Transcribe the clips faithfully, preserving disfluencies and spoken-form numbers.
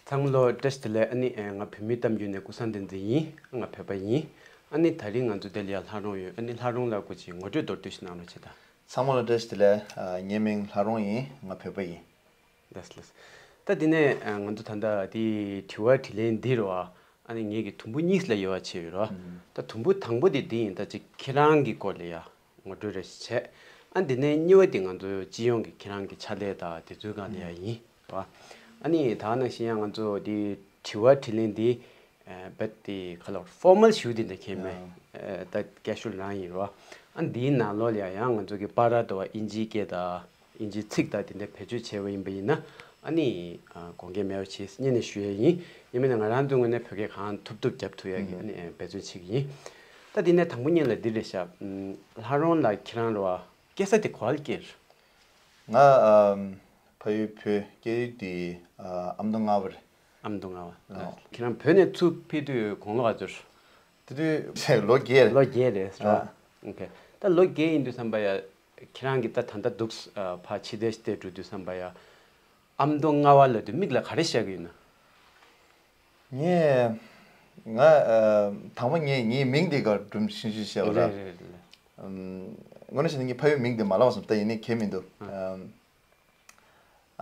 ཚང་མ་ལ་བཀྲ་ཤིས་བདེ་ལེགས། ཨ་ནི་ཨེ་ང་བོད་མིའི་གཏམ་རྒྱུད་ནས་ཀུན་བཟང་བསྟན་འཛིན་ཡིན། ང་བོད་པ་ཡིན། ཨ་ནི་ད་རིང་ང་ཚོ་འདི་ལ་ཡ་ལྷ་རོང་ཡོད། ཨ་ནི་ལྷ་རོང་ལགས་སྐུ་མཁྱེན་ངོ་སྤྲོད་མདོར་བསྡུས་ཤིག་གནང་རོགས་བྱེད་དང་། ཚང་མ་ལ་བཀྲ་ཤིས་བདེ་ལེགས། ཨ་ངའི་མིང་ལྷ་རོང་ཡིན། ང་བོད་པ་ཡིན། ལགས་ལགས། ད་དེ་ནས་ཨ་ང་ཚོ་ད་ལྟ་དེ་དྲི་བ་དྲིས་ལན་འདི་རེད་བ། ཨ་ནི་ངེད་ཀྱི་དུམ་བུ་གཉིས་ལ་དབྱེ་བ་ཕྱེ་ཡོད་རེད་བ། ཨུམ། ད་དུམ་བུ་དང་པོ་དེ་འདི་ཡིན། ད་ཅིག་ཁྱེད་རང་གི་སྐོར་ལ་ཡ་ངོ་སྤྲོད་རེ་ཞིག་བྱས། ཨ་འདི་ནས་གཉིས་པ་དེ་ང་ཚོ་སྤྱི་ཡོངས་ཀྱི་ཁྱེད་རང་གི་ཕྱག་ལས་དང་དེ་ཚོའི་སྒང་ལ་ཡ་ཡིན་བ། ཨ་ནི་ད་ནང་བཞིན་ཡང་ང་ཚོ་དེ་དྲི་བ་དྲིས་ལན་འདི་ཨ་རྦད་དེ་ག་ལབ་ཕོར་མལ་ཞེ་པོ་དེ་འདྲ་མཁན་མེད། ཨ་ད་ཀེ་ཞུ་ལ་རང་ཡིན་རེད་བ། ཨ་འདིའི་ནང་ལོགས་ལ་ཡ་ཡང་ང་ཚོ་གི་པར་དང་ཨིན་ཇིའི་སྐད་དང་། ཨིན་ཇིའི་ཚིག་དང་དེ་འདྲ་བེད་སྤྱོད་བྱས་པ་ཡིན་པ་ཡིན་ན། ཨ་ནི་ཨ་དགོངས་འགལ་མེད་པ་བྱས་སྙིང་ནས་ཞུ་ཡས་ཡིན། ཡིན་མིན་ན་ང་རང་ཚོའི་ངོས་ནས་བོད་སྐད་གང་ཐུབ་ཐུབ་རྒྱབ་ཐུབ་ཡས་ཀྱི་ཨ་ནི་ཨ་འབད་བརྩོན་བྱེད་ཀྱི་ཡིན། ད་དེ་ནས་དང་པོ་ཉིད་ལ་འདི་རེད་ཤག་ཨམ། ལྷ་རོང་ལགས་ཁྱེད་རང་རེད་བ། སྐྱེས་ས་དེ་ག་པར་སྐྱེས་རེད། ང་ཨམ། ཕ་ཡུལ་བོད། སྐྱེས་ཡུལ་དེ་ཨ་ཨ་མདོ་རྔ་བ་རེད། ཨ་མདོ་རྔ་བ། ཨ། ཁྱེད་རང་བོད་ནས་ཚུར་ཕེབས་དུས་དགུང་ལོ་ག་ཚོད་རེད། དེ་དུས་ལོ་བརྒྱད་རེད། ལོ་བརྒྱད་རེད་རོ། ཨ། ཨོ་ཁེ། ད་ལོ་བརྒྱད་ཡིན་དུས་ཙམ་པ་ཡ། ཁྱེད་རང་གིས་ད་ད་ལྟ་འདུག་ཨ་ཕར་ཕྱི་བལྟས་ཕྱི་བལྟས་འགྲོ་དུས་ཙམ་པ་ཡ། ཨ་མདོ་རྔ་བ་ལབ་དུས་མིག་ལ་ག་རེ་ཤར་གི་ཡོད་ན། ངས། ང་ཨ་དང་པོ་ངས་ངའི་མིང་འདི་ག་སྒྲུང་ཞིབ་ཞིབ་བཤད་པ་རེད། རེད་རེད་རེད། ཨམ། དངོས་གནས་བྱས་ན་ངའི་ཕ་ཡུལ་མིང་འདི་མ་ལབ་པ་བསམ། ད་ཡིན་ནའི་ཁྱད་མི་འདུག་ཨ། ཨམ།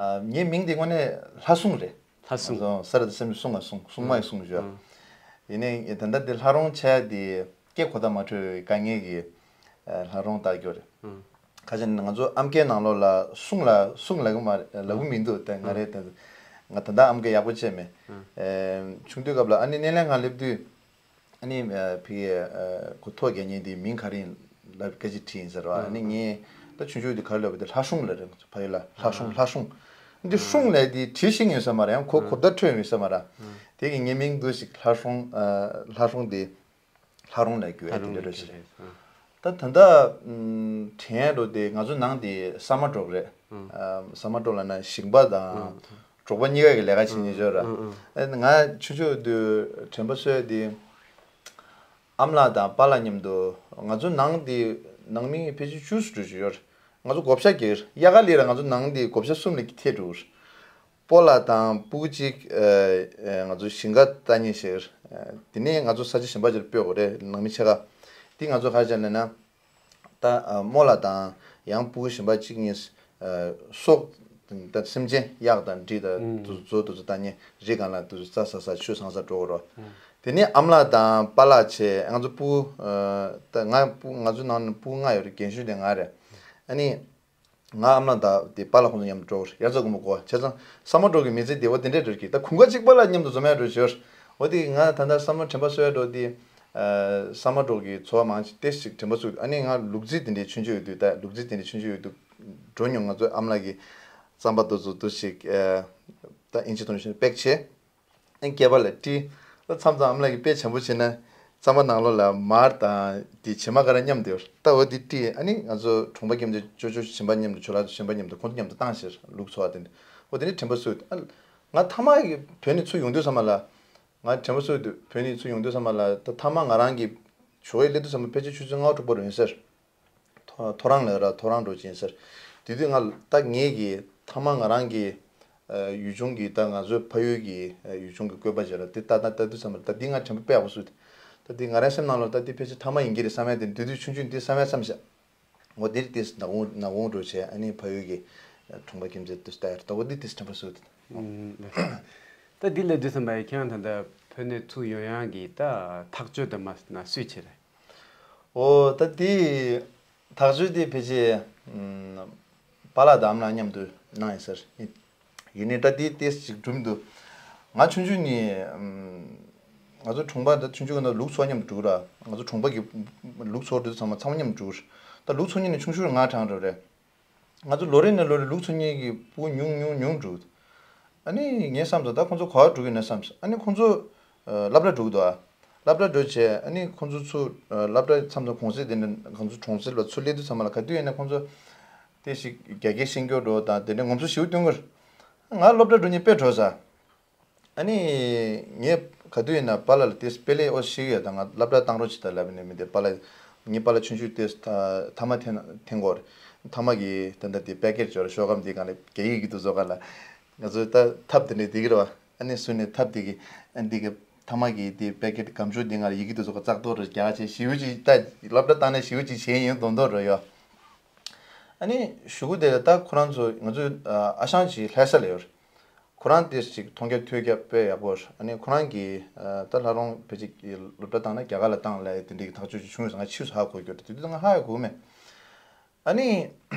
ཨ། ངའི་མིང་འདི་དངོས་གནས་ལྷ་སྲུང་རེད། ལྷ་སྲུང་། ཨ། ས་ར་དང་སེམས་ཀྱི་སྲུང་ང་སྲུང་། སྲུང་མ་ཡི་སྲུང་ཞུ། ཨ། ཡིན་ནའི་ད་ལྟ་འདི་ལྷ་རོང་བྱས་ཏེ་སྐད་གོ་བརྡ་མ་འཕྲོད་པའི་དཀའ་ངལ་གྱིས་ཨ་ལྷ་རོང་བཏགས་ཡོད་རེད། ཨ། ག་ཅི་ན་ང་ཚོ་ཨམ་སྐད་ནང་ལོགས་ལ་སྲུང་ལ་སྲུང་ལབ་ཀྱི་མ་རེད། ལབ་ཀྱི་མི་འདུག་ད་ང་རེད་ད། ང་ད་ལྟ་ཨམ་སྐད་ཡག་པོ་བྱས་མེད། ཨ། ཨེ། ཆུང་དུས་སྐབས་ལ་ཨ་ནི་སྣེ་ལེན་ཁང་སླེབས་དུས། ཨ་ནི་ཨ་ཕ་གི་ཨ་གོ་ཐོག་རྒྱག་མཁན་དེའི་མིང་ག་རེ་ཡིན་ལབ་སྐད་ཆ་དྲིས་ཡིན་ཟེར་བ། ཨ་ནི་ངས་ད་ཆུང་ཆུང་དེ་ག་རེ་ལབ་པ་དེ་ལྷ་སྲུང་ལབ་རེད། ང་ཚོ་ཕ་ཡུལ་ལ་ལྷ་སྲུང་། ཨ། ལྷ་སྲུང་། འདི་སྲུང་ལབ་དེ་བྲིས་ཤེས་ཡོད་ས་མ་རེད། ཡང་གོ་གོ་བརྡ་འཕྲོད་ཡོད་ས་མ་རེད། ཨ། དེ་གི་ངའི་མིང་འདུག་ཞིག་ལྷ་སྲུང་། ཨ་ལྷ་སྲུང་དེ་ལྷ་རོང་ལབ་དགོས་ལྷ་དེ་རོང་འདྲ་ལབ་འདྲ་ཞིག་རེད། ཨ། ད་ད་ལྟ་ཨམ་དྲན་འགྲོ་དེ་ང་ཚོ་ནང་དེ་ཟ་མ་འབྲོག་རེད། ཨ། ཨ་ཟ་མ་འབྲོག་ལབ་ན་ཞིང་པ་དང་ཨ་འབྲོག་པ་གཉིས་ཀ་གི་ལས་ཀ་བྱེད་མཁན་ཡོད་ར། ཨ་ཨ། ཨ་ང་ཆུང་ཆུང་དུས་དྲན་པ་གསོས་དེ་ཨ་མ་ལགས་དང་པཱ་ལགས་མཉམ་དུ། ང་ཚོ་ནང་དེ་ནང་མི་ཕལ་ཆེར་བཅུ་ཙམ་འགྲོ་ཅིག་ཡོད་ར། ང་ཚོ་བགོ་བཤའ་རྒྱག་གི་ར། དབྱར་ཁ་སླེབས་ར་ང་ཚོ་ནང་དེ་བགོ་བཤའ་གསུམ་ལ་ཐེ་འགྲོ་གི་ར། སྤོ་ལགས་དང་སྤུ་གུ་གཅིག་ཨ་ཨ་ང་ཚོ་ཞིང་ཁ་ལྟ་མཁན་ཞིག་ཨ་དེ་ནས་ང་ཚོ་ས་ཆ་གཞན་པ་ཅིག་ལ་སྤོས་དགོས་རེད། ནང་མི་ཕྱེད་ཀ། དེ་ང་ཚོ་ག་རེ་བྱས་ལབ་ན། ད་ཨ་རྨོ་ལགས་དང་ཡང་སྤུ་གུ་གཞན་པ་གཅིག་གཉིས་ཨ་སྲོག་ད་སེམས་ཅན་གཡག་དང་འབྲི་དང་ཨུམ་དུ་ཚོ་དུ་ཚོ་ལྟ་མཁན་རི་སྒང་ལ་དུ་ཚོ་རྩྭ་ཟ་ཟ་ཆུ་ཚང་ཟ་འགྲོ་དགོས་རེད། ཨུམ་དེ་ནས་ཨ་མ་ལགས་དང་པཱ་ལགས་བྱས། ང་ཚོ་སྤུ་གུ་ཨ་ད་ང་སྤུ་ང་ཚོ་ནང་ནས་སྤུ་གུ་ལྔ་ཡོད་རེད། རྒན་གཞོན་དེ་ང་རེད། ཨ་ནི། ང་ཨ་མ་ལགས་དང་དེ་པཱ་ལགས་ཁོང་ཚོ་མཉམ་དུ་འགྲོ་གི་རེད། དབྱར་རྩྭ་དགུན་འབུ་བརྐོ་བ། བྱས་ཙང་ཟ་མ་འབྲོག་གི་མི་ཚེ་བདེ་བོ་དེ་འདྲས་འགྲོ་གི། ད་དགུན་ཁ་གཅིག་པཱ་ལགས་མཉམ་དུ་འཛོམས་ཡ་འགྲོ་བྱོས། འོ་དེ་ང་ད་ལྟ་ཟ་མ་དྲན་པ་གསོ་ཡ་འགྲོ་དེ། ཨ་ཟ་མ་འབྲོག་གི་འཚོ་བ་མང་ཆེ་ཏོག་ཙམ་དྲན་པ་གསོ། ཨ་ནི་ང་ལུག་རྫི་དེ་འདྲས་ཆུང་ཆུང་ཡོད་དུས། ད་ལུག་རྫི་དེ་འདྲས་ཆུང་ཆུང་ཡོད་དུས་འགྲོ་མྱོང་། ང་ཚོ་ཨ་མ་ལགས་ཀྱི་རྩམ་པ་དེ་ཚོ་འདུག་ཅིག་ཨ་ད་ཨིན་ཇི་དང་ཞིག་པེག་བྱས། ཨ་སྐེད་པ་ལ་དཀྲིས། ད་མཚམས་མཚམས་ཨ་མ་ལགས་ཀྱིས་དཔེ་བྱམས་པོ་བྱས་ན་རྩམ་པ་ནང་ལོགས་ལ་མར་དང་དེ་བྱེ་མ་ག་རེ་མཉམ་དུ་ཡོད་རེད། ད་འོ་དེ་དཀྲིས། ཨ་ནི་ང་ཚོ་གྲོང་པ་ཁྱིམ་ཚང་ཅོ་ཅོ་གཞན་པ་མཉམ་དུ་ཇོ་ལགས་གཞན་པ་མཉམ་དུ་ཁོང་ཚོ་མཉམ་དུ་བཏང་ཞེས་ལུག་འཚོ་བ་དེ་འདྲ། འོ་དེ་ནི་དྲན་པ་གསོས། ཨ་ང་ཐ་མག་གི་བོད་ནས་ཚུར་ཡོང་དུས་ཙམ་པ་ལ། ང་དྲན་པ་གསོས་དུས་བོད་ནས་ཚུར་ཡོང་དུས་ཙམ་པ་ལ་ད་ཐ་མག་ང་རང་གི་ཇོ་བོའི་སླེབས་དུས་ཙམ་པ་ཕལ་ཆེར་ཆུ་ཚོད་ལྔ་དྲུག་པ་རེད་ཡིན་ཟེར། ཐོ་ཐོ་རངས་ལ་ར་ཐོ་རངས་འགྲོ་ཅིང་ཟེར། དེ་དུས་ང་ད་ངེད་ཀྱི་ཐ་མག་ང་རང་གི་ཨ་ཡུལ་ལྗོངས་ཀྱི་ད་ང་ཚོའི་ཕ་ཡུལ་གྱི་ཨ་ཡུལ་ལྗོངས་ཀྱི་བཀོད་པ་བྱས་ར་དེ་ལྟ་ན་ལྟ་དུས་ཙམ་པ་ད་འདི་ང་དྲན་པ་དཔེ་ཡག་པོ་གསོས་ཏེ། ད་འདི་ང་རའི་སེམས་ནང་ལ་ད་འདི་ཕལ་ཆེར་ཐ་མག་ཡིན་གྱི་རེད་བསམ་ཡ་དེ་འདི་དུས་ཆུང་ཆུང་འདི་བསམ་ཡ་བསམ་ཤག་འོ་འདིར་ཏིས་ནག་འོང་ནག་འོང་འགྲོ་བྱས། ཨ་ནི་ཕ་ཡུལ་གྱི་གྲོང་པ་ཁྱིམ་མཚེས་དུ་ལྟ་ཡར་ལྟ་བུ་འདི་ཏིས་དྲན་པ་གསོས་ཏེ། ཨུམ། ད་འདི་ལས་དུས་ཙམ་པ་ཡི་ཁྱེད་རང་ད་ལྟ་བོད་ནས་ཚུར་ཡོང་ཡག་གི་ད་ཐག་གཅོད་དུ་མ་ན་སུས་བྱས་རེད། ཨོ་ད་འདི་ཐག་གཅོད་འདི་ཕལ་ཆེར་ཨུམ་པཱ་ལགས་དང་ཨ་མ་ལགས་མཉམ་དུ་གནང་ཡིན་ཟེར། ཡིན་ནའི་ད་འདི་ཏིས་ཅིག་སྒྲུབ་མི་འདུག་ང་ཆུང་ཆུང་ནས་ཨུམ། ང་ཚོ་གྲོང་པ་ད་ཆུང་ཆུང་ག་ན་ལུག་འཚོ་མཉམ་དུ་འགྲོ་གི་ར། ང་ཚོ་གྲོང་པ་གི་ལུག་འཚོ་འགྲོ་དུས་ཚང་མ་ཚང་མ་མཉམ་དུ་འགྲོ་གི་ར། ད་ལུག་འཚོ་མཁན་ནི་ཆུང་ཆུང་ར་ང་གྲངས་འགྲོ་རེད། ང་ཚོ་ལོ་རེ་ནས་ལོ་རེ་ལུག་འཚོ་མཁན་གྱི་སྤུ་གུ་ཉུང་ཉུང་ཉུང་འགྲོ། ཨ་ནི་ངས་བསམ་ཚར། ད་ཁོང་ཚོ་ག་པར་འགྲོ་གི་ཡིན་ན་བསམ་ཚར། ཨ་ནི་ཁོང་ཚོ་ཨ་སློབ་གྲྭ་འགྲོ་གི་འདུག་ཨ། སློབ་གྲྭ་འགྲོ་བྱས་ཨ་ནི་ཁོང་ཚོ་ཚུར་ཨ་སློབ་གྲྭ་མཚམས་མཚམས་གུང་སེང་དེ་འདྲ་ཁོང་ཚོ་གྲོང་གསེབ་ལ་ཚུར་སླེབས་དུས་ཚང་མ་ལ་ག་དུས་ཡིན་ན་ཁོང་ཚོ་དེ་ཞིག་རྒྱ་སྐད་ཤེས་རྒྱུ་འགྲོ་དང་དེ་འདྲ་ངོམ་སོ་ཞེ་པོ་སྟོན་གི་རེད། ང་སློབ་གྲྭ་འགྲོ་མཁན་དཔེ་བྲོ་ས། ཨ་ནི་ངས་ག་དུས་ཡིན་ན་པཱ་ལགས་ལ་དེ་དཔེ་ལས་ཨོ་ཤེས་ཀྱི་ཡོད། ད་ང་སློབ་གྲྭ་བཏང་རོགས་བྱེད་དང་ལབ་ནས་མི་དེ་པཱ་ལགས་ངའི་པཱ་ལགས་ཆུང་ཆུང་དེ་ཐ་མག་འཐེན་འཐེན་གོ་རེད། ཐ་མག་གི་ད་ལྟ་དེ་པེ་ཀེཊ་ཅོར་ཤོག་སྒམ་དེ་སྒང་ལ་རྒྱ་ཡིག་གི་འདུག་བཟོ་ག་ལ་ང་ཚོ་ད་ཐབས་དེ་འདྲས་བསྡད་ཀྱི་རེད་བ། ཨ་ནི་ཟུར་ནས་ཐབ་དེ་གི་ཨ་འདི་གི་ཐ་མག་གི་དེ་པེ་ཀེ་ཊི་སྒམ་ཆུང་འདི་ང་ལ་ཡི་གེ་དེ་ཚོ་ག་ཙག་ཏོག་རེ་རྒྱག་བྱས་ཞེ་པོ་ཅིག་ད་སློབ་གྲྭ་བཏང་ནས་ཞེ་པོ་ཅིག་བྱས་ཡིན་མདོག་མདོག་རེད་ཡོད། ཨ་ནི་གཞུག་གུ་དེ་ལ་ད་ཁོ་རང་ཚོ་ང་ཚོའི་ཨ་ཨ་ཞང་ཅིག་ལྷ་ས་ལ་ཡོད་རེད། ཁོ་རང་དེ་ཅིག་མཐོང་རྒྱ་ཐོས་རྒྱ་དཔེ་ཡག་པོ་རེད། ཨ་ནི་ཁོ་རང་གིས་ཨ་ད་ལྷ་རོང་ཕལ་ཆེར་སློབ་གྲྭ་བཏང་ན་རྒྱ་གར་ལ་བཏང་ལབ་ཡ་དེ་འདྲའི་གི་ཐག་གཅོད་ཅིག་བྱུང་ཡོད་ས། ང་ཕྱིས་སུ་ཧ་གོ་རྒྱུ་རེད། དེ་དུས་ང་ཧ་ཡང་གོ་གི་མེད། ཨ་ནི་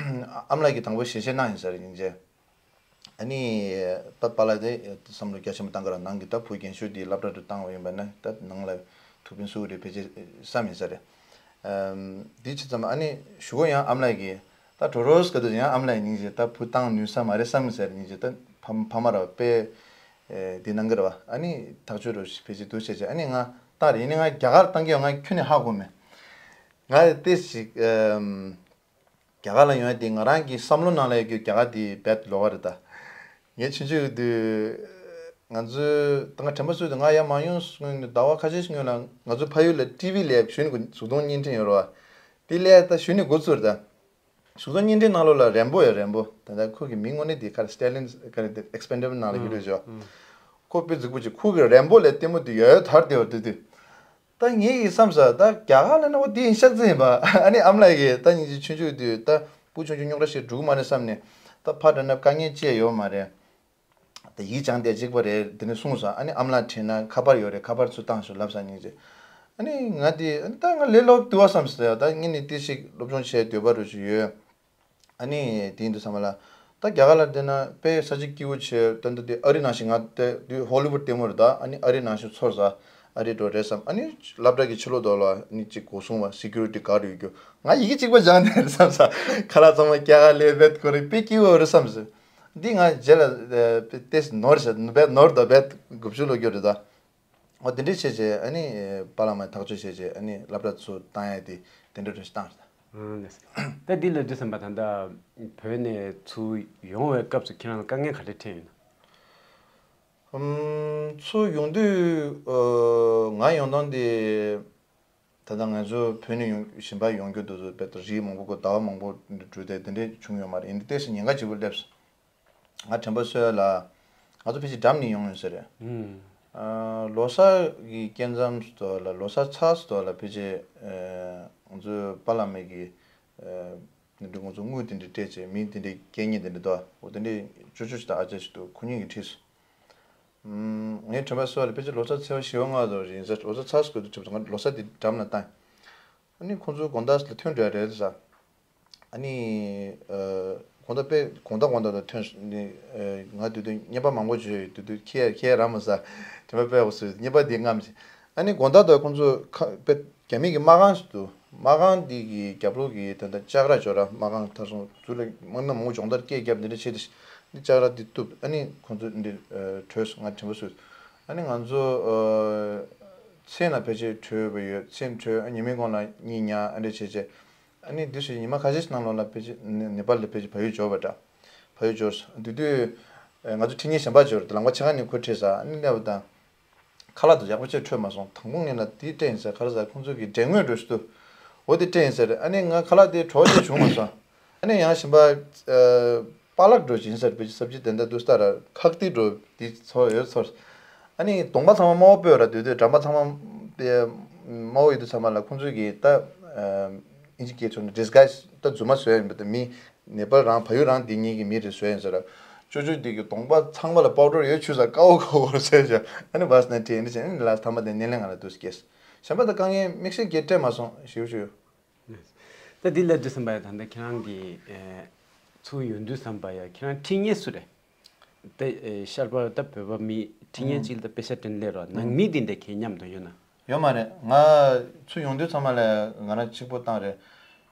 ཨ་མ་ལགས་ཀྱིས་དང་པོ་ཞལ་བཞེས་གནང་ཡིན་ས་རེད། ཡིན་རྗེས་ཨ་ནི་ད་པཱ་ལགས་དེ་བསམ་བློ་རྒྱ་ཆེན་པོ་བཏང་གི་ར། ནང་གི་ད་བུ་རྒན་ཤོས་དེ་སློབ་གྲྭ་དུ་བཏང་བ་ཡིན་པ་ན་ད་ནང་ལ་ཐུགས་ཕན་གསོས་ཀྱི་རེད་ཕལ་ཆེར་བསམ་ཡིན་ས་རེད། ཨམ། དེ་ཕྱིས་ཙམ་ཨ་ནི་གཞུག་གུ་ཡང་ཨ་མ་ལགས་ཀྱིས་ད་གྲོ་རོ་སྐབས་དུ་ཡང་ཨ་མ་ལགས་ཡིན་རྗེས་ད་བུ་བཏང་ནུས་ས་མ་རེད་བསམ་ས་རེད། ཡིན་རྗེས་ད་ཕ་ཕ་མ་ར་བ་དཔེ་ཨེ་དེ་གནང་གི་ར་བ། ཨ་ནི་ཐག་གཅོད་རོགས་ཕལ་ཆེར་འདུག་བྱས་བྱས་ཨ་ནི་ང་བཏང་རེད། ཡིན་ནའི་ང་རྒྱ་གར་བཏང་གི་ཡོད་ང་ཁྱོན་ནས་ཧ་གོ་མེད། ང་ཏོག་ཙམ་ཅིག་ཨམ། རྒྱ་གར་ལ་ཡོང་ཡ་དེ་ང་རང་གི་བསམ་བློ་ནང་ལ་ཡོད་རྒྱུ་རྒྱ་གར་དེ་རྦད་ལོགས་ཀ་རེད་ད། ངས་ཆུང་ཆུང་དུས་ང་ཚོའི་ད་ང་དྲན་པ་གསོས་དུས་ང་ཡར་མ་ཡོང་སྔོན་ནས་ཟླ་བ་ཁ་ཤས་ཤིག་སྔོན་ལ་ང་ཚོ་ཕ་ཡུལ་ལ་ཊི་ཝི་ལ་གཞུག་ནས་གཟུགས་མཐོང་བརྙན་འཕྲིན་ཡོད་རེད་བ། དེ་ལ་ད་གཞུག་ནས་འགོ་བཙུགས་རེད་ད། གཟུགས་མཐོང་བརྙན་འཕྲིན་ནང་ལོགས་ལ་རེན་བོ་ཡོད། རེན་བོ་ད་ལྟ་ཁོ་གི་མིང་དངོས་གནས་དེ་ཁ་ལ་སི་ཊེ་ལིན་ཁ་ལ་དེ་ཨེགས་པེན་ཌེ་བལ་ནང་ལ་ཡོད་རེད་ཅོ། ཁོ་དཔེ་རྫིག་པོ་ཅིག་ཁོ་གི་རེན་བོ་ལ་ལྟད་མོ་དེ་ཡོད་ཡོད་དར་དེ་བ་དུས་དུས། ད་ངེད་ཀྱིས་བསམ་ས་ད་རྒྱ་གར་ལ་ན་འོ་དེ་ཡིན་ཤག་ཙི་ཡིན་པ། ཨ་ནི་ཨ་མ་ལགས་ཀྱིས་ད་སྙིང་རྗེ་ཆུང་ཆུང་དུས་ད་སྤུ་ཆུང་ཆུང་རྙོག་དྲ་ཞིག་འགྲོ་གི་མ་རེད་བསམ་ནས་ད་ཕར་འགྲོ་ན་དཀའ་ངལ་ཅི་ཡང་ཡོད་མ་རེད། ད་ཡིག་སྦྱང་བསྡད་གཅིག་པ་རེད་དེ་ནས་གསུངས་ས། ཨ་ནི་ཨ་མ་ལགས་དྲན་ན་ཁ་པར་ཡོད་རེད། ཁ་པར་ཚུར་བཏང་ཤོག་ལབ་ས་སྙིང་རྗེ། ཨ་ནི་ང་དེ་ཨ་ནི་ད་ང་ལས་སླ་པོ་འདུག་བ་བསམ་ས། ད་ངེད་ནི་ཏོག་ཙམ་སློབ་སྦྱོང་བྱས་འདོད་པ་རུ་ཞིག་ཡོད། ཨ་ནི་དེ་ཡིན་དུས་ཚང་མ་ལ་ད་རྒྱ་གར་ལ་བསྡད་ན་དཔེ་ས་ཆ་སྐྱིད་པོ་བྱས། ད་འདི་དེ་ཨ་རི་ནང་བཞིན་ང་དེ་དུས་ཧོ་ལི་ཝུད་ལྟད་མོ་རེད་ད། ཨ་ནི་ཨ་རི་ནང་བཞིན་ཚོར་ས། ཨ་རི་འགྲོ་རེད་བསམ། ཨ་ནི་སློབ་གྲྭ་གི་ཕྱི་ལོགས་དོག་ལ་ཨ་ནི་གཅིག་སྒོ་སྲུང་བ་སི་ཀུ་རི་ཊི་ག་རེ་ཡོད་རྒྱུ། ང་ཡི་གེ་གཅིག་པ་སྦྱངས་ནས་རེད་བསམ་ས། ཁ་ལག་ཚང་མ་རྒྱ་གར་ལ་རྦད་དགོས་རེད། དཔེ་སྐྱིད་པོ་རེད་བསམ་ས། འདི་ང་རྗེས་ལ་ཨ་དཔེ་ཏོག་ཙམ་ནོར་ཤག་རྦད་ནོར་དོ། རྦད་དགུ་བཅུ་ལོ་རྒྱུ་རེད་ད། འོ་དེ་འདྲས་བྱས་བྱས་ཨ་ནི་པཱ་ལགས་མ་ཐག་གཅོད་བྱས་བྱས་ཨ་ནི་སློབ་གྲྭ་ཚུར་བཏང་ཡ་དེ་དེ་འདྲ་རེ་བཏང་རེད། ཨང་། ལགས་སོ། ད་འདི་ལབ་དུས་ཙམ་པ་ད་ལྟ་བོད་ནས་ཚུར་ཡོང་བའི་སྐབས་སུ་ཁྱེད་རང་ལ་དཀའ་ངལ་ག་རེ་འཕྲད་ཡོད་ན། ཨམ། ཚུར་ཡོང་དུས་ཨ་ང་ཡོང་སྟངས་དེ་ད་ལྟ་ང་ཚོ་བོད་ནས་ཡོང་གཞན་པ་ཡོང་རྒྱུ་དེ་ཚོ་དཔེ་རིགས་མང་པོ་དགོས། ཟླ་བ་མང་པོ་འགྲོ་དེ་དེ་འདྲས་བྱུང་ཡོད་མ་རེད། ཡིན་དུས་ཏོག་ཙམ་ཉེན་ཁ་ཆེ་པོ་སླེབས་སོང་། ང་དྲན་པ་གསོས་ལ། ང་ཚོ་ཕལ་ཆེར་འགྲམ་ནས་ཡོང་ཡོད་ས་རེད། ཨ། ལོ་གསར་གྱི་སྐབས་མཚམས་སུ་དོ་ལ་ལོ་གསར་ཚར་སུ་དོ་ལ་ཕལ་ཆེར་ཨ་ང་ཚོའི་པཱ་ལགས་མ་གིས་ཨ་ནི་འདྲ་ང་ཚོ་དངུལ་དེ་འདྲ་སྤྲད་བྱས་མི་དེ་འདྲའི་སྐད་ཉན་དེ་འདྲ་དོ་འོ་དེ་འདྲའི་ཅོ་ཅོ་ཞིག་དང་ཨ་ཅག་ཞིག་འདུག་ཁོ་གཉིས་ཀྱིས་ཁྲིད་སོང་། ངའི་དྲན་པ་གསོས་ལ་ཕལ་ཆེར་ལོ་གསར་ཚེས་པ་བཞི་པ་ལྔ་པ་དོ་ཡིན་ས། ལོ་གསར་ཚར་སུ་དོ་ཁྲིད་སོང་། ང་ལོ་གསར་དེ་འགྲམ་ལ་བཏང་། ཨ་ནི་ཁོང་ཚོའི་དགོང་དག་ལ་ཐོན་འགྲོ་ཡ་རེད་ཟེར། ཨ་ནི་ཨ་དགོང་དག་དཔེ་དགོང་དག་དགོང་དག་ལ་ཐོན་སོང་། ནི་ཨ་ང་དེ་དུས་བརྙན་པར་མང་པོ་བྱོས་ཡོད། དེ་དུས་ཁྱེད་ཁྱེད་རང་མ་ཟ་དྲན་པ་དཔེ་ཡག་པོ་བཟོས། བརྙན་པར་འདི་རྔམ་བྱས། ཨ་ནི་དགོང་དག་དུ་ཁོང་ཚོ་ཁ་དཔེ་རྒྱ་མི་གི་མ་ཁང་ཞིག་འདུག་མ་ཁང་འདི་གི་རྒྱབ་ལོགས་ཀྱི་ད་ལྟ་ལྕགས་ར་ཅོ་ར་མ་ཁང་ཐར་སོང་། ཚུར་ལ་དམག་མི་མང་པོ་སྦྱོང་བརྡར་སྐད་བརྒྱབ་འདི་འདྲ་བྱས་ཏེ་འདི་ལྕགས་ར་འདི་གཏུབ། ཨ་ནི་ཁོང་ཚོ་འདི་ཨ་བྲོས་སོང་། ང་དྲན་པ་གསོས། ཨ་ནི་ང་ཚོ་ཨ་མཚན་ལ་ཕལ་ཆེར་བྲོས་པ་ཡོད། མཚན་བྲོས་ཨ་ཉི་མའི་གོང་ལ་གཉིད་ཉལ་ཨ་འདྲ་བྱས་བྱས། ཨ་ནི་འདི་ཞིག་ཉི་མ་ཁ་ཤས་ཤིག་ནང་ལོགས་ལ་ཕལ་ཆེར་ནེ་ནེ་པཱལ་ལ་ཕལ་ཆེར་བལ་ཡུལ་འབྱོར་བ་འདྲ། བལ་ཡུལ་འབྱོར་སོང་། དེ་དུས་ཨ་ང་ཚོ་འཕྲིན་ཉན་གཞན་པ་འབྱོར། དེ་ལམ་ཁ་ཕྱེད་ཀ་ནས་ཁོ་ཁྲིད་ས། ཨ་ནི་སླེབས་པ་དང་། ཁ་ལག་དེ་ཡག་པོ་བྱས་འཕྲོད་མ་སོང་། དང་པོ་ངེད་ལ་དེ་སྤྲད་ཡིན་ཟེར། ག་རེ་ཟེར་ཁོང་ཚོ་གི་འབྲས་དངོས་འདྲ་ཞིག་འདུག་འོ་དེ་སྤྲད་ཡིན་ཟེར། ཨ་ནི་ང་ཁ་ལག་དེ་བྲོ་བ་དེ་བྱུང་མ་སོང་། ཨ་ནི་ཡང་གཞན་པ་ཨ་པ་ལག་འདྲ་ཞིག་ཡིན་ཟེར། བེད་སྦྱི་སབ་ཇི་དེ་འདྲ་འདུག་སྟ་ར་ཁག་ཏི་འདྲ་དེ་ཚོ་ཡོད་ཚོར། ཨ་ནི་གདོང་པ་ཚང་མ་དམར་པོ་བོད་ར་དུས་དུས་འགྲམ་པ་ཚང་མ་དེ་དམར་པོ་ཡོད་དུས་ཚང་མ་ལ་ཁོང་ཚོ་གི་ད་ཨ་ཨིན་ཇི་སྐད་ཚོ་ནི་ཌིས་གྷའི་ཛི་ད་རྫུན་མ་བཟོས་ཡིན་པ། ད་མི་ནེ་པཱལ་རང་བལ་ཡུལ་རང་འདི་གཉིས་ཀྱི་མི་རེད་བཟོས་ཡིན་ཟེར། ཅོ་ཅོ་འདི་གི་གདོང་པ་ཚང་མ་ལ་པའུ་ཌར་ཡོད་བྱུགས་ས་དཀར་པོ་དཀར་པོ་བཟོས་བྱུང་། ཨ་ནི་བཱས་ན་ཁྲིད་ཨ་ནི་བྱས་ཨ་ནི་ལ་ཐ་མ་དེ་སྣེ་ལེན་ང་ལ་འདུག་སྐྱེས། གཞན་པ་ད་དཀའ་ངལ་དམིགས་བསལ་གྱི་སྤྲད་མ་སོང་། ཞེ་པོ་ཞེ་པོ། ད་འདི་ལབ་དུས་ཙམ་པ་ད་ལྟ་ཁྱེད་རང་གི་ཨེ་ཚུར་ཡོང་དུས་ཙམ་པ་ཡ་ཁྱེད་རང་འཕྲིན་ཉན་སུ་རེད། ད་ཨེ་ཤར་པ་ད་བོད་པ་མི་འཕྲིན་ཉན་ཨང་གཅིག་ལ་ད་པེ་ཤ་སྤྲད་སླེབས་རོགས། ནང་ཨང་མི་འདི་འདྲ་ཁྱེད་མཉམ་དུ་ཡོད་ན། ཡོད་མ་རེད། ང་ཚུར་ཡོང་དུས་ཙམ་པ་ལ་ང་རང་གཅིག་པོ་བཏང་རེད།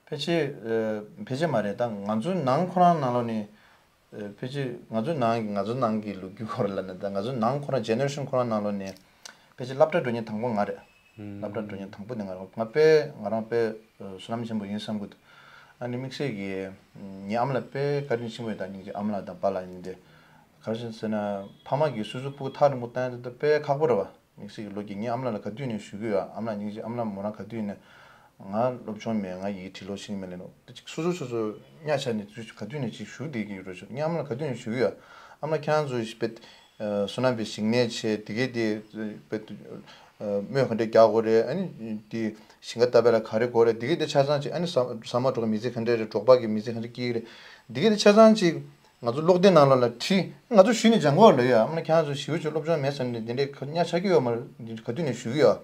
ཕལ་ཆེར་ཨེ་ཕལ་ཆེར་མ་རེད། ད་ང་ཚོའི་ནང་ཁོ་རང་ནང་ལོགས་ནས་ཨེ་ཕལ་ཆེར་ང་ཚོའི་ནང་གི་ང་ཚོའི་ནང་གི་ལོ་རྒྱུས་སྐོར་ལ་ནི་ད་ང་ཚོའི་ནང་ཁོ་རང་ཇེ་ནེ་རེ་ཤན་ཁོ་རང་ནང་ལོགས་ནས་ཕལ་ཆེར་སློབ་གྲྭ་འགྲོ་མཁན་དང་པོ་ང་རེད། སློབ་གྲྭ་འགྲོ་མཁན་དང་པོ་དེ་ང་རང་ང་དཔེ་ང་རང་དཔེ་བསོད་ནམས་ཆེན་པོ་ཡིན་བསམ་གི་འདུག་ཨ་ནི་དམིགས་བསལ་གྱི་ངའི་ཨ་མ་ལགས་དཔེ་བཀའ་དྲིན་ཆེན་པོ་ཡིན། ད་སྙིང་རྗེ་ཨ་མ་ལགས་དང་པཱ་ལགས་ཡིན་ཏེ། ག་རེ་ཟེར་ན་ཕ་མ་གིས་སོ་སོའི་ཕྲུ་གུ་ཐག་རིང་པོ་བཏང་ཡ་དེ་ད་དཔེ་ཁག་པོ་རེད་བ། དམིགས་བསལ་གྱི་ལོ་རྒྱུས་ངའི་ཨ་མ་ལགས་ལ་ག་དུས་ནས་ཞུ་གི་ཡོད། ཨ་མ་ལགས་སྙིང་རྗེ་ཨ་མ་ལགས་མོ་རང་ག་དུས་ནས་ང་སློབ་སྦྱོང་མེད། ང་ཡི་གེ་བྲིས་ལོ་ཤེས་ཀྱི་མེད་ལབ་ནོ། ད་ཅིག་སོ་སོ་སོ་སོ་གཉའ་ཆ་ནས་ག་དུས་ནས་ཅིག་ཞུ་བསྡད་ཀྱི་ཡོད་རེད་ཤག་ངའི་ཨ་མ་ལགས་ག་དུས་ནས་ཞུ་གི་ཡོད། ཨ་མ་ལགས་ཁྱེད་རང་ཚོ་དཔེ་ བསོད་ནམས་པའི་ཞིང་ནས་ཆེ་དེ་གས་དེ་དཔེ་དམོད་ག་འདྲས་རྒྱག་དགོས་རེད། ཨ་ནི་དེ་ཞིང་ཁ་བཏབ་པ་ལ་ག་རེ་དགོས་རེད། དེ་གས་དེ་ཆ་ཚང་ཅིག་ཨ་ནི་ཟ་ཟ་མ་འགྲོ་གི་མི་ཚེ་ག་འདྲས་རེད། འབྲོག་པ་གི་མི་ཚེ་ག་འདྲས་སྐྱེལ་གི་རེད། དེ་གས་དེ་ཆ་ཚང་ཅིག་ང་ཚོ་ཀློག་དེབ་ནང་ལོགས་ལ་བྲིས། ང་ཚོ་ཞུས་ནས་སྦྱང་དགོས་ལོས་ཡོད། ཨ་མ་ལ་ཁྱེད་རང་ཚོ་ཞི་བ་ཆོས་སློབ་སྦྱོང་མེད་ཟེར་ནས་དེ་འདྲས་ག་གཉའ་ཆག་གི་ཡོད་མ་རེད། འདི་ག་དུས་ནས་ཞུ་གི་ཡོད།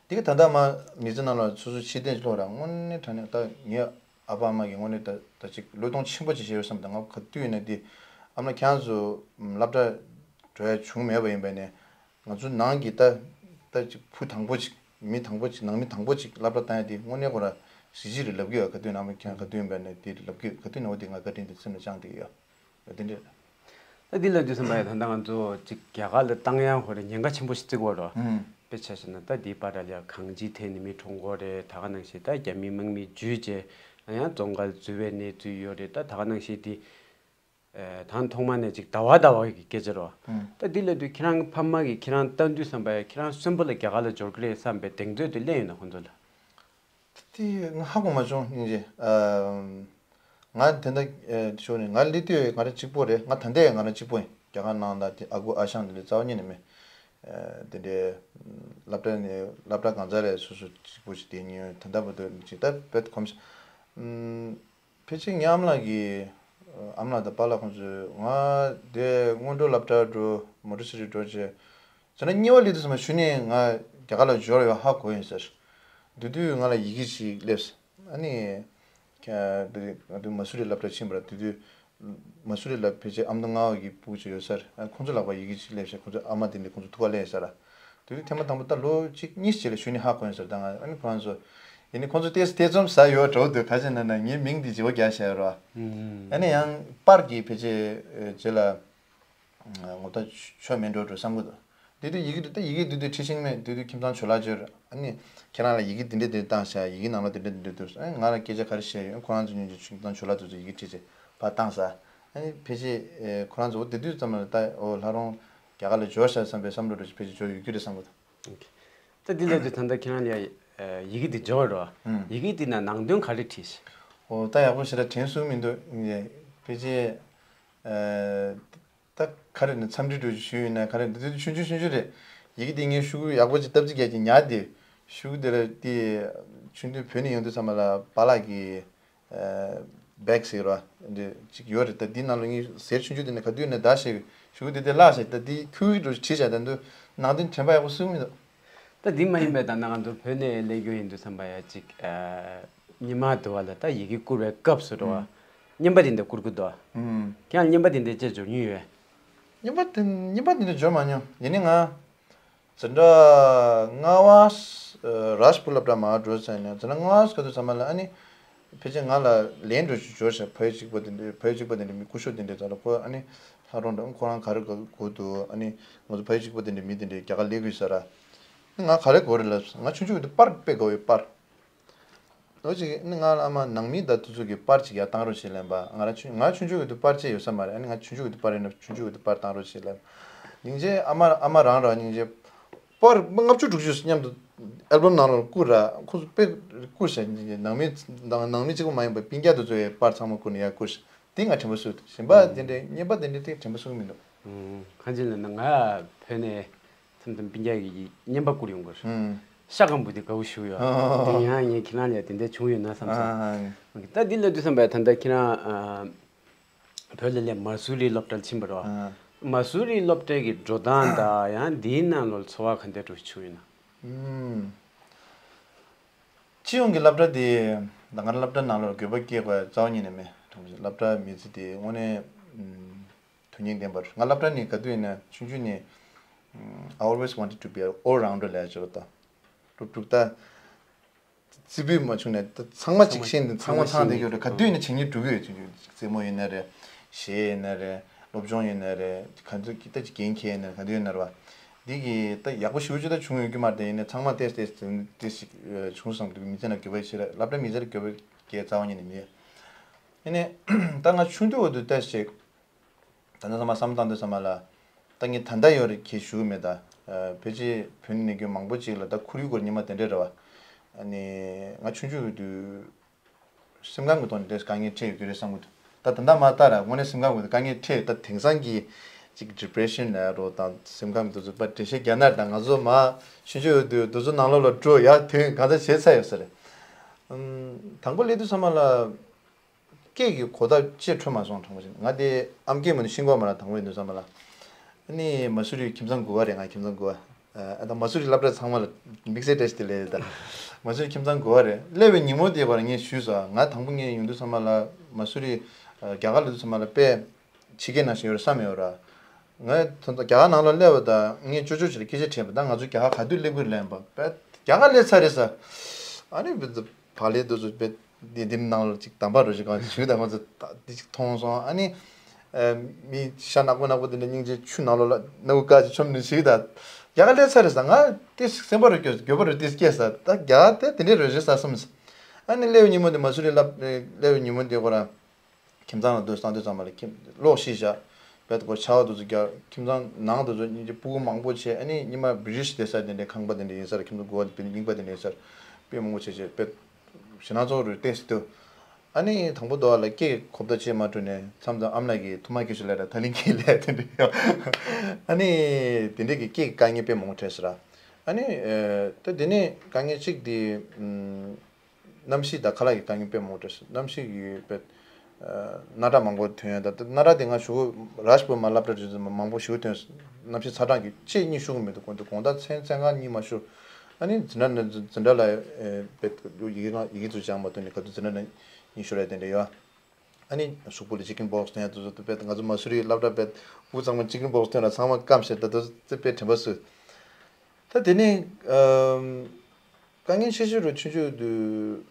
དེ་ག་ད་ལྟ་མ་མི་ཚེ་ནང་ལ་སོ་སོ་ཕྱི་བལྟས་ཀློག་ར་དངོས་གནས་དྲང་གནས་ད་ངའི་ཨ་ཕ་ཨ་མ་གིས་དངོས་གནས་ད་ད་ཅིག་བློས་གཏོང་ཆེན་པོ་ཅིག་བྱས་ཡོད་བསམ། ད་ང་ག་དུས་ཡིན་ན་འདི་ཨ་མ་ལ་ཁྱེད་རང་ཚོ་སློབ་གྲྭ་འགྲོ་ཡ་བྱུང་མེད་པ་ཡིན་པ་ནས་ང་ཚོ་ནང་གི་ད་ད་ཅིག་བུ་དང་པོ་ཅིག་མི་དང་པོ་ཅིག་ནང་མི་དང་པོ་ཅིག་སློབ་གྲྭ་བཏང་ཡ་དེ་དངོས་གནས་ཁོ་ར་གཟི་བརྗིད་རེད་ལབ་ཀྱི་ཡོད། ག་དུས་ནང་མི་ཁྱེད་རང་ག་དུས་ཡིན་པ་ནས་དེ་ལབ་ཀྱི་ཡོད། ག་དུས་ནས་འོ་དེ་ང་བཀའ་དྲིན་དེ་སེམས་ལ་བཅངས་བསྡད་ཀྱི་ཡོད། དེ་འདྲ། ད་འདི་ལ་དུས་ཙམ་པ་ཡ་ད་ལྟ་ང་ཚོ་ཅིག་རྒྱ་གར་ལ་བཏང་ཡང་ཧོ་རེ་ཉེན་ཁ་ཆེན་པོ་ཞིག་བརྩི་དགོས་རོ། ཨུམ། དཔེ་ཆ་བཞག་ན་ད་འདིའི་པར་ལ་ཡ་གང་ཅིའི་ཐད་ནས་མི་གྲོངས་དགོས་རེད། ད་ག་ནང་བཞིན་ད་རྒྱ་མི་དམག་མི་འཇུས་རྗེས་ཡང་རྫོང་ཁ་འཛུལ་བའི་གནས་ཚུལ་ཡོད་རེད། ད་ད་ག་ནང་བཞིན་དེ་ཨེ་ད་ཐོག་མ་ནས་ཅིག་ཟླ་བ་ཟླ་བ་གི་སྐད་ཆ་རོ། ཨུམ། ད་འདི་ལ་དུས་ཁྱེད་རང་ཕ་མ་གིས་ཁྱེད་རང་ལྟ་དུས་ཙམ་པ་ཡ་ཁྱེད་རང་གསོན་པོ་ལ་རྒྱ་གར་ལ་འབྱོར་གི་རེད་བསམ་པའི་གདེང་ཚོད་དུ་སླེབས་ཡོད་ན་ཁོང་ཚོ་ལ། དེ་ང་ཧ་གོ་མ་བྱུང་སྙིང་རྗེ། ཨམ། ང་དེ་འདྲ་ཨེ་ཞོར་ནས་ང་སླེབས་དུས་ང་རང་གཅིག་པོ་རེད། ང་ད་ལྟའི་ང་རང་གཅིག་པོ་ཡིན། རྒྱ་གར་ནང་ལ་དེ་ཨ་ཁུ་ཨ་ཞང་དེ་འདྲ་རྩ་བ་ཉིད་ནས་མེད། ཨེ་དེ་འདྲའི་སློབ་གྲྭ་ནས་སློབ་གྲྭ་གང་ཚར་རེད་སོ་སོ་གཅིག་པོ་ཞིག་བསྡད་མྱོང་། ད་ལྟ་བར་དུ་ཅིག་ད་དཔེ་གོམས་ཤག་ཨམ། ཕལ་ཆེར་ངའི་ཨ་མ་ལགས་ཀྱིས་ཨ་མ་ལགས་དང་པཱ་ལགས་ཁོང་ཚོས་ང་དེ་སྔོན་འགྲོ་སློབ་གྲྭ་འགྲོ་མོ་ཊ་སི་རི་འགྲོ་བྱས། བྱས་ན་གཉིས་པ་སླེབས་དུས་ཙམ་པ་གཞུག་ནས་ང་རྒྱ་གར་ལ་འབྱོར་ཡོད་ཧ་གོ་ཡིན་ཟེར། དེ་དུས་ང་ལ་ཡི་གེ་ཅིག་སླེབས། ཨ་ནི། ཁ་དེ་ང་དུས་མ་སུ་རི་སློབ་གྲྭ་ཕྱིན་པ་ར་དེ་དུས། མ་སུ་རི་ལ་ཕལ་ཆེར་ཨ་མདོ་རྔ་བ་གི་ཕྲུ་གུ་ཅིག་ཡོད་ས་རེད། ཨ་ཁོང་ཚོ་ལག་པར་ཡི་གེ་ཅིག་སླེབས་ཤག་ཁོང་ཚོ་ཨ་མ་དེ་འདྲས་ཁོང་ཚོ་ཐུག་ག་སླེབས་ས་ར། དེ་དུས་ཐེངས་མ་དང་པོ་ད་ལོ་གཅིག་གཉིས་ཅིག་ལ་གཞུག་ནས་ཧ་གོ་ཡིན་ཟེར། ད་ང་ཨ་ནི་ཁོ་རང་ཚོ། ཡིན་ནི་ཁོང་ཚོ་ཏོག་ཙམ་ཐེ་ཚོམ་ཟ་ཡོད་འགྲོ་འདུག་ག་ཅི་ན་ན་ངའི་མིང་འདི་བརྗེ་པོ་རྒྱག་བཞག་ཡོད་ར། ཨ་ནི་ཡང་པར་གྱི་ཕལ་ཆེར་རྗེས་ལ། ངོ་ཐག་ཆོད་མེད་འགྲོ་འགྲོ་བསམ་གི་འདུག་དེ་དུས་ཡི་གེ་དེ་ད་ཡི་གེ་དེ་དུས་ཁྲིད་ཤེས་མེད། དེ་དུས་ཁྱིམ་ཚང་ཇོ་ལགས་ཅིག་ཡོད་རེད། ཨ་ནི་ཁྱེད་རང་ལ་ཡི་གེ་འདི་འདྲས་འདི་བཏང་ཤག་ཡི་གེ་ནང་ལ་འདི་འདྲས་འདི་འདྲས་འདུག་ཨ་ནི་ང་ལ་སྐད་ཆ་ག་རེ་བཤད་ཡོད། ཁོ་རང་ཚོ་གཉིས་ཀྱི་ཁྱིམ་ཚང་ཇོ་ལགས་དེ་ཚོ་ཡི་གེ་ཁྲིད་བྱས་ཕར་བཏང་ས། ཨ་ནི་ཕལ་ཆེར་ཁོ་རང་ཚོ་དེ་དུས་ཙམ་ལ་ད་འོ་ལྷ་རོང་རྒྱ་གར་ལ་འབྱོར་ཤག་བསམ་པའི་བསམ་བློ་འདྲ་ཞིག་ཕལ་ཆེར་འབྱོར་ཡོད་རྒྱུ་རེད་བསམ་གི་འདུག་ད་འདི་ལ་དུས་ད་ལྟ་ཁྱེད་རང་ལ་ཡི་གེ་འདི་འབྱོར་རོ། ཡི་གེ་འདི་ན་ནང་དོན་ག་རེ་བྲིས་ཤག་འོ་ད་ཡག་པོ་ཞེ་དྲག་དྲན་སོང་མི་འདུག་ཕལ་ཆེར། ད་ག་རེ་ནས་འཚམས་འདྲི་འདྲ་ཞུས་ཡོད་ན་ག་རེ་འདི་ཚོ་ཆུང་ཆུང་ཆུང་ཆུང་རེད། ཡི་གེ་འདི་ངས་ཤོག་གུ་ཡག་པོ་ཅིག་བཏབ་ཅིག་རྒྱག་ཅིག་ཉར་དེ། ཤོག་གུ་དེ་ལ་དེ་ཆུང་དུས་བོད་ནས་ཡོང་དུས་ཙམ་པ་ལ་པཱ་ལགས་ཀྱི་བེག་ཟེར་བ་འདི་ཅིག་ཡོད་རེད། ད་འདི་ནང་ལ་ངས་གཟེར་ཆུང་ཆུང་དེ་ནས་ག་དུས་ནས་བདག་བྱས་ཤོག་གུ་དེ་དེ་བརླག་བྱས། ད་འདི་ཁྱུག་ཁྱུག་འདྲ་བྲིས་བྱས། ད་འདི་ནང་དོན་དྲན་པ་ཡག་པོ་སུ་མི་འདུག་ད་འདི་མ་ཡིན་པའི་ད་ནང་དུ་བོད་ནས་སླེབས་རྒྱུ་ཡིན་དུས་ཙམ་པ་ཡ་ཅིག་ཉི་མ་དུ་བ་ལ་ད་ཡི་གེ་བསྐུར་བའི་སྐབས་སུ་འགྲོ་བ། ཨུམ། བརྙན་པ་དེ་འདྲ་བསྐུར་གི་འདུག་ཨུམ། ཁྱེད་རང་བརྙན་པ་དེ་འདྲ་བཅས་འབྱོར་མྱོང་ཡོད། བརྙན་པ་དེ་བརྙན་པ་དེ་འདྲ་འབྱོར་མ་མྱོང་། ཡིན་ནའི་ང་། འཛིན་གྲྭ་ལྔ་པ་རཱཇ་པུར་སློབ་གྲྭ་མར་འགྲོ་ཚར་ནས་འཛིན་གྲྭ་ལྔ་པ་ག་དུས་ཙམ་པ་ལ་ཨ་ནི། ཕལ་ཆེར་ང་ལ་ལན་འདྲ་ཞིག་འབྱོར་ཤག་ཕ་ཡུལ་གཅིག་པ་དེ་འདྲའི་ཕ་ཡུལ་གཅིག་པ་དེ་འདྲའི་མི་སྐུ་ཞབས་དེ་འདྲའི་རྩ་ལ་ཁོ་ཨ་ནི། ལྷ་རོང་འདྲ་ཁོ་རང་ག་རེ་དགོས་འདུག་ཨ་ནི་ང་ཚོ་ཕ་ཡུལ་གཅིག་པ་དེ་འདྲའི་མི་དེ་འདྲའི་རྒྱ་གར་སླེབས་དགོས་ས་ར། ང་ག་རེ་དགོས་རེད་ལབ་སོང་། ང་ཆུང་ཆུང་གི་དུས་པར་དཔེ་དགའ་བའི་པར། ལོ་གཅིག་ནི་ང་ལ་ཨ་མ་ནང་མི་དང་དེ་ཚོ་གི་པར་ཅིག་ཡར་བཏང་རོགས་བྱེད་ལབ་པ། ང་རང་ཆུང་ང་ཆུང་ཆུང་གི་དུས་པར་ཅིག་ཡོད་ས་མ་རེད། ཨ་ནི་ང་ཆུང་ཆུང་གི་དུས་པར་ཡིན་ན་ཆུང་ཆུང་གི་དུས་པར་བཏང་རོགས་བྱེད་ལབ། སྙིང་རྗེ་ཨ་མ་ཨ་མ་རང་ར་སྙིང་རྗེ། པར་ལྔ་བཅུ་དྲུག་ཅུ་མཉམ་དུ་ཨལ་བམ་ནང་ལ་བསྐུར་ར་ཁོ་ཚོ་དཔེ་བསྐུར་ཤག་ནང་མི་ནང་མི་གཅིག་པོ་མ་ཡིན་པར་སྤུན་ཀྱག་དེ་ཚོ་ཡི་པར་ཚང་མ་བསྐུར་ནས་ཡར་བསྐུར་ཤག་དེ་ང་དྲན་པ་གསོས་འདུག་གཞན་པ་དེ་འདྲའི་བརྙན་པ་དེ་འདྲའི་དེ་དྲན་པ་གསོས་མི་འདུག་ཨུམ། གང་ཅི་ལབ་ན་ང་བོད་ནས་མཚམས་མཚམས་སྤུན་ཀྱག་གི་བརྙན་པ་བསྐུར་ཡོང་གི་རེད། ཨུམ། ཤ་སྐམ་པོ་དེ་དགའ་བོ་ཞིག་ཡོད། ཨོ། དེ་ཡང་ངས་ཁྱེད་རང་ལ་དེ་འདྲ་བྱུང་ཡོད་ན་བསམ་སོང་། ཨ། ད་འདི་ལབ་དུས་ཙམ་པ་ད་ལྟ་ཁྱེད་རང་ཨ། བོད་ལ་སླེབས་མ་སུ་རི་སློབ་གྲྭར་ཕྱིན་པ་རེད་བ། ཨ། མ་སུ་རི་སློབ་གྲྭའི་གི་འགྲོ་སྟངས་དང་ཡང་འདིའི་ནང་ལོགས་འཚོ་བ་ག་འདྲ་འདྲ་བྱུང་ཡོད་ན། ཨུམ། སྤྱི་ཡོངས་ཀྱི་སློབ་གྲྭ་དེ་ད་ག་རང་སློབ་གྲྭ་ནང་ལོགས་དགོས་པ་སྐྱེས་པ་རྩ་བ་ཉིད་ནས་མེད། སློབ་གྲྭ་མི་ཚེ་དེ་དངོས་གནས་ཨུམ། དོན་སྙིང་ལྡན་པ་རེད། ང་སློབ་གྲྭ་ནས་ག་དུས་ཡིན་ན་ཆུང་ཆུང་ནས་ཨུམ། I always wanted to be an all rounder ལབ་ཡ་ཅིག་ཡོད་རེད་ད། སློབ་ཕྲུག་ད། རྩེ་ཕུད་མ་བྱུང་ནས་ད་ཚང་མ་ཅིག་ཤེས་ནས་ཚང་མ་ཚང་བསྡད་ཀྱི་ཡོད་རེད། ག་དུས་ནས་བྱེད་སྙིང་འདོད་ཀྱི་ཡོད། རྩེད་མོ་ཡིན་ན་རེད། གཞས་ཡིན་ན་རེད། སློབ་སྦྱོང་ཡིན་ན་རེད། ག་ཚོད་ཀྱི་ད་ཅིག་འགན་འཁྱེར་ཡིན་ན་ག་དུས་ཡིན་ན་རེད་བ། འདི་གི་ད་ཡག་པོ་ཞེ་པོ་ཅིག་ད་བྱུང་ཡོད་ཀྱི་མ་རེད། ཡིན་ནའི་ཚང་མ་ཏེས་ཏེས་ཏེས་ཅིག་བྱུང་སོང་། མི་ཚེ་ན་དགོས་པ་ཞིག་རེད། སློབ་གྲྭ་མི་ཚེ་ལ་དགོས་པ་སྐྱེ་རྩ་བ་ཉིད་ནས་མེད། ཡིན་ནའི་ད་ང་ཆུང་དུས་འོག་ཏུ་ཏེས་ཅིག་ད་ནི་ཚང་མ་བསམ་བློ་བཏང་དུས་ཙམ་པ་ལ། ད་ངས་ད་ལྟ་ཡོད་རེད་ཁྱེད་ཞུ་གི་མེད་ད། ཕལ་ཆེར་བོད་ནས་ནས་རྒྱུ་མང་པོ་ཅིག་ལ་ད་ཁོར་ཡུག་སྐོར་ཉི་མ་དེ་འདྲས་རེད་བ། ཨ་ནི་ང་ཆུང་ཆུང་ཡོད་དུས་སེམས་ཁམས་ཀྱི་ཐོག་ནས་དེ་དཀའ་ངལ་འཕྲད་ཡོད་ཀྱི་རེད་བསམ་གི་འདུག་ད་ད་ལྟ་མ་ལྟ་ར་དངོས་གནས་སེམས་ཁམས་ཀྱི་དཀའ་ངལ་འཕྲད། ད་དེང་སང་གི་ ཅིག་depression་ལབ་རོགས་དང་སེམས་ཁམས་དེ་ཚོ་པ་འགྲེལ་བཤད་རྒྱག་ན་དང་ང་ཚོ་མ་ཆུང་ཆུང་ཡོད་དུས་དེ་ཚོ་ནང་ལོགས་ལ་འགྲོ་ཡ་དོན་གང་ཚ་བྱེད་ཚ་ཡོད་ས་རེད། ཨམ། དང་པོ་སླེབས་དུས་ཚང་མ་ལ། སྐད་ཀྱི་གོ་བརྡ་ཅིག་འཕྲོད་མ་སོང་དྲང་པོ་བྱས་ན། ང་དེ་ཨམ་སྐད་མ་ནི་ཤེས་ཀྱི་ཡོད་མ་རེད། དང་པོ་ཡིན་དུས་ཙམ་པ་ལ། ཨ་ནི་མ་སུ་རི་ཁྱིམ་ཚང་དགུ་པ་རེད། ང་ཁྱིམ་ཚང་དགུ་པ། ཨ་ད་མ་སུ་རི་སློབ་གྲྭ་ཚང་མ་ལ་དམིགས་བསལ་བཀྲ་ཤིས་བདེ་ལེགས་རེད་ད། མ་སུ་རི་ཁྱིམ་ཚང་དགུ་པ་རེད། སླེབས་པའི་ཉིན་མོ་དེ་བར་ངས་ཞུས་སོང་། ང་དང་པོ་ངས་ཡོང་དུས་ཙམ་པ་ལ་མ་སུ་རི་རྒྱ་གར་སླེབས་དུས་ཙམ་པ་ལ་དཔེ་ཕྱི་རྒྱལ་ནང་བཞིན་ཡོད་རེད་བསམ་ཡོད་ར། ངས་ད་ལྟ་རྒྱ་གར་ནང་ལ་སླེབས་པ་དང་ངས་ཅོ་ཅོ་ཅིག་ལ་སྐད་ཆ་དྲིས་པ། ད་ང་ཚོ་རྒྱ་གར་ག་དུས་སླེབས་ཀྱི་རེད་ལབ་པ། རྒྱ་གར་སླེབས་ཚར་རེད་ཟེར། ཨ་ནི་བག་ལེབ་དེ་ཚོ་བེད་དེ་འདི་ནང་ལ་ཅིག་དམ་པ་རུ་ཅིག་གང་ཞིག་ཞུས་དང་ང་ཚོ་འདི་ཅིག་མཐོང་སོང་། ཨ་ནི་མི་ཤ་ནག་པོ་ནག་པོ་དེ་འདྲ་སྙིང་རྗེ་ཆུ་ནང་ལོགས་ལ་སྣ་བུག་དཀར་ཅིག་མཆོངས་ནས་ཞིག་ད་རྒྱ་གར་སླེབས་ཚར་རེད་ཟེར། ང་དེ་སེམས་པ་རུ་སྐྱོ་འགྱོད་པ་རུ་དེ་སྐྱེས་ས། ད་རྒྱ་གར་དེ་དེ་འདྲའི་རུ་རེད་ཟེར་བསམ། ཨ་ནི་སླེབས་ཉིན་མོ་དེ་མ་སུ་རི་སླེབས་སླེབས་ཉིན་མོ་དེ་ཁོ་རང་ཁྱིམ་ཚང་ལ་སྡོད་སང་སྡོད་ཙམ་པ་ལ་ཁྱིམ་གློག་ཤིག་བཞག་བེད་ཁོ་ཆར་པ་དེ་ཚོ་རྒྱག་ཁྱིམ་ཚང་ནང་དེ་ཚོ་སྙིང་རྗེ་སྤུ་གུ་མང་པོ་བྱས། ཨ་ནི་ཉི་མ་བི་རིཤ་བསྡད་ས་དེ་འདྲའི་ཁང་པ་དེ་འདྲ་ཡིན་ས་རེད། ཁྱིམ་ཚང་དགུ་པ་དེ་རྙིང་པ་དེ་འདྲ་ཡིན་ས་རེད། དཔེ་མང་པོ་བྱས་བྱས་བེད་ཞེད་སྣང་ཚོགས་རུ་བལྟས་སུ་འདུག་ཨ་ནི་དང་པོ་དོ་བ་ལ་སྐད་གོ་བརྡ་བྱེད་མ་ཐུབ་ནས་མཚམས་མཚམས་ཨ་མ་ལགས་ཀྱིས་ཐུགས་མ་སྐྱིད་ཤོས་ལས་ར་ད་ལིང་གིས་ལས་དེ་འདྲ་ཡོད། ཨ་ནི་དེ་འདྲའི་གི་སྐད་ཀྱི་དཀའ་ངལ་དཔེ་མང་པོ་འཕྲད་ས་ར། ཨ་ནི་ད་དེ་ནས་དཀའ་ངལ་གཅིག་དེ། གནམ་གཤིས་དང་ཁ་ལག་གི་དཀའ་ངལ་དཔེ་མང་པོ་འཕྲད་སོང་། གནམ་གཤིས་ཀྱི་དཔེ་སྣ་ཁྲག་མང་པོ་ཐོན་ཡ། ད་སྣ་ཁྲག་དེ་ང་གཞུག་གུ་རཱཇ་པུར་མ་སློབ་གྲྭ་རེད་མང་པོ་ཞེ་པོ་ཐོན་སོང་། གནམ་གཤིས་ཚ་གྲང་གི་ཅིག་གཉིད་ཤོར་གི་མི་འདུག་དགོངས་དག་མཚན་མཚན་གང་གཉིད་མ་ཤོར། ཨ་ནི་འཛིན་གྲྭ་ནང་འཛིན་གྲྭ་ལ་དཔེ་ཡི་གེ་ཡི་གེ་ཚོ་སྦྱངས་མ་ཐུབ་ནས་ག་དུས་འཛིན་གྲྭ་ནང་གཉིད་ཤོར་ཡ་དེ་འདྲ་ཡོད། ཨ་ནི་གཟུགས་པོ་ལ་ཅི་ཀིན་བོག་སི་ཐོན་ཡ་དེ་ཚོ་དཔེ་ང་ཚོ་མ་སུ་རི་སློབ་གྲྭ་དཔེ་དབུ་གཙང་མ་ཅི་ཀིན་བོག་སི་ཐོན་ལ་ཚང་མ་སྐམ་ཞེ་ད་དེ་ཚོ་དཔེ་དྲན་པ་གསོས། ད་དེ་ནས་ཨམ། དཀའ་ངལ་ཆེ་ཤོས་རུ་ཆུང་ཆུང་དུས་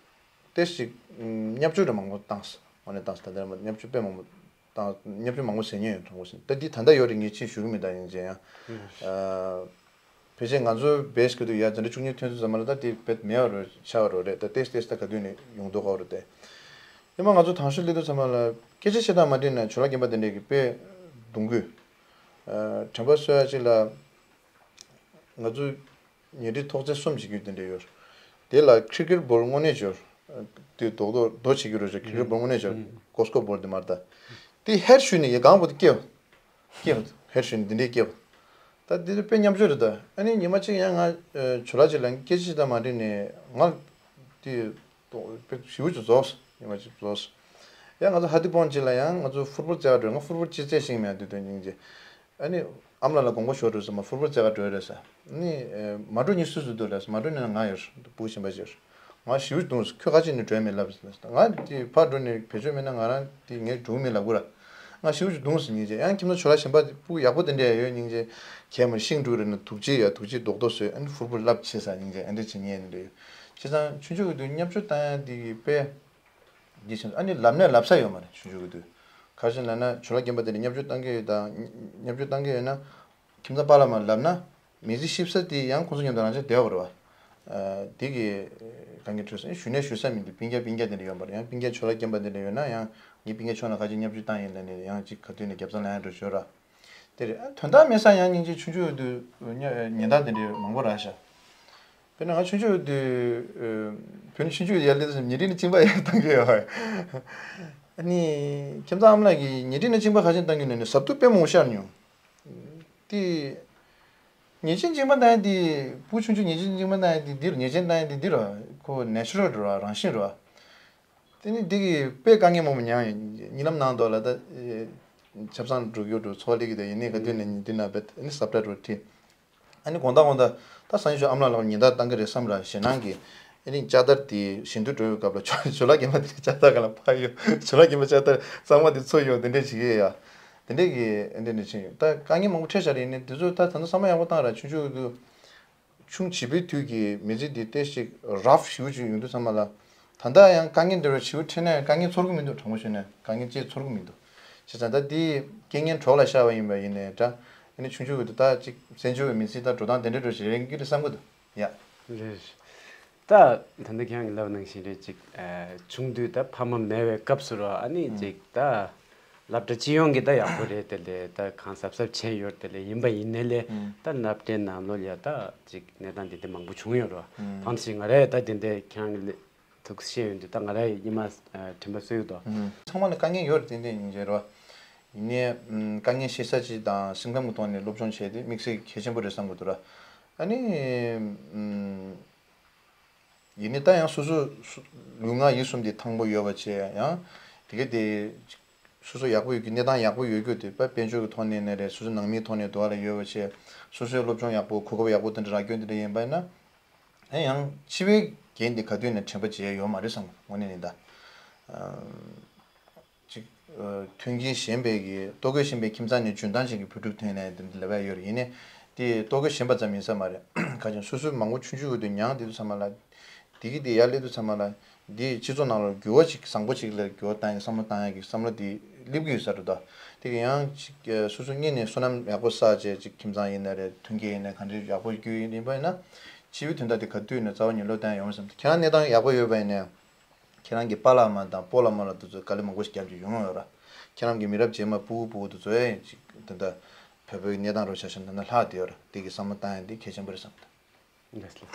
ཏོག་ཙམ་ཅིག་ཨམ། བརྙས་བཅོས་རུ་མང་པོ་བཏང་སོང་། དངོས་གནས་བཏང་སོང་། ད་ལྟ་བརྙས་བཅོས་དཔེ་མང་པོ་བཏང་། བརྙས་བཅོས་མང་པོ་བཟོས་མྱོང་ཡོད། དྲང་པོ་བཤད་ན་ད་འདི་ད་ལྟ་ཡོད་རེད། ངས་ཕྱིར་ཞུ་གི་མེད། ད་ཡིན་ཅེ་ཡང་ཨ། ཕལ་ཆེར་ང་ཚོ་བེ་སི་གི་དུས་ཡ་འཛིན་གྲྭ་བཅུ་གཉིས་ཐོན་ཚུལ་ཙམ་མ་ལ་ད་དེ་བེད་མེད་པ་རུ་ཆགས་པ་རུ་རེད། ད་ཏོག་ཙམ་ཏོག་ཙམ་ད་ག་དུས་ནས་ཡོང་མདོག་ཁ་པོ་རུ་དེ། ཡིན་པ་ང་ཚོ་དང་ཤོས་སླེབས་དུས་ཙམ་མ་ལ་སྐད་ཆ་བཤད་སྟངས་མ་འགྲིག་ན་ཇོ་ལགས་རྒན་པ་དེ་འདྲས་ཀྱིས་དཔེ་གདུང་དགོས། ཨ། དྲན་པ་གསོ་ཡ་ཅིག་ལ། ང་ཚོ་ཉལ་ཁྲི་ཐོག་བརྩེགས་གསུམ་བྱེད་རྒྱུ་དེ་འདྲ་ཡོད། དེ་ལ་ཁི་རི་ཀེ་ཊི་བོལ་དངོས་གནས་འབྱོར། དེ་རྡོག་རྡོག་རྡོ་བྱེད་ཀྱི་རོ་ཅོ་ཁི་རི་ཀེ་ཊི་བོལ་དངོས་གནས་འབྱོར། ཀོ་སི་ཀོ་བོལ་དེ་མར་ད། དེ་ཧེཌ་ཞུས་ནས་ཡ་གང་བོ་དེ་སྐྱེ་བ། སྐྱེ་བ། ཧེཌ་ཞུས་ནས་དེ་འདྲའི་སྐྱེ་བ། ད་དེ་དཔེ་ཉམས་ཆུང་རེད་ད། ཨ་ནི་ཉི་མ་གཅིག་ཡང་ང་ཇོ་ལགས་ཅིག་ལ་སྐད་ཆ་ཞིག་ད་མ་དྲིས་ནས་ང་དེ་དཔེ་ཞེ་པོ་ཅིག་རྫོགས་སོང་། ཉི་མ་གཅིག་རྫོགས་སོང་། ཡང་ང་ཚོ་ཧ་ཏི་པོང་ཅིག་ལ་ཡང་ང་ཚོ་ཕུཊ་བོལ་རྩེ་ག་འགྲོ། ང་ཕུཊ་བོལ་ཅི་རྩེ་ཤེས་མེད་དུས་དོན་སྙིང་རྗེ། ཨ་ནི་ཨ་མ་ལགས་ལ་དགོངས་པ་ཞུ་རོགས་ཟེར་མ། ཕུཊ་བོལ་རྩེ་ག་འགྲོ་རེད་ཟེར། ཨ་ནི་མ་འགྲོ་ནི་སུ་སུ་འདུག་ལབ་ཟེར། མ་འགྲོ་ནི་ང་ཡོད། ཕྲུ་གུ་གཞན་པ་ཅིག་ཡོད། ང་ཞེ་པོ་ཅིག་གདུང་སོང་། ཁྱོད་ག་ཅི་ནས་འགྲོ་ཡ་མེད་ལབ་ཟེར། ང་དེ་ཕར་འགྲོ་ནས་བེད་སྤྱོད་མེད་ན་ང་རང་དེ་ངས་འགྲོ་གི་མེད་ལབ་དགོས་ར། ང་ཞེ་པོ་ཅིག་གདུང་སོང་། ཉིན་རྗེས་ཡང་ཁྱིམ་ཚང་ཇོ་ལགས་གཞན་པ་ཕྲུ་གུ་ཡག་པོ་དེ་འདྲ་ཡོད། སྙིང་རྗེ་ཁྱེད་མ་ཤིང་འབྲུག་རེད་ན་དུག་ཅིག་ཡ་དུག་ཅིག་རྡོག་རྡོག་བཟོས། ཨ་ནི་ཕུཊ་བོལ་ལབ་བྱེད་ས་སྙིང་རྗེ་ཨ་འདྲ་བྱེད་ཉན་ནི་རེད། བྱས་ཙང་ཆུང་ཆུང་གི་དུས་བརྙས་བཅོས་བཏང་ཡ་དེ་གི་དཔེ། འདི་བྱས་ཨ་ནི་ལབ་ནས་ལབ་ས་ཡོད་མ་རེད། ཆུང་ཆུང་གི་དུས། ག་རེ་ཟེར་ན་ན་ཇོ་ལགས་རྒན་པ་དེ་འདྲ་བརྙས་བཅོས་བཏང་གི་ཡོད་དང་། བརྙས་བཅོས་བཏང་གི་ཡོད་ན། ཁྱིམ་ཚང་པཱ་ལགས་མར་ལབ་ན། མི་ཚེ་གཤིབ་ས་དེ་ཡང་ཁོང་ཚོ་མཉམ་དུ་རང་ཅག་བསྡད་པ་རེད་བ། ཨ། དེ་གི་གང་གི་གྲོས་སོང་། ཞུ་ནས་ཞུ་ས་མི་འདུག་སྤུན་ཀྱག་སྤུན་ཀྱག་དེ་འདྲ་ཡོད་མ་རེད། ཡང་སྤུན་ཀྱག་ཇོ་ལགས་རྒན་པ་དེ་འདྲ་ཡོད་ན་ཡང་ངའི་སྤུན་ཀྱག་ཁྱོད་ལ་ག་ཅིག་བརྙས་བཅོས་བཏང་ཡིན་ལབ་ནས་ཡང་ཅིག་ག་དུས་ནས་རྒྱབ་རྩ་ལ་ཡང་འགྲོ་ཞོར་ར། དེ་རེད། ཨ། དོན་དག་མེད་ས་ཡང་སྙིང་རྗེ་ཆུང་ཆུང་དུས་ཉེན་བརྡ་དེ་འདྲའི་མང་པོ་རག་ཤག་དཔེར་ན་ང་ཆུང་ཆུང་དུས། ཨ། བུ་ནི་ཆུང་ཆུང་ཡར་སླེབས་དུས་ཉལ་ཁྲི་ནས་གཅིན་པ་ཡར་བཏང་གི་ཡོད། ཨ་ནི་ཁྱིམ་ཚང་ཨ་མ་ལགས་ཀྱིས་ཉལ་ཁྲི་ནས་གཅིན་པ་ག་ཅིག་བཏང་གི་ནས་ནི་ཟ་དུས་དཔེ་མང་པོ་ཤར་མྱོང་། དེ། ཉལ་ཁྲི་གཅིན་པ་བཏང་ཡ་དེ། བུ་ཆུང་ཆུང་ཉལ་ཁྲི་གཅིན་པ་བཏང་ཡ་དེ་འདི་རུ། ཉལ་ཁྲི་བཏང་ཡ་དེ་འདི་རུ། ཁོ་ནེ་ཅུ་རལ་རེད་བ། རང་བཞིན་རེད་བ། དེ་ནི་འདི་གིས་དཔེ་དཀའ་ངལ་མང་པོ་མྱངས་ཡོད། གཉིད་ལམ་ནང་དུ་ལ་ད། ཨེ། ཆབ་གསང་འགྲོ་རྒྱུ་འགྲོ་ཚོགས་སླེབས་ཀྱི་དེ་ཡིན་ནའི་ག་དུས་ནས་ཉིན་དུས་ན་བེད་ཨ་ནི་ཟབ་གྲྭ་རུ་ཁྲིད། ཨ་ནི་དགོང་དག་དགོང་དག་ད་སང་ཉིན་ཞོགས་ཨ་མ་ལགས་ལ་ཉེན་བརྡ་བཏང་གི་རེད་བསམ་ར། ཞེད་སྣང་གིས་ཨ་ནི་ལྕགས་དར་དེ་བཞེངས་དུས་འགྲོ་བའི་སྐབས་ལ་ཇོ་ཇོ་ལགས་རྒན་པ་དེ་ལྕགས་དར་སྒང་ལ་ཕར་གཡུག་ཇོ་ལགས་རྒན་པ་ལྕགས་དར་གཙང་མ་དེ་འཚོལ་གཡུག་དེ་འདྲས་བྱེད་ཀྱི་ཡ། དེ་འདྲས་ཀྱི་ཨ་འདྲས་ནས་ཕྱིན་ཡོད། ད་དཀའ་ངལ་མང་པོ་འཕྲད་བཞག་རེད། ཡིན་ནའི་དེ་ཚོ་ད་ད་ཚོ་བསམ་བློ་ཡག་པོ་བཏང་ར། ཆུང་ཆུང་དུས། ཆུང་བྱིས་པའི་དུས་ཀྱི་མི་ཚེ་འདི་ཏོག་ཙམ་རཕ་ཞེ་པོ་ཅིག་ཡོང་དུས་ཙམ་པ་ལ། ད་ལྟ་ཡང་དཀའ་ངལ་འདི་འདྲ་ཞེ་པོ་འཕྲད་ནའི་དཀའ་ངལ་ཚོར་གྱི་མི་འདུག་དྲང་པོ་བཤད་ན་དཀའ་ངལ་ཅིག་ཚོར་གྱི་མི་འདུག་བྱས་ཙང་ད་འདི་རྐྱེན་ངན་གྲོགས་ལ་ཤར་བ་ཡིན་པ་ཡིན་ནའི་འདྲ། ཨ་ནི་ཆུང་ཆུང་གི་དུས་ད་ཅིག་བཙན་བྱོལ་བའི་མི་ཚེ་ད་འགྲོ་སྟངས་དེ་འདྲ་འདྲ་ཞིག་རེད་འགི་རེད་བསམ་གྱི་འདུག་ཡ། རེད། ད་ད་ལྟ་ཁྱེད་རང་གིས་ལབ་ནང་བཞིན་རེད། ཅིག་ཨ། ཆུང་དུས་ད་ཕ་མ་མེད་པའི་སྐབས་སུ་རོ། ཨ་ནི་ཅིག་ད་སློབ་གྲྭ་སྤྱི་ཡོངས་ཀྱི་ད་ཡག་པོ་རེད། དེ་ལས་ད་གང་གཟབ་གཟབ་བྱས་ཡོད། དེ་ལས་ཡིན་པ་ཡིན་ནའི་ལས་ད་སློབ་གྲྭའི་ནང་ལོགས་ལ་ད་ཅིག་གནས་སྟངས་དེ་འདྲ་མང་པོ་བྱུང་ཡོད་རོ། ཕམ་ཞིག་ང་རས་ད་དེ་འདྲ་ཁྱེད་རང་གི་ཐུགས་བཤད་ཡོང་དུས་ད་ང་ར་ཡི་ཉི་མ་དྲན་པ་གསོས་ཡོད་དོ། ཚང་མ་ལ་དཀའ་ངལ་ཡོད་རེད། ཏན་ཏན་ཡིན་རེད་རོ། ཡིན་ནའི་ཨམ་དཀའ་ངལ་ཤེས་ས་ཅིག་དང་སེམས་ཁམས་ཀྱི་ཐོག་ནས་སློབ་སྦྱོང་བྱས་ཏེ་དམིགས་བསལ་གལ་ཆེན་པོ་རེད་བསམ་གྱི་འདུག་ར། ཨ་ནི་ཨམ་ཡིན་ནའི་ད་ཡང་སོ་སོ་སོ་ལུས་ངག་ཡིད་གསུམ་དེ་ཐང་པོ་ཡོད་པ་བྱས་ཡང་དེ་ག་དེ་སོ་སོ་ཡག་པོ་ཡོད་རྒྱུ་གནས་སྟངས་ཡག་པོ་ཡོད་རྒྱུ་དེ་དཔལ་འབྱོར་གྱི་ཐོག་ནས་ནས་རེད། སོ་སོ་ནང་མིའི་ཐོག་ནས་དུ་བ་ལ་ཡོད་པ་བྱས་སོ་སོའི་སློབ་སྦྱོང་ཡག་པོ་གོ་སྐབས་ཡག་པོ་དེ་འདྲ་རག་རྒྱུ་དེ་འདྲ་ཡིན་པ་ཡིན་ན། ཨེ་ཡང་འཆི་བའི་འགན་དེ་ག་དུས་ནས་དྲན་པ་བརྗེད་ཡོད་མ་རེད་བསམ་དངོས་གནས་ཡིན་ད། ཅིག་མཐུན་རྐྱེན་ཞན་པའི་གི་ལྟོ་གོས་ཞན་པའི་ཁྱིམ་ཚང་ནས་འཇོན་ཐང་ཅན་གྱི་བུ་ཕྲུག་ཐོན་ནས་འདི་འདི་ལབ་ཡ་ཡོད་རེད། ཡིན་ནའི་དེ་ལྟོ་གོས་ཞན་པ་ཙམ་ཡིན་ས་མ་རེད། ག་ཅིག་སོ་སོའི་མང་པོ་ཆུང་ཆུང་གི་དུས་མྱངས་དེ་དུས་ཚང་མ་ལ་དེ་གི་དེ་ཡར་སླེབས་དུས་ཚང་མ་ལ་འདི་སྤྱི་ཚོགས་ནང་ལ་འགྱུར་བ་ཅིག་བཟང་པོ་ཅིག་ལ་འགྱུར་བ་བཏང་ཡ་བསམ་བློ་བཏང་ཡ་གི་བསམ་བློ་དེ་སླེབས་ཀྱི་ཡོད་ས་རེད་ད། དེ་གི་ཡང་ཅིག་སོ་སོ་གཉིས་ནས་བསོད་ནམས་ཡག་པོ་བསགས་བྱས་ཅིག་ཁྱིམ་ཚང་ཡིན་ན་རེད། མཐུན་རྐྱེན་ཡིན་ན་གང་འདྲ་ཡག་པོ་རྒྱུ་ཡིན་པ་ཡིན་ན་འཆི་བའི་དོན་དག་དེ་ག་དུས་ནས་རྩ་བ་ཉིད་ལོག་བཏང་ཡ་ཡོང་བསམ། ཁྱེད་རང་གནས་སྟངས་ཡག་པོ་ཡོད་པ་ཡིན་ན། ཁྱེད་རང་གི་པཱ་ལགས་མ་དང་སྤོ་ལགས་མ་ལགས་དེ་ཚོ་དཀའ་ལས་མང་པོ་ཞིག་རྒྱབ་ཀྱི་ཡོང་ཡོད་ར། ཁྱེད་རང་གི་མི་རབས་རྗེས་མ་སྤུ་གུ་སྤུ་གུ་དེ་ཚོ་ཡང་ཅིག་དེ་འདྲ་བོད་པའི་གནས་སྟངས་རོ་ཆ་བཞག་ན་ལྷག་བསྡད་ཡོད་ར། དེ་གི་བསམ་བློ་བཏང་ཡ་འདི་གལ་ཆེན་པོ་རེད་བསམ། ལགས་སོ།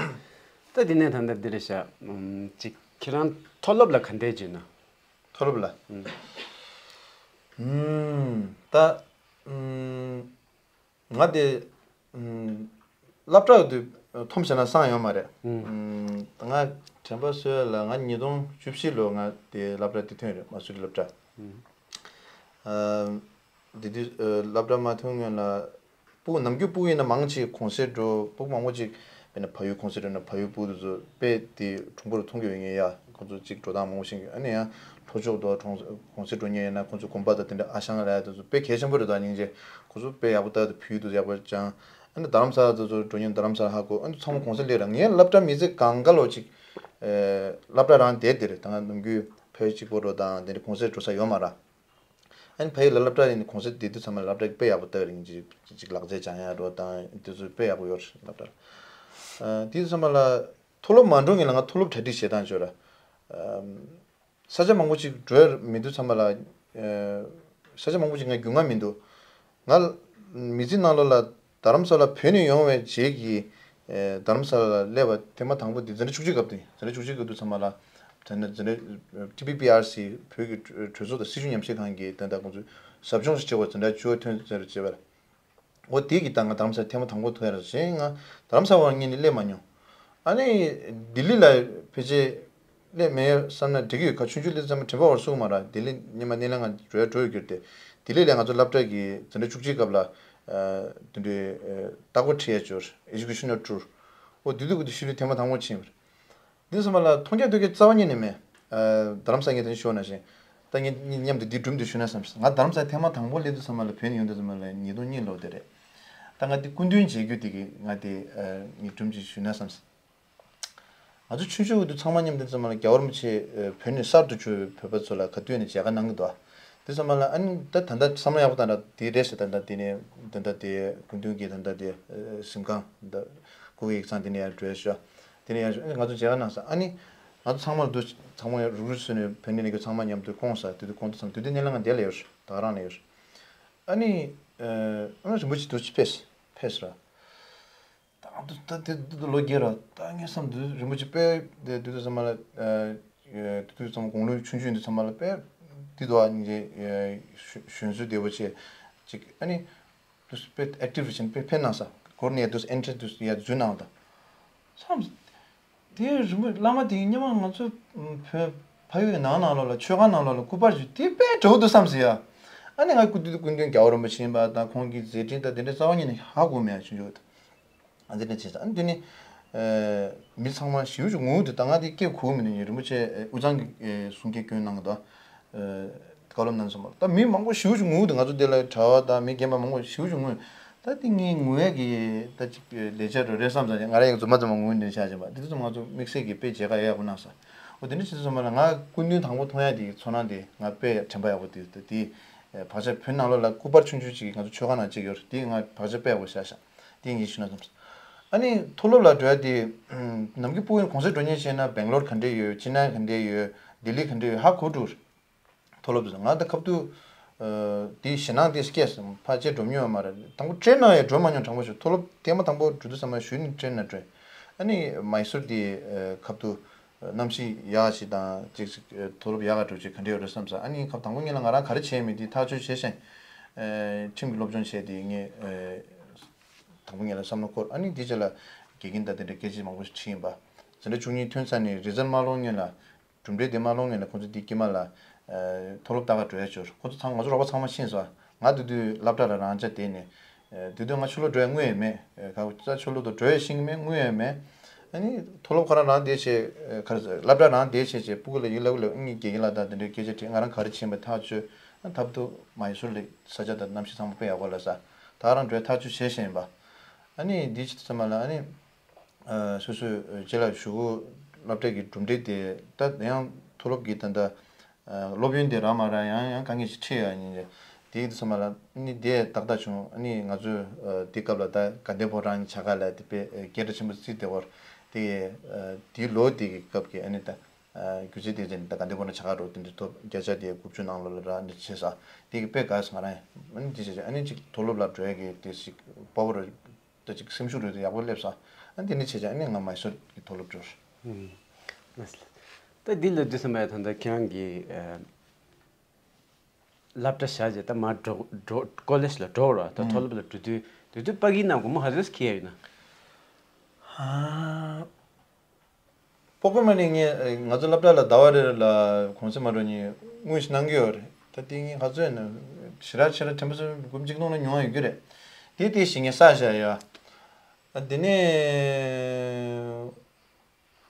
ད་འདི་ནས་ད་ལྟ་འདི་རེད་ཤག་ཨམ་ཅིག་ཁྱེད་རང་མཐོ་སློབ་ལ་ག་འདྲས་བྱས་ན། མཐོ་སློབ་ལ། ཨམ། ཨམ། ད་ཨམ། ང་དེ་ཨམ། སློབ་གྲྭ་དུ་མཐོང་བྱས་ན་སང་ཡོད་མ་རེད། ཨམ། ང་དྲན་པ་གསོས་ལ་ང་ཉིས་སྟོང་བཅུ་བཞི་ལོ་ང་དེ་སློབ་གྲྭ་དེ་ཐོན་རེད། མ་སུ་རི་སློབ་གྲྭ། ཨམ། ཨ་དེ་དུས་ཨ་སློབ་གྲྭ་མ་ཐོན་སྔོན་ལ་སྤུ་གུ་ནམ་རྒྱུན་སྤུ་གུ་ཡིན་ན་མང་ཆེ་གུང་སེང་འགྲོ། སྤུ་གུ་མང་པོ་ཅིག་དཔེར་ན་ཕ་ཡུལ་གུང་སེང་འགྲོ་ན་ཕ་ཡུལ་སྤུ་གུ་དེ་ཚོ་དཔེ་དེ་གྲུང་པོ་རུ་མཐོང་གི་ཡོད་ངེས་ཡ། ཁོང་ཚོ་ཅིག་འགྲོ་སྟངས་མང་པོ་ཤེས་ཀྱི། ཨ་ནི་ཡང་ལྷོ་ཕྱོགས་དུ་གྲོང་གུང་སེང་འགྲོ་མཁན་ཡིན་ན་ཁོང་ཚོ་དགོན་པ་དང་དེ་འདྲ་ཨ་ཞང་ར་དེ་ཚོ་དཔེ་གལ་ཆེན་པོ་རེད། ད་སྙིང་རྗེ་ཁོང་ཚོ་དཔེ་ཡག་པོ་ལྟ་དེ་ཕ་ཡུལ་དུ་ཡག་པོ་སྦྱང་། ཨ་ནི་རྡ་རམ་ས་ལ་དེ་ཚོ་འགྲོ་མཁན་རྡ་རམ་ས་ལ་ཧ་གོ། ཨ་ནི་ཚང་མ་གུང་སེང་སླེབས་ར། ངའི་སློབ་གྲྭ་མི་ཚེ་གང་ག་ལོ་ཅིག་ཨེ་སློབ་གྲྭ་རང་བསྡད་དེ་རེད། ད་ང་ནམ་རྒྱུན་ཕ་ཡུལ་གཅིག་པོ་འགྲོ་དང་དེ་འདྲ་གུང་སེང་འགྲོ་ས་ཡོད་མ་ར། ཨ་ནི་ཕ་ཡུལ་ལ་སློབ་གྲྭ་ཡིན་གུང་སེང་བསྡད་དུས་ཚང་མ་སློབ་གྲྭ་དཔེ་ཡག་པོ་ལྟ་བ་རིང་ཅིག་ཅིག་ལག་རྩལ་སྦྱང་ཡ་རོ་དང་དེ་ཚོ་དཔེ་ཡག་པོ་ཡོད་རེད་སློབ་གྲྭ་ལ། ཨ་དེ་ཚང་མ་ལ་མཐོ་སློབ་མ་འགྲོ་སྔོན་ལ་ང་མཐོ་སློབ་གྲ་སྒྲིག་བྱེད་སྟངས་བྱོས་ར། ཨ་ས་ཆ་མང་པོ་ཅིག་འགྲོ་ཡ་མི་འདུག་ཚང་མ་ལ། ཨ་ས་ཆ་མང་པོ་ཅིག་ང་རྒྱུས་མངའ་མི་འདུག་ང་མི་ཚེ་ནང་ལོགས་ལ་རྡ་རམ་ས་ལ་བོད་ནས་ཡོང་བའི་རྗེས་ཀྱི་ཨེ་རྡ་རམ་ས་ལ་སླེབས་པ་ཐེངས་མ་དང་པོ་འདི་འཛིན་གྲྭ་བཅུ་གཅིག་སྐབས་དེ། འཛིན་གྲྭ་བཅུ་གཅིག་སྐབས་དུས་ཚང་མ་ལ་དེ་ནས་འཛིན་གྲྭ་ཊི་པི་པི་ཨར་སི་བོད་ཀྱི་གྲོས་ཚོགས་དང་སྲིད་བྱུས་ཉམས་ཞིབ་ཁང་གིས་དེ་འདྲ་ཁོང་ཚོས་ཟབ་སྦྱོང་ཞིག་བྱེད་དགོས། འཛིན་གྲྭ་བཅུ་པ་ཐོན་ཟེར་བྱས་པ་རེད། འོ་དེ་གི་ད་ང་རྡ་རམ་ས་ལ་ཐེངས་མ་དང་པོ་ཐོན་ཡ་རེད། གཞན་ང་རྡ་རམ་ས་བར་ངེད་གཉིས་སླེབས་མ་མྱོང་། ཨ་ནི་ལྡི་ལི་ལ་ཕལ་ཆེར་སླེབས་མེད་བསམ་ན་འགྲིག་གི་ཡོད། ཁ་ཆུང་ཆུང་སླེབས་ཙམ་དྲན་པ་བར་སོང་མ་ར། ལྡི་ལི་སྔོན་མ་སྣེ་ལེན་ང་འགྲོ་ཡ་འགྲོ་ཡོད་གྱུར་ཏེ། ལྡི་ལི་ལ་ང་ཚོ་སློབ་གྲྭ་གི་འཛིན་གྲྭ་བཅུ་གཅིག་སྐབས་ལ་ཨ་དེ་འདྲའི་ཨ་རྟགས་པར་ཁྲིད་ཡ་ཅིག་ཡོད་རེད། ཨེ་ཇུ་ཀེ་ཤན་ནལ་ཊུར། འོ་དེ་དུས་ཀྱི་དུས་ཤུལ་ལུས་ཐེངས་མ་དང་པོ་ཕྱིན་པ་རེད། འདི་ཚང་མ་ལ་མཐོང་རྒྱ་ཐོས་རྒྱ་རྩ་བ་ཉིད་ནས་མེད། ཨ་རྡ་རམ་ས་ངས་དེ་ནས་ཞུ་ན་བཞིན། ད་ངས་གཉིས་མཉམ་དུ་འདི་སྒྲུང་འདི་ཞུ་ན་བསམ། ང་རྡ་རམ་ས་ཐེངས་མ་དང་པོ་སླེབས་དུས་ཚང་མ་ལ་བོད་ནས་ཡོང་དུས་ཚང་མ་ལ་ཉིས་སྟོང་གཉིས་ལོ་དེ་རེད། ད་ང་འདི་སྐུ་མདུན་མཇལ་རྒྱུ་དེ་གི་ང་དེ་ཨ་ངས་སྒྲུང་ཅིག་ཞུ་ན་བསམ། ང་ཚོ་ཆུང་ཆུང་གི་དུས་ཚང་མ་མཉམ་དུ་ཚང་མ་ལ་རྒྱལ་བ་རིན་པོ་ཆེ་ཨ་བོད་ནས་གསར་དུ་བྱོན་པའི་བོད་པ་ཚོ་ལ་ག་དུས་ནས་མཇལ་ཁ་གནང་གི་འདུག་དེ་ཚང་མ་ལ་ཨ་ནི་ད་ད་ལྟ་བསམ་བློ་ཡག་པོ་བཏང་ར་དེ་རེད་ཟེར། ད་ལྟ་དེ་ནས་ད་ལྟ་དེ་སྐུ་མདུན་གྱི་ད་ལྟ་དེ་ཨ་གཟིམ་ཁང་ད་སྐུ་ཡིག་ཚང་དེ་ནས་ཡར་འགྲོ་ཡ་ཤོག་དེ་ནས་ཡར་ང་ཚོ་མཇལ་ཁ་གནང་ས། ཨ་ནི་ང་ཚོ་ཚང་མ་ལ་དུ་ཚང་མ་རུག་རུག་བཟོས་ནས་བོད་ནས་ནས་ཚང་མ་མཉམ་དུ་སྐོང་ས། དེ་དུས་སྐོང་དུས་ཚང་དེ་དུས་སྣེ་ལེན་ཁང་དེ་ལ་ཡོད་རེད། ད་ག་རང་ལ་ཡོད་རེད། ཨ་ནི་ཨ་ནི་རིན་པོ་ཆེ་དུ་ཕེབས་ཕེབས་ར། ད་ང་ཚོ་ད་དེ་དུས་ལོ་རྒས་ར། ད་ངས་བསམ་དུས་རིན་པོ་ཆེ་དཔེ་དེ་དུས་ཚང་མ་ལ་དུས་ཚང་མ་དགུང་ལོ་ཆུང་ཆུང་དུས་ཚང་མ་ལ་དཔེ་དེ་དུས་ཨ་ནི་གཞོན་གཞོན་གསོ་བདེ་པོ་བྱས་ཅིག་ཨ་ནི། དུས་དཔེ་ཨེག་ཊིབ་རེད་ཅིང་དཔེ་ཕན་གནང་ས། གོ་ནས་དུས་ཨེན་ཊི་དུས་ཡ་འཛུལ་གནང་དང་། བསམ། དེ་རིན་པོ་བླ་མ་དེ་སྔོན་མ་ང་ཚོ་བོད་ཕ་ཡུལ་གྱི་ནང་ནང་ལོགས་ལ་ཆོས་ཁང་ནང་ལོགས་ལ་སྐུ་པར་ཞིག་དེ་དཔེ་འདྲ་བོ་འདུག་བསམ་ཟེར་ཡ། ཨ་ནི་ང་སྐུ་དུས་སྐུ་མདུན་རྒྱལ་བ་རིན་པོ་ཆེ་ཡིན་པ་དང་ཁོང་གི་མཛད་འཕྲིན་དང་དེ་འདྲའི་རྩ་བ་ཉིད་ནས་ཧ་གོ་མེད་ཆུང་ཆུང་དུས། ཨ་འདི་འདྲ་བྱས་ཙང་ཨ་ནི་དེ་ནི་ཨ་མི་ཚང་མ་ཞེ་པོ་ཅིག་ངུ་འདུག་ད་ང་དེ་སྐད་གོ་མི་འདུག་ཉིན་རིན་པོ་ཆེ་ཨ་དབུས་གཙང་གི་ཨ་གསུང་སྐད་སྐྱོན་གནང་གི་འདུག་ཨ་བཀའ་སློབ་གནང་སོང་། ད་མི་མང་པོ་ཞེ་པོ་ཅིག་ངུ་འདུག་ང་ཚོ་འདི་ལ་གྲྭ་པ་དང་མི་རྒན་པ་མང་པོ་ཞེ་པོ་ཅིག་ངུ། ད་དེ་ངས་ངུ་ཡ་གི་ད་ཅིག་ལས་བྱ་རོ་རེད་བསམ་ཙང་ང་རང་ཡང་རྫུན་མ་རྫུན་མ་ངུ་འདུག་ཆ་བཞིན་པ་དེ་ཚོ་ང་ཚོ་དམིགས་བསལ་གྱི་དཔེ་མཇལ་ཁ་ཡག་པོ་གནང་ས། འོ་དེ་འདྲ་བྱས་ཙང་མ་ལ་ང་སྐུ་མདུན་དང་པོ་མཐོང་ཡ་དེ་ཚོར་སྣང་དེ་ང་དཔེ་དྲན་པ་ཡག་པོ་དེ་ད་དེ་བག་ཆགས་བོད་ནང་ལོགས་ལ་སྐུ་པར་ཆུང་ཆུང་ཅིག་ང་ཚོ་ཆོས་ཁང་ནང་ཅིག་ཡོད་རེད། དེ་ང་བག་ཆགས་དཔེ་ཡག་པོ་བཞག་ཤག་དེ་ངས་ཞུ་ན་བསམ། ཨ་ནི་མཐོ་སློབ་ལ་འགྲོ་ཡ་དེ་ནམ་རྒྱུན་སྤུ་གུ་གུང་སེང་འགྲོ་མཁན་བྱས་ན་སྦེང་ལོར་ག་འདྲས་ཡོད། ཅི་ན་ག་འདྲས་ཡོད། ལྡི་ལི་ག་འདྲས་ཡོད་ཧ་གོ་འགྲོ། མཐོ་སློབ་དེ་ང་ད་ཁབ་ཏུ་དེའི་ཞེད་སྣང་དེ་སྐྱེས་སོང་། ཕལ་ཆེར་འགྲོ་མྱོང་ཡོད་མ་རེད། དང་པོ་ཊེན་ནང་ཡང་འགྲོ་མ་མྱོང་། དྲང་པོ་ཞུ་མཐོ་སློབ་ཐེངས་མ་དང་པོ་འགྲོ་དུས་ཙམ་པ་གཞུག་ནས་ཊེན་ནང་འགྲོ། ཨ་ནི་མའི་སུར་དེ་ཁབ་ཏུ་གནམ་གཤིས་ཡག་ཞིག་དང་ཅིག་ཅིག་མཐོ་སློབ་ཡག་ག་འགྲོ་ཅིག་ག་འདྲ་ཡོད་རེད་བསམ་ས། ཨ་ནི་ཁབ་དང་པོ་ཉིད་ལ་ང་རང་ག་རེ་བྱས་མེད་དེ་ཐག་གཅོད་བྱས་ཤིང་། ཁྲིམས་ཀྱི་སློབ་སྦྱོང་བྱས་ཏེ་ངས་དང་པོ་ངེད་ལ་བསམ་བློ་འཁོར། ཨ་ནི་དེའི་རྗེས་ལ་དགེ་རྒན་དང་དེ་འདྲའི་སྐད་ཆ་མང་པོ་ཞིག་ཕྱིན་པ། འཛིན་གྲྭ་བཅུ་གཉིས་ཐོན་ཚར་ནས་རི་ཛལ་མ་ལོག་སྔོན་ལ། གྲུབ་འབྲས་དེ་མ་ལོག་སྔོན་ལ་ཁོང་ཚོ་དེ་དཀྱིལ་མ་ལ་མཐོ་སློབ་ལྟ་ག་འགྲོ་ཡ་འབྱོར། ཁོང་ཚོ་ཚང་མ་ང་ཚོ་རོགས་པ་ཚང་མ་ཤེས་སོང་། ང་དེ་དུས་སློབ་གྲྭ་ལ་རང་འཇགས་བསྡད་ནས། དེ་དུས་ང་ཕྱི་ལོགས་འགྲོ་ཡ་དངུལ་ཡང་མེད། ག་ས་ཕྱི་ལོགས་དུ་འགྲོ་ཡ་ཤེས་ཀྱི་མེད། དངུལ་ཡང་མེད། ཨ་ནི་མཐོ་སློབ་ཁོ་རང་རང་བསྡད་བྱས། ག་རེ་ཟེར། སློབ་གྲྭ་རང་བསྡད་བྱས་བྱས་སྤུ་གུ་ལ་ཡིད་ལབ་ལབ། ཨ་ནི་དགེ་རྒན་ལགས་དང་དེ་འདྲའི་སྐད་ཆ་དྲིས། ང་རང་ག་རེ་བྱེད་པ་ཐག་ཆོད། ཨ་ཐབས་སྡུག་མ་ཡི་སུར་ལེགས་ས་ཆ་དང་གནམ་གཤིས་ཚང་མ་དཔེ་ཡག་པོ་ལ་ས། ད་རང་འགྲོ་ཡ་ཐག་ཆོད་བྱས་བཞིན་ཡིན་པ། ཨ་ནི་འདི་ཕྱི་ཚོད་མ་ལ་ཨ་ནི། སོ་སོའི་རྗེས་ལ་གཞུག་གུ་སློབ་གྲྭ་གི་གྲུབ་འབྲས་དེ་ད་ཡང་མཐོ་སློབ་ཀྱི་ད་ལྟ་སློབ་ཡོན་དེ་རག་མ་རག་ཡང་ཡང་དཀའ་ངལ་ཞིག་འཕྲད་ཡ་ཡིན། དེ་ཡིན་དུས་ཙམ་པ་ལ་ནི་དེ་ཏག་ཏག་བྱུང་། ཨ་ནི་ང་ཚོས་དེ་སྐབས་ལ་ད་དགའ་ལྡན་ཕོ་བྲང་བྱ་དགའ་ལ་དེ་དཔེ་སྐད་གྲགས་ཆེན་པོ་བརྩིས་བསྡད་པ་རེད། དེ་དེའི་ལོ་དེ་གི་སྐབས་ཀྱི་ཨ་ནི་ད་རྒྱུ་མཚན་དེ་ཚོ་ནི་ད་དགའ་ལྡན་ཕོ་བྲང་བྱ་དགའ་རོགས་དེ་འདྲ་ཐོབ། བརྒྱ་ཆ་དེ་དགུ་བཅུ་ནང་ལོགས་ལ་རག་འདི་བྱས་ས། དེ་གི་དཔེ་དགའ་སོང་། ང་རང་ཨ་ནི་དེ་བྱས་བྱས་ཨ་ནི་ཅིག་མཐོ་སློབ་ལ་འགྲོ་ཡ་གི་དེ་ཞིག་སྤོབས་པ་རེད། ད་ཅིག་སེམས་ཤུགས་རེ་ཡག་པོ་སླེབས་སོང་། ཨ་དེ་ནས་བྱས་ཙང་ཨ་ནི་ང་མའི་སོར་གྱི་མཐོ་སློབ་འགྲོ། ཨུམ། ལགས་སོ། ད་འདི་ལ་དུས་ཙམ་པ་ད་ལྟ་ཁྱེད་རང་གི་ཨ་སློབ་གྲྭ་བཞག་རྗེས་ད་མར་འགྲོ་འགྲོ་ཀོ་ལེཇ་ལ་འགྲོ་ར། ད་མཐོ་སློབ་ལ་འགྲོ་དུས་དེ་དུས་ཕ་གིའི་ནང་སྒོར་མོ་ག་ཚོད་ཁྱེར་ཡོད་ན། ཧ། སྤོག་པ་མ་ནི་ངས་ང་ཚོ་སློབ་གྲྭ་ལ་ཟླ་བ་རེ་རེ་ལ་གུང་སེང་མ་འགྲོ་ནི་དངུལ་ཞིག་གནང་གི་ཡོད་རེད། ད་དེ་ངས་ག་ཚོད་ཡིན་ན་ཞེ་དྲག་ཆེ་དྲག་ཕྲན་བུ་ཚོ་སྒོར་མོ་གཅིག་སྟོང་ལ་ཉུང་བ་ཡོད་ཀྱི་རེད། དེ་དེ་ཞིག་ངས་བསགས་བཞག་ཡོད། ཨ་དེ་ནས་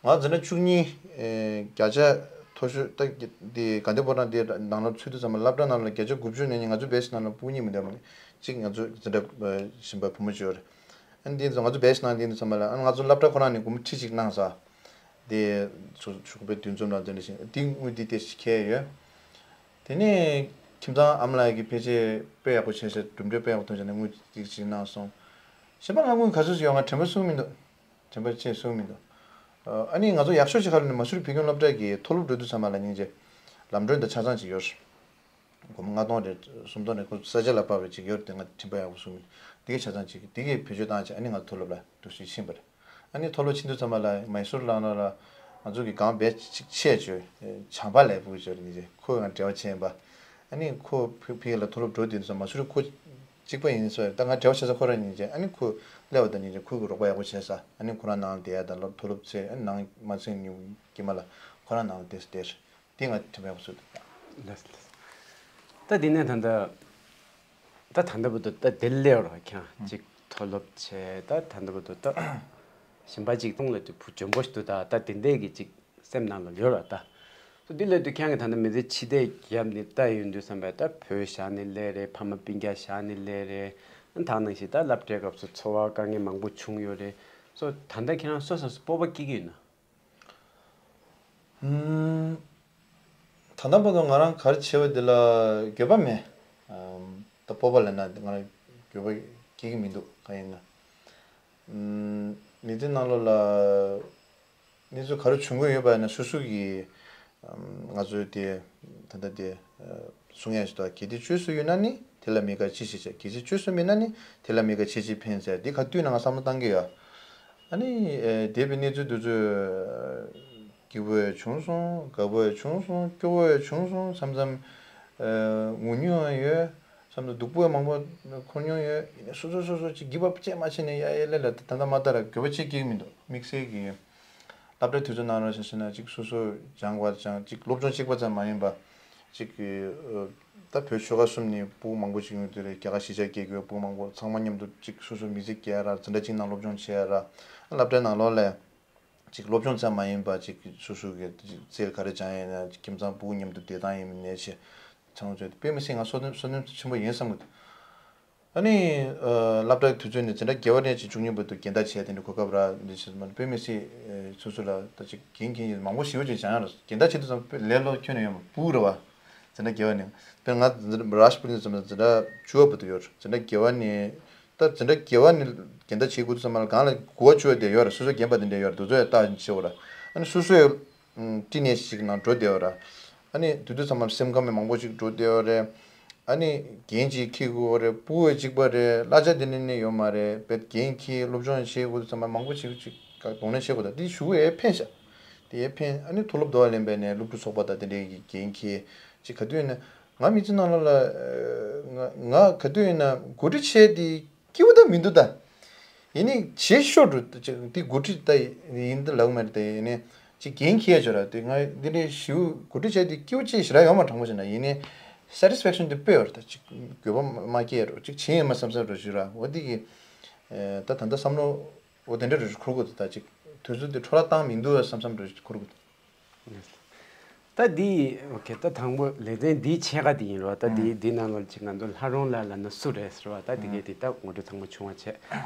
ང་འཛིན་གྲྭ་བཅུ་གཉིས་བརྒྱ་ཆ་མཐོ་ཤོས་ད་དེ་དགའ་ལྡན་ཕོ་བྲང་དེ་ནང་ལ་ཚུད་དུས་ཙམ་པ་སློབ་གྲྭ་ནང་ལ་བརྒྱ་ཆ་དགུ་བཅུ་ནས་ནི་ང་ཚོའི་བེ་སི་ནང་ལ་སྤུ་གུ་གཉིས་མི་འདུག་མ་གཅིག་ང་ཚོ་འཛིན་གྲྭ་གཞན་པ་བུ་མོ་གཅིག་ཡོད་རེད། ཨ་ནི་འདི་ཚོ་ང་ཚོ་བེ་སི་ནང་འདི་ཚོ་ཚང་མ་ལ་ཨ་ང་ཚོ་སློབ་གྲྭ་ཁོ་རང་ནས་སྒོར་མོ་ཁྲི་གཅིག་གནང་ས། དེ་ཚོ་ཆུ་ཁུ་པའི་འདུ་འཛོམས་ལ་འདི་འདྲ་ཞིག་འདི་དངུལ་འདི་དེ་ཞིག་ཁྱེར་ཡོད། དེ་ནས་ཁྱིམ་ཚང་ཨ་མ་ལགས་ཀྱི་ཕལ་ཆེར་དཔེ་ཡག་པོ་བྱས་ཤག་གྲུབ་འབྲས་དཔེ་ཡག་པོ་ཐོན་ཤག་ནས་དངུལ་ཅིག་ཅིག་གནང་སོང་། གཞན་པ་ང་དངུལ་ག་ཚོད་ཅིག་ཡོད་ང་དྲན་པ་སུ་མི་འདུག་དྲན་པ་ཆེ་སུ་མི་འདུག་ཨ་ནི་ང་ཚོ་ཡག་ཤོས་ཅིག་ག་རེ་ནི་མ་སུ་རི་བོད་ཁྱིམ་སློབ་གྲྭ་གི་མཐོ་སློབ་འགྲོ་དུས་ཚང་མ་ལ་སྙིང་རྗེ། ལམ་གྲོན་དང་ཆ་ཚང་ཅིག་ཡོད། སྒོར་མོ་ལྔ་སྟོང་རེ་སུམ་སྟོང་རེ་ཁོ་ས་ཆ་ལ་དཔག་པའི་ཅིག་ཡོད་རེད་དེ་ང་དྲན་པ་ཡག་པོ་སུ་མི་འདུག་དེ་གའི་ཆ་ཚང་ཅིག་དེ་གའི་བེད་སྤྱོད་བཏང་བྱས་ཨ་ནི་ང་ཚོ་མཐོ་སློབ་ལ་འགྲོ་ཞུས་ཕྱིན་པ་རེད། ཨ་ནི་མཐོ་སློབ་ཕྱིན་དུས་ཙམ་པ་ལ་མའི་སུར་ལགས་ནང་ལ་ང་ཚོ་གི་གང་བེད་ཅིག་ཆད་བྱོས་བྱམས་པ་ལས་ཕུག་བྱོས་རེད་ནི་ཅེ་ཁོས་ང་འབྲེལ་བ་བྱས་ཡིན་པ། ཨ་ནི་ཁོ་ཕི་ཕི་ལ་མཐོ་སློབ་འགྲོ་དུས་ཙམ་མ་སུར་ཁོ་གཅིག་པ་ཡིན་ཟེར་ད་ང་འབྲེལ་བ་བྱེད་ས་ཁོ་རང་ཡིན་ཅེ་ཨ་ནི་ཁོ་སླེབས་པ་དང་ཉིན་ཅེ་ཁོ་གི་རོགས་པ་ཡག་པོ་བྱས་ས། ཨ་ནི་ཁོ་རང་ནང་ལ་བསྡད་ཡ་དང་མཐོ་སློབ་ཚེ་ཨ་ནི་ནང་མ་ཚུད་ཉིན་དཀྱིལ་མ་ལ་ཁོ་རང་ནང་ལ་བསྡད་ས་བསྡད་རེད། དེ་ང་དྲན་པ་ཡག་པོ་བཟོས་འདུག་ལགས་ལགས། ད་དེ་ནས་ད་ལྟ་ད་ད་ལྟ་བར་དུ་ད་དེ་སླེབས་རོགས་ཁྱང་ཨ་གཅིག་མཐོ་སློབ་བྱས་ད་ད་ལྟ་བར་དུ་ད་གཞན་པ་གཅིག་མཐོང་ལ་དུ་བུ་འཇོན་པོ་ཞིག་འདུག་ད་ད་དེ་འདྲས་ཀྱི་གཅིག་སེམས་ནང་ལ་ཡོད་ར་ད། སོ་འདི་ལ་དུ་ཁྱང་གི་ད་ལྟ་མི་ཚེ་ཕྱི་བལྟས་རྒྱབ་ནས་ལྟ་ཡོང་དུས་བསམ་པས་ད་བོད་བཞག་ནས་སླེབས་རེད། ཕ་མ་སྤུན་ཀྱག་བཞག་ནས་སླེབས་རེད། ད་ནང་བཞིན་ད་སློབ་གྲྭའི་སྐབས་སུ་འཚོ་བ་དཀའ་ངལ་མང་པོ་བྱུང་ཡོད་རེད། སོ་ད་ལྟ་ཁྱེད་རང་སོ་སོ་སོ་སྤོབས་པ་སྐྱེ་གི་ཡོད་ན། ཨུམ། ད་ལྟ་བར་དུ་ང་རང་ག་རེ་བྱས་པ་དེ་ལ་འགྱོད་པ་མེད། ཨམ། ད་སྤོབས་པ་ལབ་ན་ང་རང་འགྱོད་པ་སྐྱེ་གི་མི་འདུག་གང་ཡིན་ན། ཨུམ། མི་ཚེ་ནང་ལོགས་ལ་གནས་ཚུལ་ག་རེ་བྱུང་གི་ཡོད་པ་ཡིན་ན་སོ་སོ་གི་ཨམ། ང་ཚོའི་དེ་ད་ལྟ་དེ་གསུང་ཡ་ཞིག་འདུག་གལ་ཏེ་བཅོས་སུ་ཡོད་ན་ནི་དེ་ལ་མི་དགའ་ཅི་ཞིག་བྱ། གལ་ཏེ་བཅོས་སུ་མེད་ན་ནི་དེ་ལ་མི་དགའ་ཅི་ཞིག་ཕན་ཟེར་འདི་ག་དུས་ན་ང་བསམ་བློ་བཏང་གི་ཡོད། ཨ་ནི་ཨེ། འདས་པའི་གནས་ཚུལ་འདི་ཚོ་སྐྱིད་པོ་ཡང་བྱུང་སོང་། དགའ་པོ་ཡང་བྱུང་སོང་། སྐྱོ་པོ་ཡང་བྱུང་སོང་། མཚམས་མཚམས་ཨེ། ངུ་མྱོང་ཡང་ཡོད། མཚམས་མཚམས་སྡུག་པོ་ཡང་མང་པོ་འཁོར་མྱོང་ཡོད། ཡིན་ནའི་སོ་སོ་སོ་སོ་ཅིག་འགྱོད་པ་ཅིག་མ་བྱས་ནས་ཡ་ཡ་ལེ་ལ་ད་ལྟ་མ་ལྟར་འགྱོད་པ་ཅིག་སྐྱེ་གི་མི་འདུག་དམིགས་བསལ་གྱི་སློབ་གྲྭའི་དུས་ཚོད་ནང་ར་བྱས་ན་ཅིག་སོ་སོ་སྦྱང་བ་སྦྱང་ཅིག་སློབ་སྦྱོང་གཅིག་པ་ཙམ་མ་ཡིན་པ་ཅིག་གི་ད་བོད་ཆོལ་ཁ་གསུམ་ནས་སྤུ་གུ་མང་པོ་ཅིག་ཡོང་དུས་རེད། རྒྱ་གར་གཞིས་ཆགས་སྐྱེས་དགོས་སྤུ་གུ་མང་པོ་ཚང་མ་མཉམ་དུ་ཅིག་སོ་སོ་མི་ཚེ་སྐྱེལ་ཡ་ར་འཛིན་གྲྭ་གཅིག་ནང་སློབ་སྦྱོང་བྱེད་ཡ་ར་སློབ་གྲྭའི་ནང་ལོགས་ལ་ཅིག་སློབ་སྦྱོང་ཙམ་མ་ཡིན་པ་ཅིག་སོ་སོ་གི་ཅིག་རྩལ་ག་རེ་སྦྱང་ཡ་ཡིན་ན་ཅིག་ཁྱིམ་ཚང་སྤུ་གུ་མཉམ་དུ་བསྡད་སྟངས་ཡིན་ནའི་ཆེ་ཚང་ཚོས་དཔེ་མི་སྲིད་ང་བསོད་སྣོན་བསོད་སྣོན་ཆེན་པོ་ཡིན་བསམ་གི་འདུག་ཨ་ནི་ཨ། སློབ་གྲྭའི་དུས་ཚོད་ནས་འཛིན་གྲྭ་བརྒྱད་པ་ནས་ཅིག་བཅུ་གཉིས་བར་དུ་རྒན་བདག་བྱས་དེ་འདྲ་གོ་སྐབས་རག་འདི་བྱས་མ་དཔེ་མི་སྲིད་སོ་སོ་ལ་ད་ཅིག་རྒན་ཁྱེད་ཀྱིས་མང་པོ་ཞེ་པོ་ཅིག་སྦྱང་ཡ་རེད། རྒན་བདག་བྱེད་དུས་ཙམ་དཔེ་ལས་སླ་པོ་ཁྱོན་ནས་ཡོད་མ་སྤུ་གུ་རེད་བ། འཛིན་གྲྭ་བརྒྱད་པ་ནས་དཔེ་ང་འཛིན་གྲྭ་རཱཇ་པུར་ནས་ཙམ་འཛིན་གྲྭ་བཅུ་པ་བར་དུ་ཡོད་རེད། འཛིན་གྲྭ་བརྒྱད་པ་ནས་ད་འཛིན་གྲྭ་བརྒྱད་པ་ནས་རྒན་བདག་བྱེད་དགོས་དུས་ཙམ་ལ་གང་ལ་དགུ་པ་བཅུ་པ་དེ་ཡོད་རེད། སོ་སོ་རྒན་པ་དེ་འདྲ་ཡོད་རེད། དེ་ཚོ་ཡང་ལྟ་བྱེད་འོ་ར། ཨ་ནི་སོ་སོའི་ཨུམ། བསྟི་གནས་ཤིག་ནང་འགྲོ་བསྡད་ཡོད་ར། ཨ་ནི་དེ་དུས་ཚང་མར་སེམས་ཁམས་མང་པོ་ཞིག་འགྲོ་བསྡད་ཡོད་རེད། ཨ་ནི་འགན་ཅིག་འཁྱེར་དགོས་རེད། སྤུ་གུ་གཅིག་པ་རེད། གླ་ཆ་དེ་ནི་ནི་ཡོད་མ་རེད། དཔེ་འགན་འཁྱེར་སློབ་སྦྱོང་བྱེད་དགོས་དུས་ཚང་མ་མང་པོ་ཞིག་ཅིག་གདོང་ལེན་བྱེད་དགོས། ད་དེ་ཞུ་ཡས་ཕན་ཤག་དེ་ཡས་ཕན། ཨ་ནི་མཐོ་སློབ་དོ་བ་ལེན་པའི་ནས་སློབ་ཕྲུག་ཚོགས་པ་དང་དེ་འདྲའི་གི་འགན་འཁྱེར་ཅིག་ག་དུས་ནི། ང་མི་ཚེ་ནང་ལོགས་ལ་ང་ང་ག་དུས་ཡིན་ན་འགོ་ཁྲིད་བྱས་དེ་སྐྱིད་པོ་ད་མི་འདུག་ད། ཡིན་ནི་བྱེད་ཤོར་འགྲོ་དེ་འགོ་ཁྲིད་ད་ཡིན་ད་ལབ་མ་རེད་དེ་ཡིན་ནི་ཅིག་འགན་འཁྱེར་ཆོག་ར་དེ་ང་འདི་འདྲའི་ཞིའུ་འགོ་ཁྲིད་བྱས་དེ་སྐྱིད་པོ་ཅིག་ཞེ་དྲག་ཡོད་མ་དྲང་པོ་བྱས་ན་ཡིན་ནི་satisfaction་དེ་དཔེ་ཡོད་རེད་ད་ཅིག་འགྱོད་པ་མ་སྐྱེས་རོགས་ཅིག་བྱེད་ཡོད་མ་བསམ་བསམ་རོགས་ཞུ་ར་འོ་དེ་གི་ད་ད་ལྟ་བསམ་བློ་འོ་དེ་འདྲ་རོགས་ཞུ་འཁོར་དགོས་ད་ད་ཅིག་དུས་ཚོད་དེ་འཕྲོ་བརླག་བཏང་མི་འདུག་བསམ་བསམ་རོགས་ཞུ་འཁོར་དགོས། ད་འདི་ཨོ་ཁེ་ད་དང་པོ་ལེ་ཚན་འདིའི་ཕྱེད་ཀ་དེ་ཡིན་རོ། ད་འདི་འདི་ནང་ལ་ཅིག་ང་ཚོ་ལྷ་རོང་ལགས་ལབ་ན་སུ་རེད་ཟེར་བ་ད་འདི་གས་དེ་ད་ངོ་སྤྲོད་ཚང་མ་བྱུང་བ་བྱས།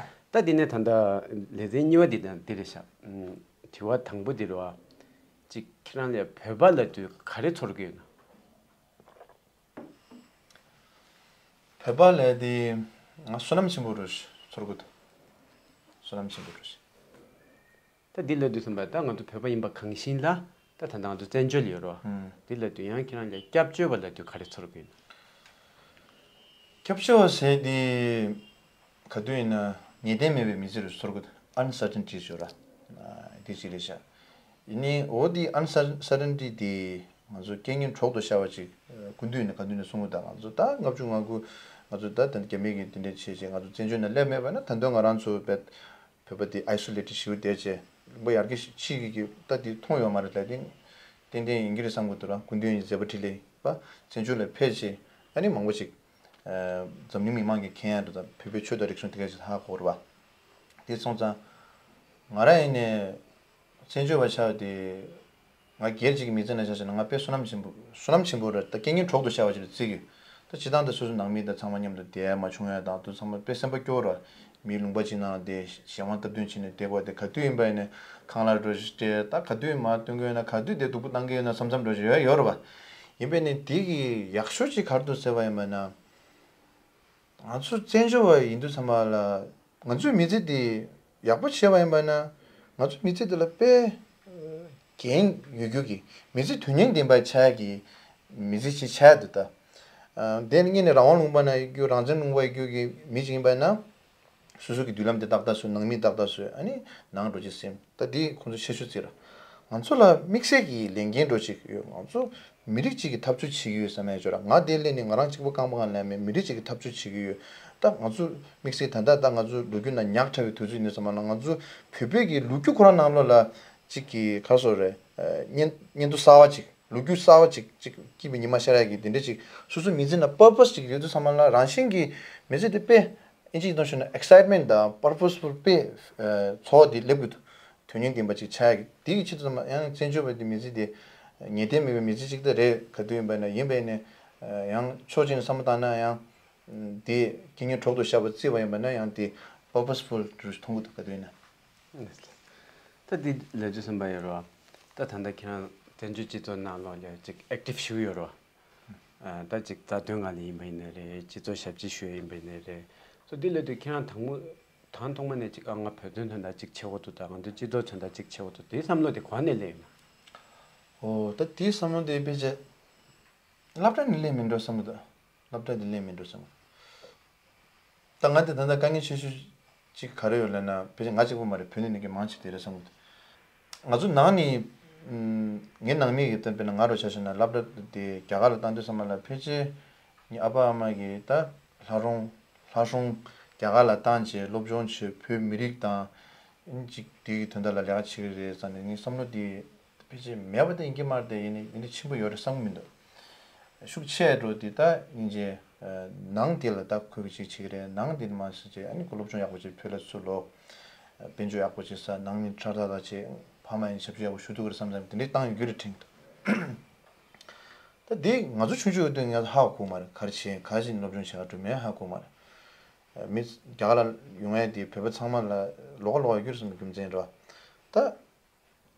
ད་འདི་ནས་ད་ལྟ་ལེ་ཚན་གཉིས་པ་འདི་དང་འདི་རེད་ཤག་དྲི་བ་དང་པོ་འདི་རེད་བ། ཅིག་ཁྱེད་རང་ལས་བོད་པ་ལབ་དུས་ག་རེ་ཚོར་གི་ཡོད་ན། བོད་པ་ལབ་དེ་ང་བསོད་ནམས་ཆེན་པོ་རུ་ཚོར་གི་འདུག་བསོད་ནམས་ཆེན་པོ་རུ། ད་འདི་ལབ་དུས་ཙམ་པ་ད་ང་ཚོ་བོད་པ་ཡིན་པ་གང་ཤེས་ལ་ད་ད་ལྟ་ང་ཚོ་བཙན་བྱོལ་ཡོད་རོ། ཨང་། འདི་ལབ་དུས་ཡང་ཁྱེད་རང་ལ་སྐྱབས་བཅོལ་བ་ལབ་དུས་ག་རེ་ཚོར་གི་ཡོད་ན། སྐྱབས་བཅོལ་བ་ཟེར་དེ་ག་དུས་ཡིན་ན་ངེས་གཏན་མེད་པའི་མི་ཚེ་རུ་ཚོར་གི་འདུག uncertainty་ཞུ་ར། དེ་ཅིག་རེད་ཤག་ཡིན་ནའི་འོ་དེ་uncertainty་དེ་ང་ཚོ་རྐྱེན་ངན་གྲོགས་སུ་ཤར་བ་ཅིག་ཀུན་འདུས་ནས་ག་དུས་ནས་གསུང་གི་འདུག་ང་ཚོ་ད་ལྔ་བཅུ་ང་དགུ་ང་ཚོ་ད་ད་རྒྱ་མི་གི་དེ་འདྲས་བྱས་བྱས་ང་ཚོ་བཙན་བྱོལ་ནང་སླེབས་མེད་པ་ན་ད་དུང་ང་རང་ཚོ་བོད་བོད་པ་དེ་isolated་ཞིག་བསྡད་བྱས་ལུང་པ་ཡར་རྒྱས་ཕྱིན་གི་ད་དེ་མཐོང་ཡོད་མ་རེད་ལབ་དེ་ཏན་ཏན་ཡིན་གྱི་རེད་བསམ་གི་འདུག་ར། སྐུ་མདུན་ཡི་མཛད་པ་འཕྲིན་ལས་པ་བཙན་བྱོལ་ལ་ཕེབས་བྱས་ཨ་ནི་མང་པོ་ཅིག་འཛམ་གླིང་མི་མང་གིས་མཁྱེན་ཡ་འདུག་ད་བོད་པའི་ཆོས་དང་རིག་གཞུང་དེ་ག་ཅིག་ཧ་གོ་རེད་པ། དེ་སོང་ཙང་ང་རང་ཡིན་ནས་བཙན་བྱོལ་བ་ཆགས་དེ། ང་སྒེར་གཅིག་གི་མི་ཚེ་ནང་ཆ་བཞག་ན་ང་དཔེ་བསོད་ནམས་ཆེན་པོ་བསོད་ནམས་ཆེན་པོ་རེད་ད་རྐྱེན་ངན་གྲོགས་སུ་ཤར་བ་ཅིག་ལ་བརྩི་གི་ཡོད། ད་སྤྱིར་བཏང་ད་སོ་སོའི་ནང་མི་དང་ཚང་མ་མཉམ་དུ་བསྡད་མ་བྱུང་ཡ་དང་དུ་ཚང་མ་དཔེ་སེམས་པ་སྐྱོ་བོ་རེད། མིའི་ལུང་པ་ཅིག་ནང་བསྡད་གཞན་དབང་སྟབས་བསྟུན་བྱས་ནས་བསྡད་དགོས་དེ་ག་དུས་ཡིན་པ་ཡིན་ནས་ཁང་གླ་འགྲོ་ཞིག་སྤྲད་ད་ག་དུས་མ་སྟོན་གི་ཡོད་ན་ག་དུས་དེ་སྡུག་པོ་བཏང་གི་ཡོད་ན་བསམ་བསམ་འགྲོ་ཞིག་ཡོད་ཡོད་རེད་པ། ཡིན་པས་ནས་དེ་གི་ཡག་ཤོས་ཅིག་ག་རེ་འདུག་ཟེར་བ་ཡིན་པ་ན། ང་ཚོ་བཙན་བྱོལ་བ་ཡིན་དུས་ཚང་མ་ལ་ང་ཚོའི་མི་ཚེ་འདི་ཡག་པོ་བྱས་པ་ཡིན་པ་ན་ང་ཚོའི་མི་ཚེ་འདི་ལ་དཔེ་འགན་ཡོད་རྒྱུ་གི་མི་ཚེ་དོན་སྙིང་ལྡན་པ་ཆགས་ཀྱི་མི་ཚེ་ཞིག་ཆགས་འདུག་ད། དེ་ནི་ངེད་ནི་རང་དབང་ལུང་པ་ན་ཡོད་རྒྱུ་རང་བཙན་ལུང་པ་ཡོད་རྒྱུ་གི་མི་ཅིག་ཡིན་པ་ན་སོ་སོ་གི་མདུན་ལམ་དེ་ཏག་ཏག་བཟོས་ནང་མི་ཏག་ཏག་བཟོས་ཨ་ནི་ནང་འགྲོ་ཅིག་སེམས། ད་འདི་ཁོང་ཚོ་ཤེས་ཤུགས་བརྩི་ར། ང་ཚོ་ལ་དམིགས་བསལ་གྱི་ལས་འགན་འགྲོ་ཅིག་ཡོད། ང་ཚོ་མི་རིགས་གཅིག་གི་འཐབ་རྩོད་བྱེད་ཀྱི་ཡོད་བསམ་ཡ་ཅོ་ར། ང་དེ་སླེབས་ནས་ང་རང་གཅིག་པོ་རྐང་པ་སྒང་ལ་མེད། མི་རིགས་གཅིག་གི་འཐབ་རྩོད་བྱེད་ཀྱི་ཡོད། ད་ང་ཚོ་དམིགས་བསལ་ད་ལྟ་ད་ང་ཚོ་ལོ་རྒྱུས་ནང་ཉག་ཕྲ་བའི་དུས་ཚོད་ཡིན་དུས་ཙམ་པ་ལ་ང་ཚོ་བོད་པའི་གི་ལོ་རྒྱུས་ཁོ་རང་ནང་ལོགས་ལ་གཅིག་གི་ག་རེ་ཟེར་རེད། བརྙན་བརྙན་ཐུང་གསར་བ་གཅིག་ལོ་རྒྱུས་གསར་བ་གཅིག་གཅིག་སྐྱིད་པའི་ཉི་མ་ཤར་ཡ་གི་དེ་འདྲ་གཅིག་སོ་སོའི་མི་ཚེ་ནང་purpose་གཅིག་ཡོད་དུས་ཙམ་པ་ལ་རང་བཞིན་གྱི་མི་ཚེ་དེ་དཔེ་ཨིན་ཇིའི་གཏམ་ཞུས་ན་excitement་དང་purposeful་དཔེ་ཚོར་བ་དེ་སླེབས་ཀྱི་འདུག་དོན་སྙིང་ལྡན་པ་ཅིག་ཆགས་ཀྱི་དེ་གི་ཆེད་དུ་ཡང་བཙན་བྱོལ་བ་དེ་མི་ཚེ་དེ་ངེས་གཏན་མེད་པའི་མི་ཚེ་ཅིག་ད་རེད། ག་དུས་ཡིན་པ་ན་ཡིན་པ་ཡིན་ནས་ཡང་ཕྱོགས་གཅིག་ནས་བསམ་བློ་བཏང་ན་ཡང་དེ་རྐྱེན་ངན་གྲོགས་སུ་ཤར་བ་བརྩིས་པ་ཡིན་པ་ན་ཡང་དེ་purposeful་དུ་མཐོང་གི་འདུག་ག་དུས་ཡིན་ན། ད་དེ་ལབ་དུས་ཙམ་པ་ཡོད་རོ། ད་ད་ལྟ་ཁྱེད་རང་བཙན་བྱོལ་སྤྱི་ཚོགས་ནང་ལོགས་ལ་ཅིག་active་ཞུགས་ཡོད་རོ། ད་ཅིག་རྩ་དོན་ལ་ཡིན་པ་ཡིན་ན་རེད། སྤྱི་ཚོགས་ཞབས་ཕྱི་ཞུ་ཡ་ཡིན་པ་ཡིན་ན་རེད། སོ་འདི་ལབ་དུས་ཁྱེད་རང་དང་པོ་དང་ཐོག་མ་ནས་ཅིག་ཨ་ང་བོད་དོན་དོན་དག་ཅིག་བྱེད་དགོས་འདུག་ད་ང་ཚོ་སྤྱི་ཚོགས་དོན་དག་ཅིག་བྱེད་དགོས་འདུག་དེའི་བསམ་བློ་དེ་ག་ནས་སླེབས་ཡོད་ན། ཨོ་ད་དེའི་བསམ་བློ་དེ་དཔེ་ཆ་སློབ་གྲྭ་ནས་སླེབས་མིན་འགྲོ་བསམ་གི་འདུག་སློབ་གྲྭ་དེ་སླེབས་མིན་འགྲོ་བསམ་གི་འདུག་ད་ང་དེ་ད་ལྟ་དཀའ་ངལ་ཆེ་ཤོས་ཅིག་ག་རེ་ཡོད་ལབ་ན་ཕལ་ཆེར་ང་གཅིག་པུ་མ་རེད། བོད་ནས་ནི་གི་མང་ཆེ་དེ་རེད་བསམ་གི་འདུག་ང་ཚོ་ནང་ནས་ངའི་ནང་མི་གི་སྟོན་དཔེར་ན་ང་རུ་ཆ་བཞག་ན་སློབ་གྲྭ་དེ་རྒྱ་གར་ལ་བཏང་དུས་ཙམ་པ་ལ་ཕལ་ཆེར་ངའི་ཨ་ཕ་ཨ་མ་གིས་ད་ལྷ་རོང་ལྷ་སྲུང་རྒྱ་གར་ལ་བཏང་བྱས་སློབ་སྦྱོང་བྱས་བོད་མི་རིགས་དང་ཨིན་ཅིག་དེ་གི་དོན་དག་ལ་ལས་ཀ་བྱེད་ཀྱི་རེད་བསམ་ནས་ངའི་བསམ་བློ་དེ་ཕལ་ཆེར་མེད་པ་དེ་ཡིན་གྱི་མ་རེད་དེ་ཡིན་ནའི་ཡིན་ནའི་ཆེན་པོ་ཡོད་རེད་བསམ་གྱི་མི་འདུག་ཤུགས་ཆེ་འགྲོ་དེ་ད་སྙིང་རྗེ། ནང་དེ་ལ་ད་ཁོས་གི་ཅིག་བྱེད་ཀྱི་རེད། ནང་དེ་ནི་མ་ཟེར་ཅིག་ཨ་ནི་ཁོ་སློབ་སྦྱོང་ཡག་པོ་ཅིག་བོད་ལ་ཚུར་ལོག་དཔལ་འབྱོར་ཡག་པོ་ཅིག་ས་ནང་མི་ཁྲ་ཁྲ་ད་ཅིག་ཕ་མ་ཡིན་ཞབས་ཞུ་ཡག་པོ་ཞུ་ཐུབ་ཀྱི་རེད་བསམ་བསམ་དེ་འདྲའི་བཏང་ཡོད་རྒྱུ་རེད་དྲན་གྱི་འདུག་ད་དེ་ང་ཚོ་ཆུང་ཆུང་ཡོད་དུས་ང་ཚོ་ཧ་གོ་མ་རེད། ག་རེ་བྱེད་ག་རེ་བྱེད་སློབ་སྦྱོང་བྱེད་ག་འགྲོ་མེད་ཧ་གོ་མ་རེད། མི་རྒྱ་གར་ལ་ཡོང་ཡ་དེ་བོད་པ་ཚང་མ་ལ་ལོགས་ཀ་ལོགས་ཀ་ཡོད་རྒྱུ་རེད་བསམ་གྱི་རྒྱུ་མཚན་རེད་བ། ད།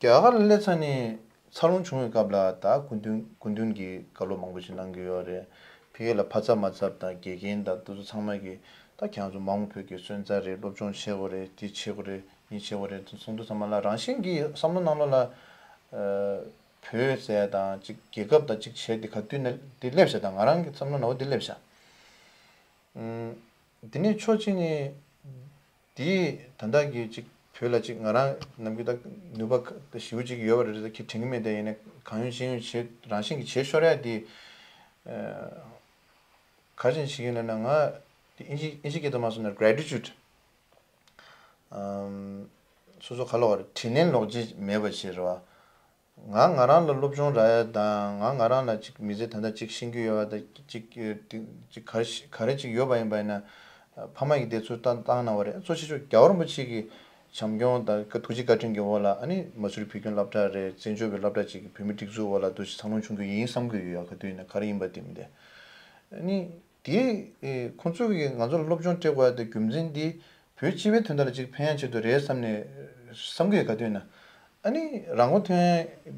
རྒྱ་གར་ལ་སླེབས་ཚར་ནས་འཚར་ལོངས་བྱུང་བའི་སྐབས་ལ་ད་སྐུ་མདུན་སྐུ་མདུན་གྱིས་བཀའ་སློབ་མང་པོ་ཞིག་གནང་གི་ཡོད་རེད། ཕ་གི་ལ་ཕ་ཚབ་མ་ཚབ་དང་དགེ་རྒན་དང་དེ་ཚོ་ཚང་མ་གིས་ད་ཁྱེད་རང་ཚོ་མ་འོངས་བོད་ཀྱི་སོན་རྩ་རེད། སློབ་སྦྱོང་བྱེད་དགོས་རེད། འདི་བྱེད་དགོས་རེད། འདི་བྱེད་དགོས་རེད་དེ་གསུང་དུས་ཚང་མ་ལ་རང་བཞིན་གྱིས་བསམ་བློ་ནང་ལོགས་ལ་བོད་ཟེར་ཡ་དང་གཅིག་རྒྱལ་ཁབ་དང་གཅིག་བྱས་ཏེ་ག་དུས་ནས་འདི་སླེབས་ཤག་ད་ང་རང་གི་བསམ་བློ་ནང་འོ་འདི་སླེབས་ཤག་དེ་ནས་ཕྱོགས་གཅིག་ནས། དེས་ད་ལྟ་གི་ཅིག་བོད་ལ་ཅིག་ང་རང་ནམ་རྒྱུན་ད་ནུས་པ་ཞེ་པོ་ཅིག་ཡོད་པ་རེད་ད་ཁྱེད་དྲན་གི་མེད་དེ་ཡིན་ན་གང་ཡོང་ཅི་ཡོང་བྱེད་རང་བཞིན་གྱིས་བྱེད་ཤོར་ཡ་དེ་ ག་རེ་བྱེད་ཀྱི་ཡོད་ན་ང་དེ་ཨིན་ཇི་ཨིན་ཇི་སྐད་དུ་མ་སོང་ན་gratitude། སོ་སོ་ག་ལོག་རེད། དྲིན་ལན་ལོག་རྒྱུ་མེད་པ་བྱེད་རེད་བ། ང་ང་རང་ལ་སློབ་སྦྱོང་རག་ཡ་དང་ང་ང་རང་ལ་ཅིག་མི་ཚེ་ད་ལྟ་ཅིག་ཤེས་ཀྱི་ཡོད་པ་དང་ཅིག་ཅིག་ག་རེ་ག་རེ་ཅིག་ཡོད་པ་ཡིན་པ་ཡིན་ན། ཕ་མ་གིས་དེ་ཚུར་བཏང་བཏང་གནང་བ་རེད། གཙོ་ཆེ་ཤོས་རྒྱལ་བ་རིན་པོ་ཆེ་གི་བྱམས་སྐྱོང་དང་ཐུགས་རྗེ་བཀའ་དྲིན་གྱི་འོག་ལ་ཨ་ནི་མ་སུ་རི་བོད་ཁྱིམ་སློབ་གྲྭ་རེད། བཙན་བྱོལ་བའི་སློབ་གྲྭ་ཅིག་གི་བོད་མི་སྒྲིག་འཛུགས་འོག་ལ་འདུ་ཞིག་འཚར་ལོངས་བྱུང་གི་ཡིན་བསམ་གྱི་ཡོད། ཡ་ག་དུས་ཡིན་ན་ག་རེ་ཡིན་པ་དེ་མི་འདྲ། ཨ་ནི། དེ་ཁོང་ཚོ་གིས་ང་ཚོ་ལ་སློབ་སྦྱོང་སྤྲད་དགོས་ཡ་དེ་རྒྱུ་མཚན་འདི་བོད་སྤྱི་པའི་དོན་དག་ལ་ཅིག་ཕན་ཡ་ཆེད་དུ་རེད་བསམ་ནས་བསམ་གི་ཡོད། ག་དུས་ན་ཨ་ནི་རང་མགོ་ཐོན་ཡ་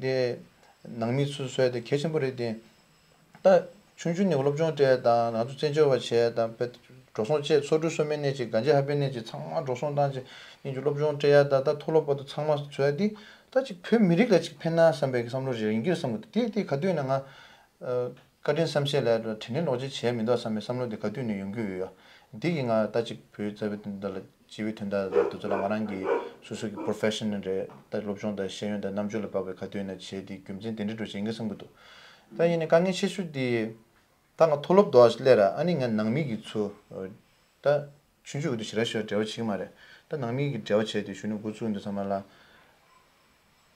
དེ་ནང་མི་ཚོ་བཟོ་ཡ་དེ་གལ་ཆེན་པོ་རེད་དེ། ད་ཆུང་ཆུང་ནས་སློབ་སྦྱོང་སྤྲད་ཡ་དང་ང་ཚོ་བཙན་བྱོལ་བ་བྱས་ཡ་དང་དཔེ་འགྲོ་སོང་བཅས་སོ་འཁྲུ་སོ་མེད་ནས་ཅིག་གན་ཇི་ཧ་པེ་ནས་ཅིག་ཚང་མ་འགྲོ་སོང་བཏང་ཅིག་ཡིན་ཅིག་སློབ་སྦྱོང་སྤྲད་ཡ་ད་ད་མཐོ་སློབ་བར་དུ་ཚང་མ་བཟོ་ཡ་དེ་ད་ཅིག་བོད་མི་རིགས་ལ་ཅིག་ཕན་ན་བསམ་པའི་བསམ་བློ་རེ་ཡིན་གྱི་རེད་བསམ་གི་འདུག་དེ་དེ་ག་དུས་ན་ང་བཀའ་དྲིན་བསམ་ཤེས་ལ་དྲིན་ལན་ལོག་རྗེས་བྱས་མི་འདུག་བསམ་པའི་བསམ་བློ་དེ་ག་དུས་ནས་ཡོང་གི་ཡོད་ཡ། འདི་གིས་ང་ད་ཅིག་བོད་རྩ་བའི་དོན་དག་ལ་སྤྱི་བའི་དོན་དག་ལ་དུ་ཚོད་ལ་ང་རང་གི་སོ་སོ་གི་professional་རེད། ད་སློབ་སྦྱོང་དང་ཤེས་ཡོན་དང་རྣམ་དཔྱོད་ལ་དཔག་པའི་ག་དུས་ན་བྱས་དེ་རྒྱུ་མཚན་དེ་འདྲ་འགྲོ་བྱེད་ཡིན་གི་བསམ་གི་འདུག་ད་ཡིན་ནའི་དཀའ་ངལ་ཆེ་ཤོས་དེ་ད་ང་མཐོ་སློབ་དུ་སླེབས་ར་ཨ་ནི་ང་ནང་མི་གི་ཚོ་ད་ཆུང་ཆུང་གི་དུས་ཞེ་དྲག་ཞེ་དྲག་འབྲེལ་བ་བྱེད་ཀྱི་མ་རེད། ད་ནང་མི་གི་འབྲེལ་བ་བྱས་དེ་གཞོན་ནུ་འགོ་བཙུགས་འདི་ཚང་མ་ལ།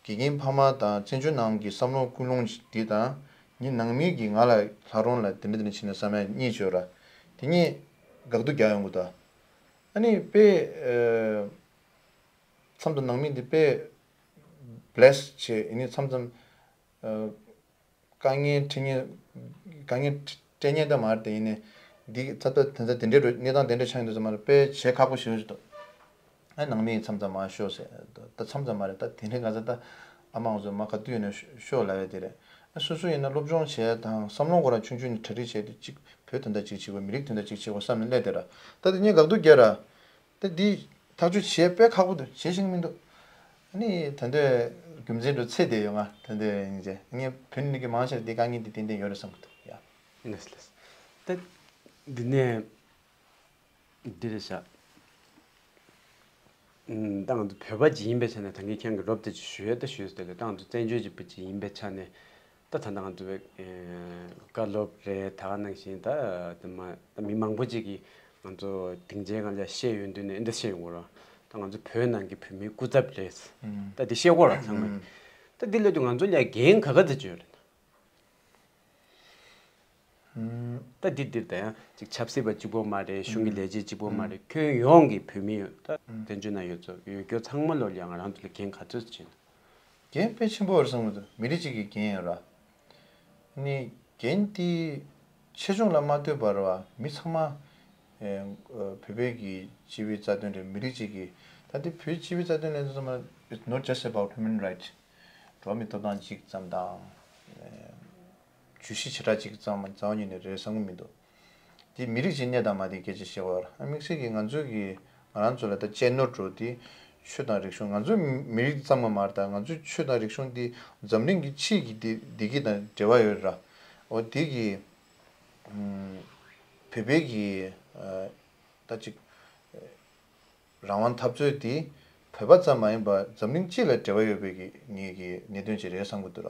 དགེ་རྒན་ཕ་མ་དང་བཙན་བྱོལ་ནང་གི་བསམ་བློ་ཀུན་སློང་འདི་དང་ངའི་ནང་མི་གིས་ང་ལ་ལྷག་རུང་ལ་དེ་འདྲ་དེ་འདྲ་བྱས་ནས་བསམ་ཡ་གཉིས་བྱོས་ར། དེ་གཉིས་དགག་སྡུག་རྒྱག་ཡོང་གི་འདུག་ཨ་ནི་དཔེ་མཚམས་དུ་ནང་མི་འདི་དཔེ་bless་བྱས་ཡིན་ནི་མཚམས་མཚམས་དཀའ་ངལ་འཕྲད་ངེས་དཀའ་ངལ་འཕྲད་ངེས་ད་མ་རེད་དེ་ཡིན་ནི་འདི་ཚ་ཚ་དེ་ཚ་དེ་འདྲའི་རུ་གནས་སྟངས་དེ་འདྲ་ཆགས་ཡོང་དུས་ཙམ་མ་རེད་དཔེ་བྱེད་ཁག་པོ་ཞེ་པོ་ཞིག་འདུག་ཨ་ནང་མི་མཚམས་མཚམས་མ་ཤོག་ཟེར། ད་མཚམས་མཚམས་མ་རེད་ད་དེ་རིང་ང་ཚོ་ད་ཨ་མ་ང་ཚོ་མ་ག་དུས་ཡོད་ན་ཤོག་ལབ་ཡ་དེ་རེད། ཨ་སོ་སོ་ཡིན་ན་སློབ་སྦྱོང་བྱས་དང་བསམ་བློ་ཁོ་རང་ཆུང་ཆུང་ནས་གྲ་སྒྲིག་བྱས་ཏེ་གཅིག་བོད་དོན་དག་གཅིག་བྱེད་དགོས་མི་རིགས་དོན་དག་གཅིག་བྱེད་དགོས་བསམ་ནས་སླེབས་དེ་ར། ད་དེ་གཉིས་དགག་སྡུག་རྒྱག་ར། ད་འདི་ཐག་གཅོད་བྱེད་དཔེ་ཁག་པོ་འདུག་བྱེད་ཤེས་ཀྱི་མི་འདུག་ཨ་ནི་ད་ལྟའི་རྒྱུ་མཚན་འགྲོ་ཚེ་བསྡད་ཡོད་ང་ད་ལྟའི་ཡིན་ཅེ་ངས་བོད་ནས་ཀྱི་མང་ཆེ་བ་འདི་དཀའ་ངལ་འདི་ཏན་ཏན་ཡོད་རེད་བསམ་གི་འདུག་ཡ། ལགས་ལགས། ད་འདི་ནས། འདི་རེད་ཤག་ད་ང་ཚོ་བོད་པ་ཅིག་ཡིན་པའི་ཆ་ནས་ད་གིན་ཁྱེད་ཀྱིས་རོབ་ཙམ་ཅིག་ཞུས་ད་ཞུས་ཟེར་ལ་ད་ང་ཚོ་བཙན་བྱོལ་གྱི་བོད་ཅིག་ཡིན་པའི་ཆ་ནས་ད་ད་ལྟ་ང་ཚོ་བཀའ་སློབ་རེད་ད་ག་ནང་བཞིན་ད་དེ་མ་ད་མི་མང་པོ་ཅིག་གིས་ང་ཚོ་སྡིངས་ཆའི་སྒང་ལ་བཤད་ཡོང་དུས་ནས་འདི་བཤད་ཡོང་གི་རེད། ད་ང་ཚོ་བོད་ནང་གི་བོད་མིའི་སྐུ་ཚབ་རེད། ད་འདི་བཤད་དགོས་རེད་ཚང་མས། ད་འདི་ལས་དུས་ང་ཚོ་ལ་འགན་ག་ག་ཚོད་ཅིག་ཡོད་རེད། ད་འདི་འདིར་ད་ཡང་ཅིག་ཆབ་སྲིད་པ་གཅིག་པོ་མ་རེད། གཞུང་གི་ལས་བྱེད་གཅིག་པོ་མ་རེད། ཁྱོན་ཡོངས་ཀྱི་བོད་མི་ད་བཙན་བྱོལ་ནང་ཡོད་ཚོ་ཡོད་རྒྱུ་ཚང་མ་ལོ་ལ་ང་རང་ཚོ་ལ་འགན་ག་ཚོད་ཅིག་ཡོད། འགན་དཔེ་ཆེན་པོ་རེད་བསམ་གྱི་འདུག་མི་རིགས་གཅིག་གི་འགན་ཡོད་ར། ནི་འགན་དེ་ཆེ་ཆུང་ལ་མ་ལྟོས་པར་བ་མི་ཚང་མ་བོད་པའི་གི་སྤྱི་པའི་རྩ་དོན་རེད། མི་རིགས་གཅིག་གི་ད་དེ་བོད་སྤྱི་པའི་རྩ་དོན་ལས་དོན་ཚང་མ། It's not just about human rights། འགྲོ་བ་མིའི་ཐོབ་ཐང་གཅིག་ཙམ་དང་། བརྗོད་གཞི་བྱེ་བྲག་གཅིག་ཙམ་རྩ་བ་ཉིད་ནས་རེད་བསམ་གྱི་མི་འདུག་དེ་མི་རིགས་ཀྱི་གནས་དང་མ་དེ་སྐད་ཆ་བཤད་པར་དམིགས་བསལ་གྱིས་ང་ཚོའི་གི་ང་རང་ཚོ་ལ་ད་གཅེས་ནོར་འགྲོ་དེ་ཆོས་དང་རིག་གཞུང་ང་ཚོའི་མི་རིགས་ཙམ་མ་མ་རེད། ད་ང་ཚོའི་ཆོས་དང་རིག་གཞུང་དེ་འཛམ་གླིང་གི་ཕྱིའི་གི་བདེ་བདེ་སྐྱིད་དང་འབྲེལ་བ་ཡོད་ར། འོ་དེ་གི་བོད་པའི་གི་ད་ཅིག་རང་དབང་འཐབ་རྩོད་དེ་བོད་པ་ཙམ་མ་ཡིན་པར་འཛམ་གླིང་སྤྱི་ལ་འབྲེལ་བ་ཡོད་པའི་གི་ངེས་ཀྱི་གནད་དོན་ཅིག་རེད་བསམ་གྱི་འདུག་ར།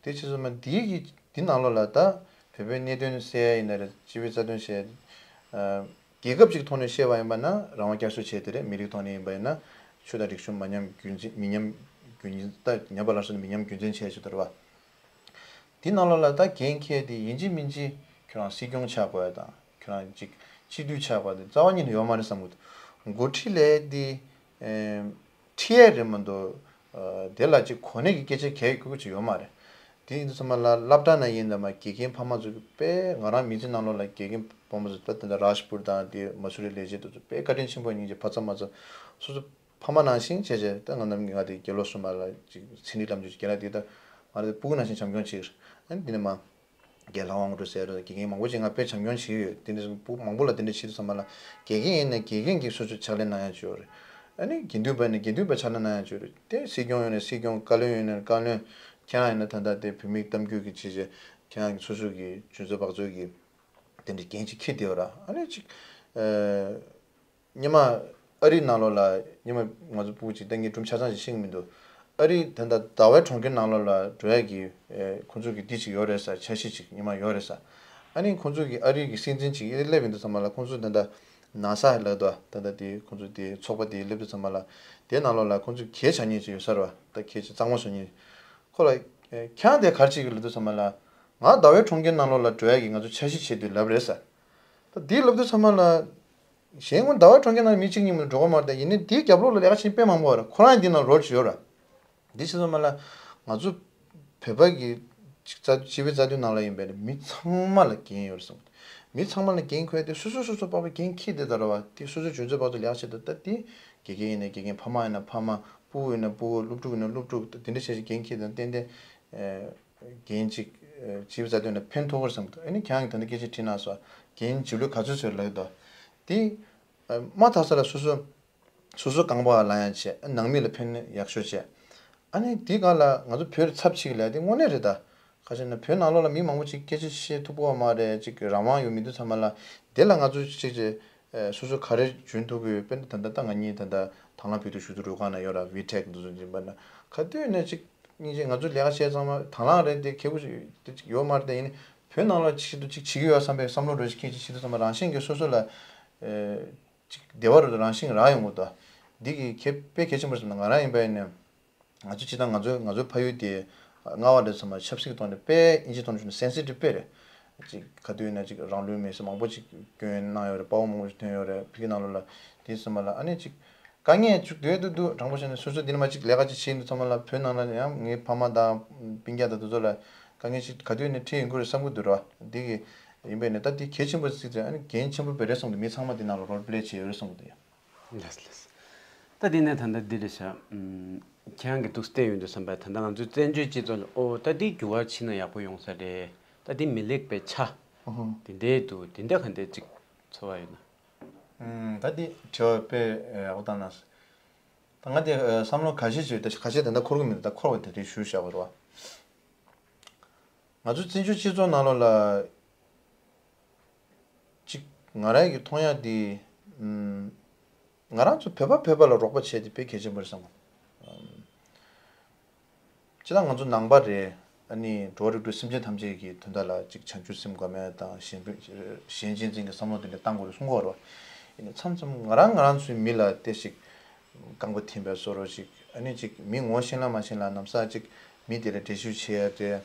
དེ་ཕྱིར་ཚོ་མ་འདིའི་གི་འདི་ནང་ལོགས་ལ་ད་བོད་པའི་གནད་དོན་གསལ་ཡ་ཡིན་ན་རེད། སྤྱི་པའི་རྩ་དོན་བཤད། རྒྱལ་ཁབ་ཅིག་ཐོག་ནས་བཤད་པ་ཡིན་པ་ན་རང་དབང་བསྐྱར་གསོ་བྱས་དེ་རེད། མི་རིགས་ཐོག་ནས་ཡིན་པ་ཡིན་ན་ཆོས་དང་རིག་གཞུང་མ་ཉམས་རྒྱུན་འཛིན་མི་ཉམས་རྒྱུན་འཛིན་ད་ཉམས་པ་ལ་སོགས་ནས་མི་ཉམས་རྒྱུན་འཛིན་བྱས་ཆོག་དོ་ར་བ། འདི་ནང་ལོགས་ལ་ད་འགན་འཁྱེར་ཏེ་ཡིན་གཅིག་མིན་གཅིག་ཁྱོད་རང་སྲིད་སྐྱོང་ཆགས་དགོས་ཡ་དང་ཁྱོད་རང་གཅིག་སྤྱི་འཐུས་ཆགས་དགོས་ཡ་དེ་རྩ་བ་ཉིད་ནས་ཡོད་མ་རེད་བསམ་གྱི་འདུག་འགོ་ཁྲིད་ལས་དེ་ཁྲིད་ཡས་རེད་མ་གཏོགས་དེ་ལ་ཅིག་གོ་གནས་ཀྱི་སྐད་ཆ་གལ་ཁུ་ཁུ་ཅིག་ཡོད་མ་རེད། དེ་ཡིན་དུས་ཚང་མ་ལ་སློབ་གྲྭ་ན་ཡིན་དང་མ་དགེ་རྒན་ཕ་མ་ཚོ་གི་དཔེ་ང་རང་མི་ཚེ་ནང་ལོགས་ལ་དགེ་རྒན་དཔོན་པོ་ཚོ་ད་དེ་འདྲ་རཱཇ་པུར་དང་དེ་མ་སུ་རི་ལས་བྱེད་དེ་ཚོ་དཔེ་བཀའ་དྲིན་ཆེན་པོ་ཡིན་གྱི་ཕ་ཚ་མ་ཚ་སོ་སོ། ཕ་མ་ནང་བཞིན་བྱས་བྱས་ད་ང་རྣམས་ང་དེ་དགེ་སློབ་གསུམ་པ་ལ་ཅིག་ཚན་རིག་ལམ་རྒྱུད་ཀྱི་རྒན་ལགས་དེ་ད་ང་རེ་སྤུ་གུ་ནང་བཞིན་བྱམས་སྐྱོང་བྱེད། ཨ་ནི་འདི་ནས་མ་རྒན་ལྷ་དབང་འགྲོ་ཟེར་རོ་དགེ་རྒན་མང་པོ་ཅིག་ང་དཔེ་བྱམས་སྐྱོང་བྱེད་ཡོད། དེ་འདྲ་སྤུ་གུ་མང་པོ་ལ་དེ་འདྲ་བྱེད་དུས་ཙམ་པ་ལ་དགེ་རྒན་ཡིན་ན་དགེ་རྒན་གྱིས་སོ་སོ་ཕྱག་ལས་གནང་ཡ་བྱོས་རེད། ཨ་ནི་དགེ་འདུན་པ་ཡིན་ན་དགེ་འདུན་པ་ཕྱག་ལས་གནང་ཡ་བྱོས་རེད། དེ་སྲིད་སྐྱོང་ཡོད་ན་སྲིད་སྐྱོང་བཀའ་བློན་ཡོད་ན་བཀའ་བློན་ཁྱེད་རང་ཡིན་ན་ད་ལྟ་དེ་བོད་མིའི་གཏམ་རྒྱུད་ཀྱི་ཆེད་ཆེད་ཁྱེད་རང་གི་སོ་སོ་གི་ཆུ་ཚོད་བག་ཚོད་ཀྱི་དེ་འདྲ་འགན་ཅིག་འཁྱེར་བསྡད་ཡོད་ར། ཨ་ནི་ཅིག་ཨ། སྔོན་མ་ཨ་རིའི་ནང་ལོགས་ལ་སྔོན་མ་ང་ཚོ་སྤུ་གུ་ཅིག་ད་ངས་སྒྲུང་ཆ་ཚང་ཞིག་ཤེས་ཀྱི་མི་འདུག་ཨ་རིའི་ད་ལྟ་ཟླ་བའི་གྲོང་ཁྱེར་ནང་ལོགས་ལ་འགྲོ་ཡ་གི་ཨེ་ཁོང་ཚོ་གི་འདི་ཅིག་ཡོད་རེད་ས། འཆར་གཞི་ཅིག་སྔོན་མ་ཡོད་རེད་ས། ཨ་ནི་ཁོང་ཚོ་གི་ཨ་རི་གི་སྲིད་འཛིན་ཅིག་སླེབས་ཡོང་དུས་ཙམ་པ་ལ། ཁོང་ཚོ་ད་ལྟ་ན་ས་ལབ་འདུག་ད་ལྟ་དེ་ཁོང་ཚོ་དེ་ཚོགས་པ་དེ་སླེབས་དུས་ཙམ་པ་ལ། དེའི་ནང་ལོགས་ལ་ཁོང་ཚོ་གྱེས་ཆགས་མཁན་ཅིག་ཡོད་ས་རེད་བ། ད་གྱེས་ཆགས་གཙང་མ་བཟོ་མཁན། ཁོ་ལ་ཁྱེད་རང་དེ་ག་རེ་བྱེད་ཀྱི་ལབ་དུས་ཙམ་པ་ལ། ང་ཟླ་བའི་གྲོང་ཁྱེར་ནང་ལོགས་ལ་འགྲོ་ཡ་གི་ང་ཚོ་འཆར་གཞི་བྱེད་དུས་ལབ་རེད་ཟེར། ད་དེ་ལབ་དུས་ཙམ་པ་ལ། གཞན་ངོ་ཟླ་བ་གྲོང་ཁྱེར་ནང་མི་གཅིག་གཉིས་མིན་འགྲོ་གི་མ་རེད། ཡིན་ནའི་དེའི་རྒྱབ་ལོགས་ལ་ལས་ཀ་བྱེད་མཁན་དཔེ་མང་པོ་ཡོད་རེད། ཁོ་རང་འདི་ནང་རོལ་ཅིག་ཡོད་རེད། འདི་བྱས་ཙང་མ་ལ་ང་ཚོ་བོད་པ་གི་སྤྱི་པའི་རྩ་དོན་ནང་ལ་ཡིན་པའི་མི་ཚང་མ་ལ་འགན་ཡོད་རེད་བསམ། མི་ཚང་མ་ལ་འགན་འཁུར་ཏེ་སོ་སོ་སོ་སོ་པ་པ་འགན་འཁྱེར་བསྡད་ད་ར་བ་དེ་སོ་སོ་འཇོན་ཚོད་པ་ཚོ་ལས་ཀ་བྱེད་ད་ད་དེ་དགེ་རྒན་ཡིན་ན་དགེ་རྒན། ཕ་མ་ཡིན་ན་ཕ་མ། སྤུ་གུ་ཡིན་ན་སྤུ་གུ། སློབ་ཕྲུག་ཡིན་ན་སློབ་ཕྲུག་དེ་འདྲ་བྱས་ཤིག་འགན་འཁྱེར་དང་བརྟེན་ཏེ། འགན་ཅིག་སྤྱི་པའི་རྩ་དོན་ལ་ཕན་ཐོགས་པར་བསམ་འདུག་ཨ་ནི་ཁྱེད་རང་གིས་ད་ལྟ་སྐད་ཆ་དྲིས་གནང་སོང་། འགན་ལྗིད་ལོས་ག་ཚོད་ཚོད་ལབ་འདུག་དེ་མ་ཐག་ས་ལ་སོ་སོ་སོ་སོ་རྐང་པ་ལ་ཡང་བྱས། ནང་མི་ལ་ཕན་ཡག་ཤོས་བྱས། ཨ་ནི་དེ་ག་ལ་ང་ཚོ་བོད་ཚབ་ཅིག་ལ་དེ་དངོས་གནས་རེད་ད། ཁ་ཤས་ན་བོད་ནང་ལོགས་ལ་མི་མང་པོ་ཅིག་སྐད་ཆ་བཤད་ཐུབ་ཀྱི་མ་རེད། ཅིག་རང་དབང་ཡོད་མི་འདུག་ཚང་མ་ལ། དེ་ལ་ང་ཚོ་ཅིག་ཅིག་སོ་སོ་ག་རེ་འཇོན་ཐུབ་ཀྱི་ཡོད། དཔེར་ན་ད་ལྟ་ད་ང་གཉིས་ད་ལྟ་དང་བླངས་བོད་དུ་ཞུ་གཏུག་རུ་ཁག་ན་ཡོད་ར། ཝི་ཊེག་འདུག་ཚོ་འཛིན་པ་ན་ག་དུས་ནས་ཅིག་སྙིང་རྗེ། ང་ཚོ་ལས་ཀ་བྱས་ཚང་མ་དང་བླངས་རེད་དེ་ཁེ་པོ་ཅིག་ཡོད་མ་རེད་དེ། ཡིན་ནའི་བོད་ནང་ལ་ཅིག་ཏུ་ཅིག་བྱེད་ཀྱི་ཡོད་བསམ་པའི་བསམ་བློ་འགྲོ་ཞིག་ཁྱེད་ཅིག་བྱེད་དུས་ཙམ་པ་རང་བཞིན་གྱིས་སོ་སོ་ལ་ཅིག་བདེ་བ་རུ་རང་བཞིན་གྱིས་རག་ཡོང་གི་འདུག་འདི་གི་ཁེ་དཔེ་གལ་ཆེན་པོ་རེད་བསམ་ན། ང་རང་ཡིན་པ་ཡིན་ནའི། ང་ཚོ་སྤྱིར་བཏང་ང་ཚོའི་ང་ཚོའི་ཕ་ཡུལ་དེ་རྔ་བ་རེད་ཚང་མ་ཆབ་སྲིད་ཀྱི་ཐོག་ནས་དཔེ་ཨིན་ཇིའི་ཐོག་ནས་བྱུང་ན་སེན་སི་ཊིབ་དཔེ་རེད། ཅིག་ག་དུས་ཡིན་ན་ཅིག་རང་ལུས་མེར་སྲེག་མང་པོ་ཅིག་སྐྱོན་གནང་ཡོད་རེད། དཔའ་བོ་མང་པོ་ཞིག་ཐོན་ཡོད་རེད་ཕ་གི་ནང་ལོགས་ལ། དེ་ཚང་མ་ལ་ཨ་ནི་ཅིག་དཀའ་ངལ་ཅིག་འདུག་འདུག་འདུག་དྲང་པོ་བཤད་ན་སོ་སོ་འདི་ནས་མ་ཅིག་ལས་ཀ་ཅིག་བྱེད་འདུག་ཚང་མ་ལ་བོད་ནང་ལ་ཡང་ངའི་ཕ་མ་དང་སྤུན་ཀྱག་དང་དེ་ཚོ་ལ་དཀའ་ངལ་ཅིག་ག་དུས་ནས་འཕྲད་ཡོང་གི་རེད་བསམ་གི་འདུག་ར། འདི་གི་ཡིན་པས་ནས་ད་འདི་གལ་ཆེན་པོ་ཅིག་རེད། ཨ་ནི་འགན་ཆེན་པོ་དཔེ་རེད་བསམ་གི་འདུག་མི་ཚང་མ་འདི་ནང་ལ་རོལ་པི་ལེ་བྱེད་ཡོད་རེད་བསམ་གི་འདུག་ཡ། ལགས་ལགས། ད་དེ་ནས་ད་ལྟ་འདི་རེད་ཤག་ཨུམ། ཁྱེད་རང་གིས་འདུག་བལྟས་ཡོང་དུས་ཙམ་པ་ད་ལྟ་ང་ཚོའི་བཙན་བྱོལ་སྤྱི་ཚོགས་ལ་ཨོ་ད་འདི་འགྱུར་བ་ཕྱིན་ན་ཡག་པོ་ཡོང་ས་རེད། ད་འདི་མི་ལེགས་པའི་ཆ་ཨོ་ཧོ། དེ་འདྲའི་འདུག་དེ་འདྲ་ག་འདྲའི་ཅིག་ཚོར་བ་ཡོད་ན། ཨུམ། ད་འདི་དྲི་བ་དཔེ་ཡག་པོ་བཏང་གནང་སོང་། ད་ང་དེ་བསམ་བློ་ཁ་ཤས་ཤིག་ད་ཁ་ཤས་ད་ལྟ་འཁོར་གི་མི་འདུག་ད་འཁོར་བ་དེ་རེ་ཞུ་བཞག་པ་རེད་བ། ང་ཚོ་བཙན་བྱོལ་སྤྱི་ཚོགས་ནང་ལོགས་ལ་ཅིག་ང་རང་གི་མཐོང་ཡག་འདི། ཨམ། ང་རང་ཚོ་བོད་པ་བོད་པ་ལ་རོགས་པ་བྱས་ཏེ་དཔེ་གལ་ཆེན་པོ་རེད་བསམ་གི། ཨམ། སྤྱིར་བཏང་ང་ཚོ་ནང་པ་རེད། ཨ་ནི་འགྲོ་བ་རིགས་དྲུག་སེམས་ཅན་ཐམས་ཅད་ཀྱི་དོན་དག་ལ་ཅིག་བྱང་ཆུབ་སེམས་དགོས་མེད་དང་གཞན་ཕན་གཞན་གཅེས་འཛིན་གྱི་བསམ་བློ་དེ་འདྲ་བཏང་དགོས་རེད་གསུང་གི་ཡོད་རེད་བ། ཡིན་ནའི་མཚམས་མཚམས་ང་རང་ང་རང་ཚོའི་མི་ལ་དེ་ཞིག་རྐང་པ་འཐེན་པའི་བཟོ་འདྲ་ཞིག་ཨ་ནི་ཅིག་མི་ངོ་ཤེས་ལ་མ་ཤེས་ལ་ནམ་ཟླ་ཅིག་མི་དེ་ལ་འགྲེལ་བཤད་བྱེད་ཡ་དེ།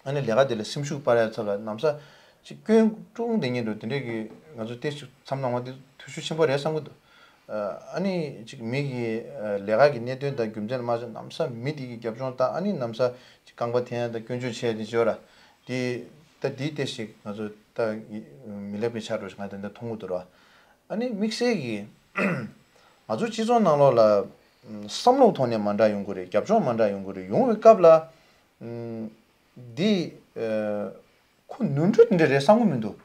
ཨ་ནི་ལས་ཀ་དེ་ལ་སེམས་ཤུགས་སྤར་ཡ་ཚོ་ལ་ནམ་ཟླ་ཅིག་སྐྱོན་དཀྲུག་བསྡད་མཁན་འདུག་དེ་འདྲས་ཀྱི་ང་ཚོ་ཏོག་ཙམ་མཚམས་ནང་བ་དེ་ཐུ་ཤུ་ཆེན་པོ་རེད་བསམ་གི་འདུག་ཨ་ནི་ཅིག་མི་གི་ལས་ཀ་གི་གནད་དོན་དང་རྒྱུ་མཚན་ལ་མ་ཆགས་ནམ་ཟླ་མི་དེ་གི་རྒྱབ་ལྗོངས་དང་ཨ་ནི་ནམ་ཟླ་ཅིག་རྐང་པ་འཐེན་ཡ་དང་སྐྱོན་བརྗོད་བྱས་ཏེ་བྱས་ར། དེ་ད་དེ་ཏོག་ཙམ་ང་ཚོ་ད་མི་ལེགས་པའི་ཆ་འདྲ་ཞིག་ང་ད་ལྟ་མཐོང་གི་འདུག་ར། ཨ་ནི་དམིགས་བསལ་གྱི་ང་ཚོ་སྤྱི་ཚོགས་ནང་ལོགས་ལ་བསམ་བློའི་ཐོག་ནས་མ་འདྲ་ཡོང་གི་རེད། རྒྱབ་ལྗོངས་མ་འདྲ་ཡོང་གི་རེད། ཡོང་བའི་སྐབས་ལ་འདི་ཁོ་ནོར་འཁྲུལ་འདི་འདྲ་རེད་བསམ་གི་མི་འདུག་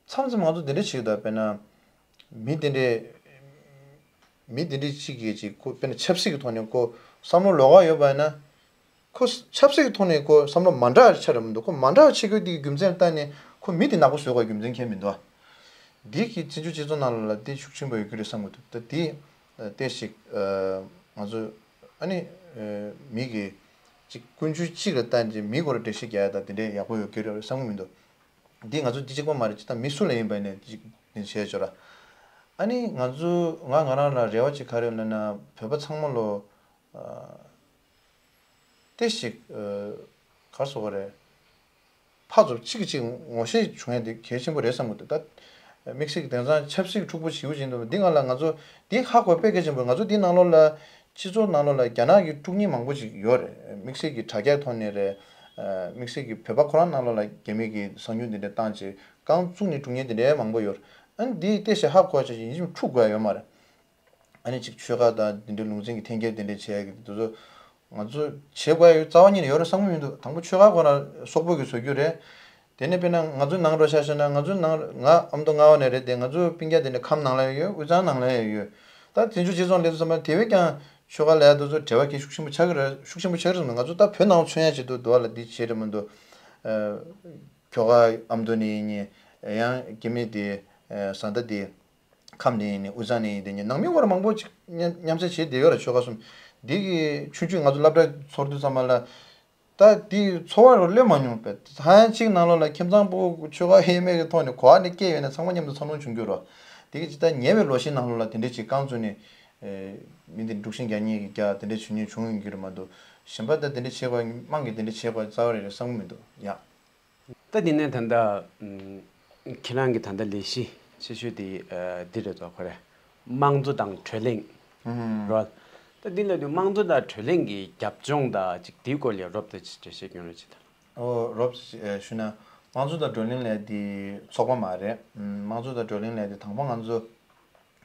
མཚམས་མཚམས་ང་ཚོ་འདི་འདྲ་བྱེད་ཀྱི་འདུག་དཔེར་ན་མི་འདི་འདྲས་མི་འདི་འདྲས་གཅིག་གིས་ཅིག་ཁོ་དཔེར་ན་ཆབ་སྲིད་ཀྱི་ཐོག་ནས་ཁོ་བསམ་བློ་ལོགས་ཀ་ཡོད་པ་ཡིན་ན། ཁོ་ཆབ་སྲིད་ཀྱི་ཐོག་ནས་ཁོ་བསམ་བློ་མ་འདྲ་བ་ཆགས་རེད་མི་འདུག་ཁོ་མ་འདྲ་བ་བྱེད་དགོས་དེའི་རྒྱུ་མཚན་ལ་བལྟས་ནས་ཁོ་མི་དེ་ནག་པོ་བཟོ་དགོས་རྒྱུ་མཚན་གང་ཡང་མི་འདུག་འདི་གི་བཙན་བྱོལ་སྤྱི་ཚོགས་ནང་ལ་དེ་ཤུགས་ཆེན་པོ་ཡོད་ཀྱི་རེད་བསམ་གྱི་འདུག་ད་དེ་ཏོག་ཙམ་ང་ཚོ་ཨ་ནི་མི་གི་ཅིག་ཀུན་སྤྱོད་གཅིག་ལ་བལྟས་ནས་མི་སྐོར་འགྲེལ་བཤད་རྒྱག་ཡ་ད་དེ་འདྲའི་ཡག་པོ་ཡོད་ཀྱི་རེད་བསམ་གྱི་མི་འདུག་འདི་ང་ཚོ་འདི་གཅིག་པ་མ་རེད། ཅི་ད་མི་སུ་ལ་ཡིན་པ་ཡིན་ནའི་ཅིག་འདི་བྱས་ཆོག་ར། ཨ་ནི་ང་ཚོ་ང་ང་རང་ལ་རེ་བ་ཅིག་ག་རེ་ཡོད་ལབ་ན་བོད་པ་ཚང་མ་ལོ། ཏོག་ཙམ་ག་རེ་ཟེར་དགོས་རེད། ཕར་ཚུར་གཅིག་གིས་གཅིག་ངོ་ཤེས་བྱུང་ཡ་དེ་གལ་ཆེན་པོ་རེད་བསམ་གྱི་འདུག་ད་དམིགས་བསལ་གྱི་དེང་སང་ཆབ་སྲིད་འཁྲུག་པོ་ཞེ་པོ་ཅིག་འདུག་འདི་སྒང་ལ་ང་ཚོ་འདི་ཧ་གོ་དཔེ་གལ་ཆེན་པོ། ང་ཚོ་འདི་ནང་ལོགས་ལ་སྤྱི་ཚོགས་ནང་ལོགས་ལ་རྒྱ་ནག་གི་དཀྲུག་མཁན་མང་པོ་ཅིག་ཡོད་རེད། དམིགས་བསལ་གྱི་དྲ་རྒྱའི་ཐོག་ནས་རེད། དམིགས་བསལ་གྱི་བོད་པ་ཁོ་རང་ནང་ལོགས་ལ་རྒྱ་མི་གི་གསང་ཉུལ་འདི་འདྲ་བཏང་བྱས་རྐང་བཙུགས་ནས་དཀྲུག་མཁན་འདི་འདྲ་མང་པོ་ཡོད་རེད། ཨ་ནི་འདི་ཏོག་ཙམ་ཧ་གོ་བྱས་ཡིན་གཅིག་མིན་འཁྲུག་དགོས་ཡ་ཡོད་མ་རེད། ཨ་ནི་ཅིག་ཆོལ་ཁ་དང་དེ་འདྲའི་ལུང་ཚན་གྱི་འཐེན་འཁྱེར་དེ་འདྲ་བྱེད་ཡ་གི་དེ་ཚོ་ང་ཚོ་བྱེད་དགོས་ཡ་ཡོད་རྩ་བ་ཉིད་ནས་ཡོད་རེད་བསམ་གྱི་མི་འདུག་དང་པོ་ཆོལ་ཁ་ཁོ་རང་སོག་པོ་གིས་བཟོ་རྒྱུ་རེད། དེ་ནས་དཔེར་ན་ང་ཚོའི་ནང་འགྲོ་ཤག་ཤག་ན་ང་ཚོའི་ནང་ང་ཨ་མདོ་རྔ་བ་ནས་རེད་དེ། ང་ཚོའི་སྤུན་ཀྱག་དེ་འདྲ་ཁམས་ནང་ལ་ཡོད། དབུས་གཙང་ནང་ལ་ཡང་ཡོད། ད་བཙན་བྱོལ་སྤྱི་ཚོགས་སླེབས་དུས་ཙམ་པ་དེ་བས་ཀྱང་ཆོལ་ཁ་ལབ་ཡ་དེ་ཚོ་འབྲེལ་བ་གལ་ཤུགས་ཆེན་པོ་ཆགས་ཀྱི་རེད། ཤུགས་ཆེན་པོ་ཆགས་ཀྱི་རེད་ཟེར་ན་ང་ཚོ་ད་བོད་ནང་མཚོན་ཡ་བྱེད་དུ་འདུག་བ་ལ་འདི་བྱེད་རེད་མི་འདུག་ཁྱོ་ག་ཨ་མདོ་ནས་ཡིན་ནའི་ཡང་སྐྱེ་དམན་དེ་བཟའ་ཟླ་དེ། ཁམས་ནས་ཡིན་ནའི་དབུས་གཙང་ནས་ཡིན་དེ་ནས་ནང་མི་སྐོར་མང་པོ་ཅིག་མཉམ་མཉམ་བསྲེས་བྱས་བསྡད་ཡོད་ར། ཆོལ་ཁ་གསུམ་འདི་གི་ཆུང་ཆུང་ང་ཚོ་སློབ་གྲྭ་ཚོར་དུས་ཙམ་པ་ལ་ ད་དེའི་ཚོར་བ་རུ་སླེབས་མ་མྱོང་པས། ཧ་ཅང་གཅིག་ནང་ལོགས་ལ་ཁྱིམ་ཚང་ཕྲུ་གུ་ཆོལ་ཁ་དབྱེ་མེད་ཀྱི་ཐོག་ནས་ག་བ་ནས་སྐྱེས་ཡོད་ན་ཚང་མ་མཉམ་དུ་འཚར་ལོངས་བྱུང་རྒྱུ་རེད། དེ་གི་ཇི་ལྟར་ཉེ་བའི་ལོ་ཤས་ནང་ལོགས་ལ་དེ་འདྲའི་ཅིག་རྐང་བཙུགས་ནས་མི་འདི་དཀྲུག་ཤིང་རྒྱག་མཁན་གྱི་རྒྱ་དེ་འདྲ་བྱེད་མཁན་བྱུང་ཡོང་གི་རེད་མ་གཏོགས། གཞན་པ་ད་དེ་འདྲ་བྱེད་དགོས་དམངས་ཀྱིས་དེ་འདྲ་བྱེད་དགོས་རྩ་བ་རེ་རེ་བསམ་གྱི་མི་འདུག་ཡ། ད་དེ་ནས་ད་ལྟ་ཁྱེད་རང་གི་ད་ལྟ་ལས་གཞི་ཆེ་ཤོས་དེ་འདི་རེད་དོ། ཁོ་རེ་དམངས་གཙོ་དང་བགྲོ་གླེང་རོལ། ད་འདི་ལ་དུས་དམངས་གཙོ་དང་བགྲོ་གླེང་གི་རྒྱབ་ལྗོངས་དང་ཅིག་དེའི་སྐོར་ལ་རོབ་ཙམ་ཅིག་འགྲེལ་བཤད་སྐྱོན་རོགས་བྱེད་དང་། ཨོ་རོབ་ཙམ་ཞུས་ན། དམངས་གཙོ་དང་བགྲོ་གླེང་ལས་དེ་ཚོགས་པ་མ་རེད། དམངས་གཙོ་དང་བགྲོ་གླེང་ལས་དེ་དང་པོ་ང་ཚོ་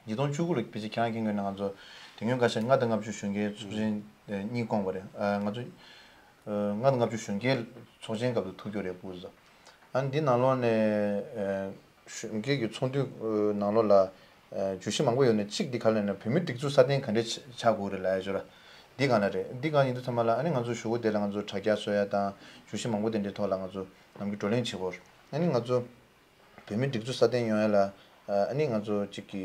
ཉིས་སྟོང་བཅུ་དགུ་ལ་ཕལ་ཆེར་ཁྱེད་རང་མཁྱེན་གྱི་ཡོད་ན། ང་ཚོ་དེ་སྔོན་བཀའ་ཤག་ལྔ་དང་ལྔ་བཅུ་གཞོན་སྐྱེས་ཚོགས་ཆེན་གཉིས་བསྐོངས་པ་རེད། ང་ཚོ་ལྔ་དང་ལྔ་བཅུ་གཞོན་སྐྱེས་ཚོགས་ཆེན་སྐབས་སུ་ཐུག་རྒྱུ་རེད་ཕུགས་སོ། ཨ་ནི་འདི་ནང་ལོགས་ནས་གཞོན་སྐྱེས་ཀྱི་ཚོགས་འདུའི་ནང་ལོགས་ལ་བརྗོད་གཞི་མང་པོ་ཡོད་ནས། གཅིག་འདི་ག་ལ་ན་བོད་མིའི་སྒྲིག་འཛུགས་སྲ་བརྟན་ག་འདྲས་ཆགས་དགོས་རེད་ལབ་ཡ་ཅིག་ཡོད་ར། འདི་གང་ལ་རེད། འདི་གང་ཡིན་དུས་ཚང་མ་ལ་ཨ་ནི་ང་ཚོ་གཞུག་གུ་དེ་ལ་ང་ཚོ་དྲ་རྒྱ་བཟོ་ཡ་དང་བརྗོད་གཞི་མང་པོ་དེ་འདྲའི་ཐོག་ལ་ང་ཚོ་ནམ་རྒྱུན་བགྲོ་གླེང་བྱེད་དགོས། ཨ་ནི་ང་ཚོ་བོད་མིའི་སྒྲིག་འཛུགས་སྲ་བརྟན་ཡོང་ཡ་ལ་ཨ་ནི་ང་ཚོ་གཅིག་གི་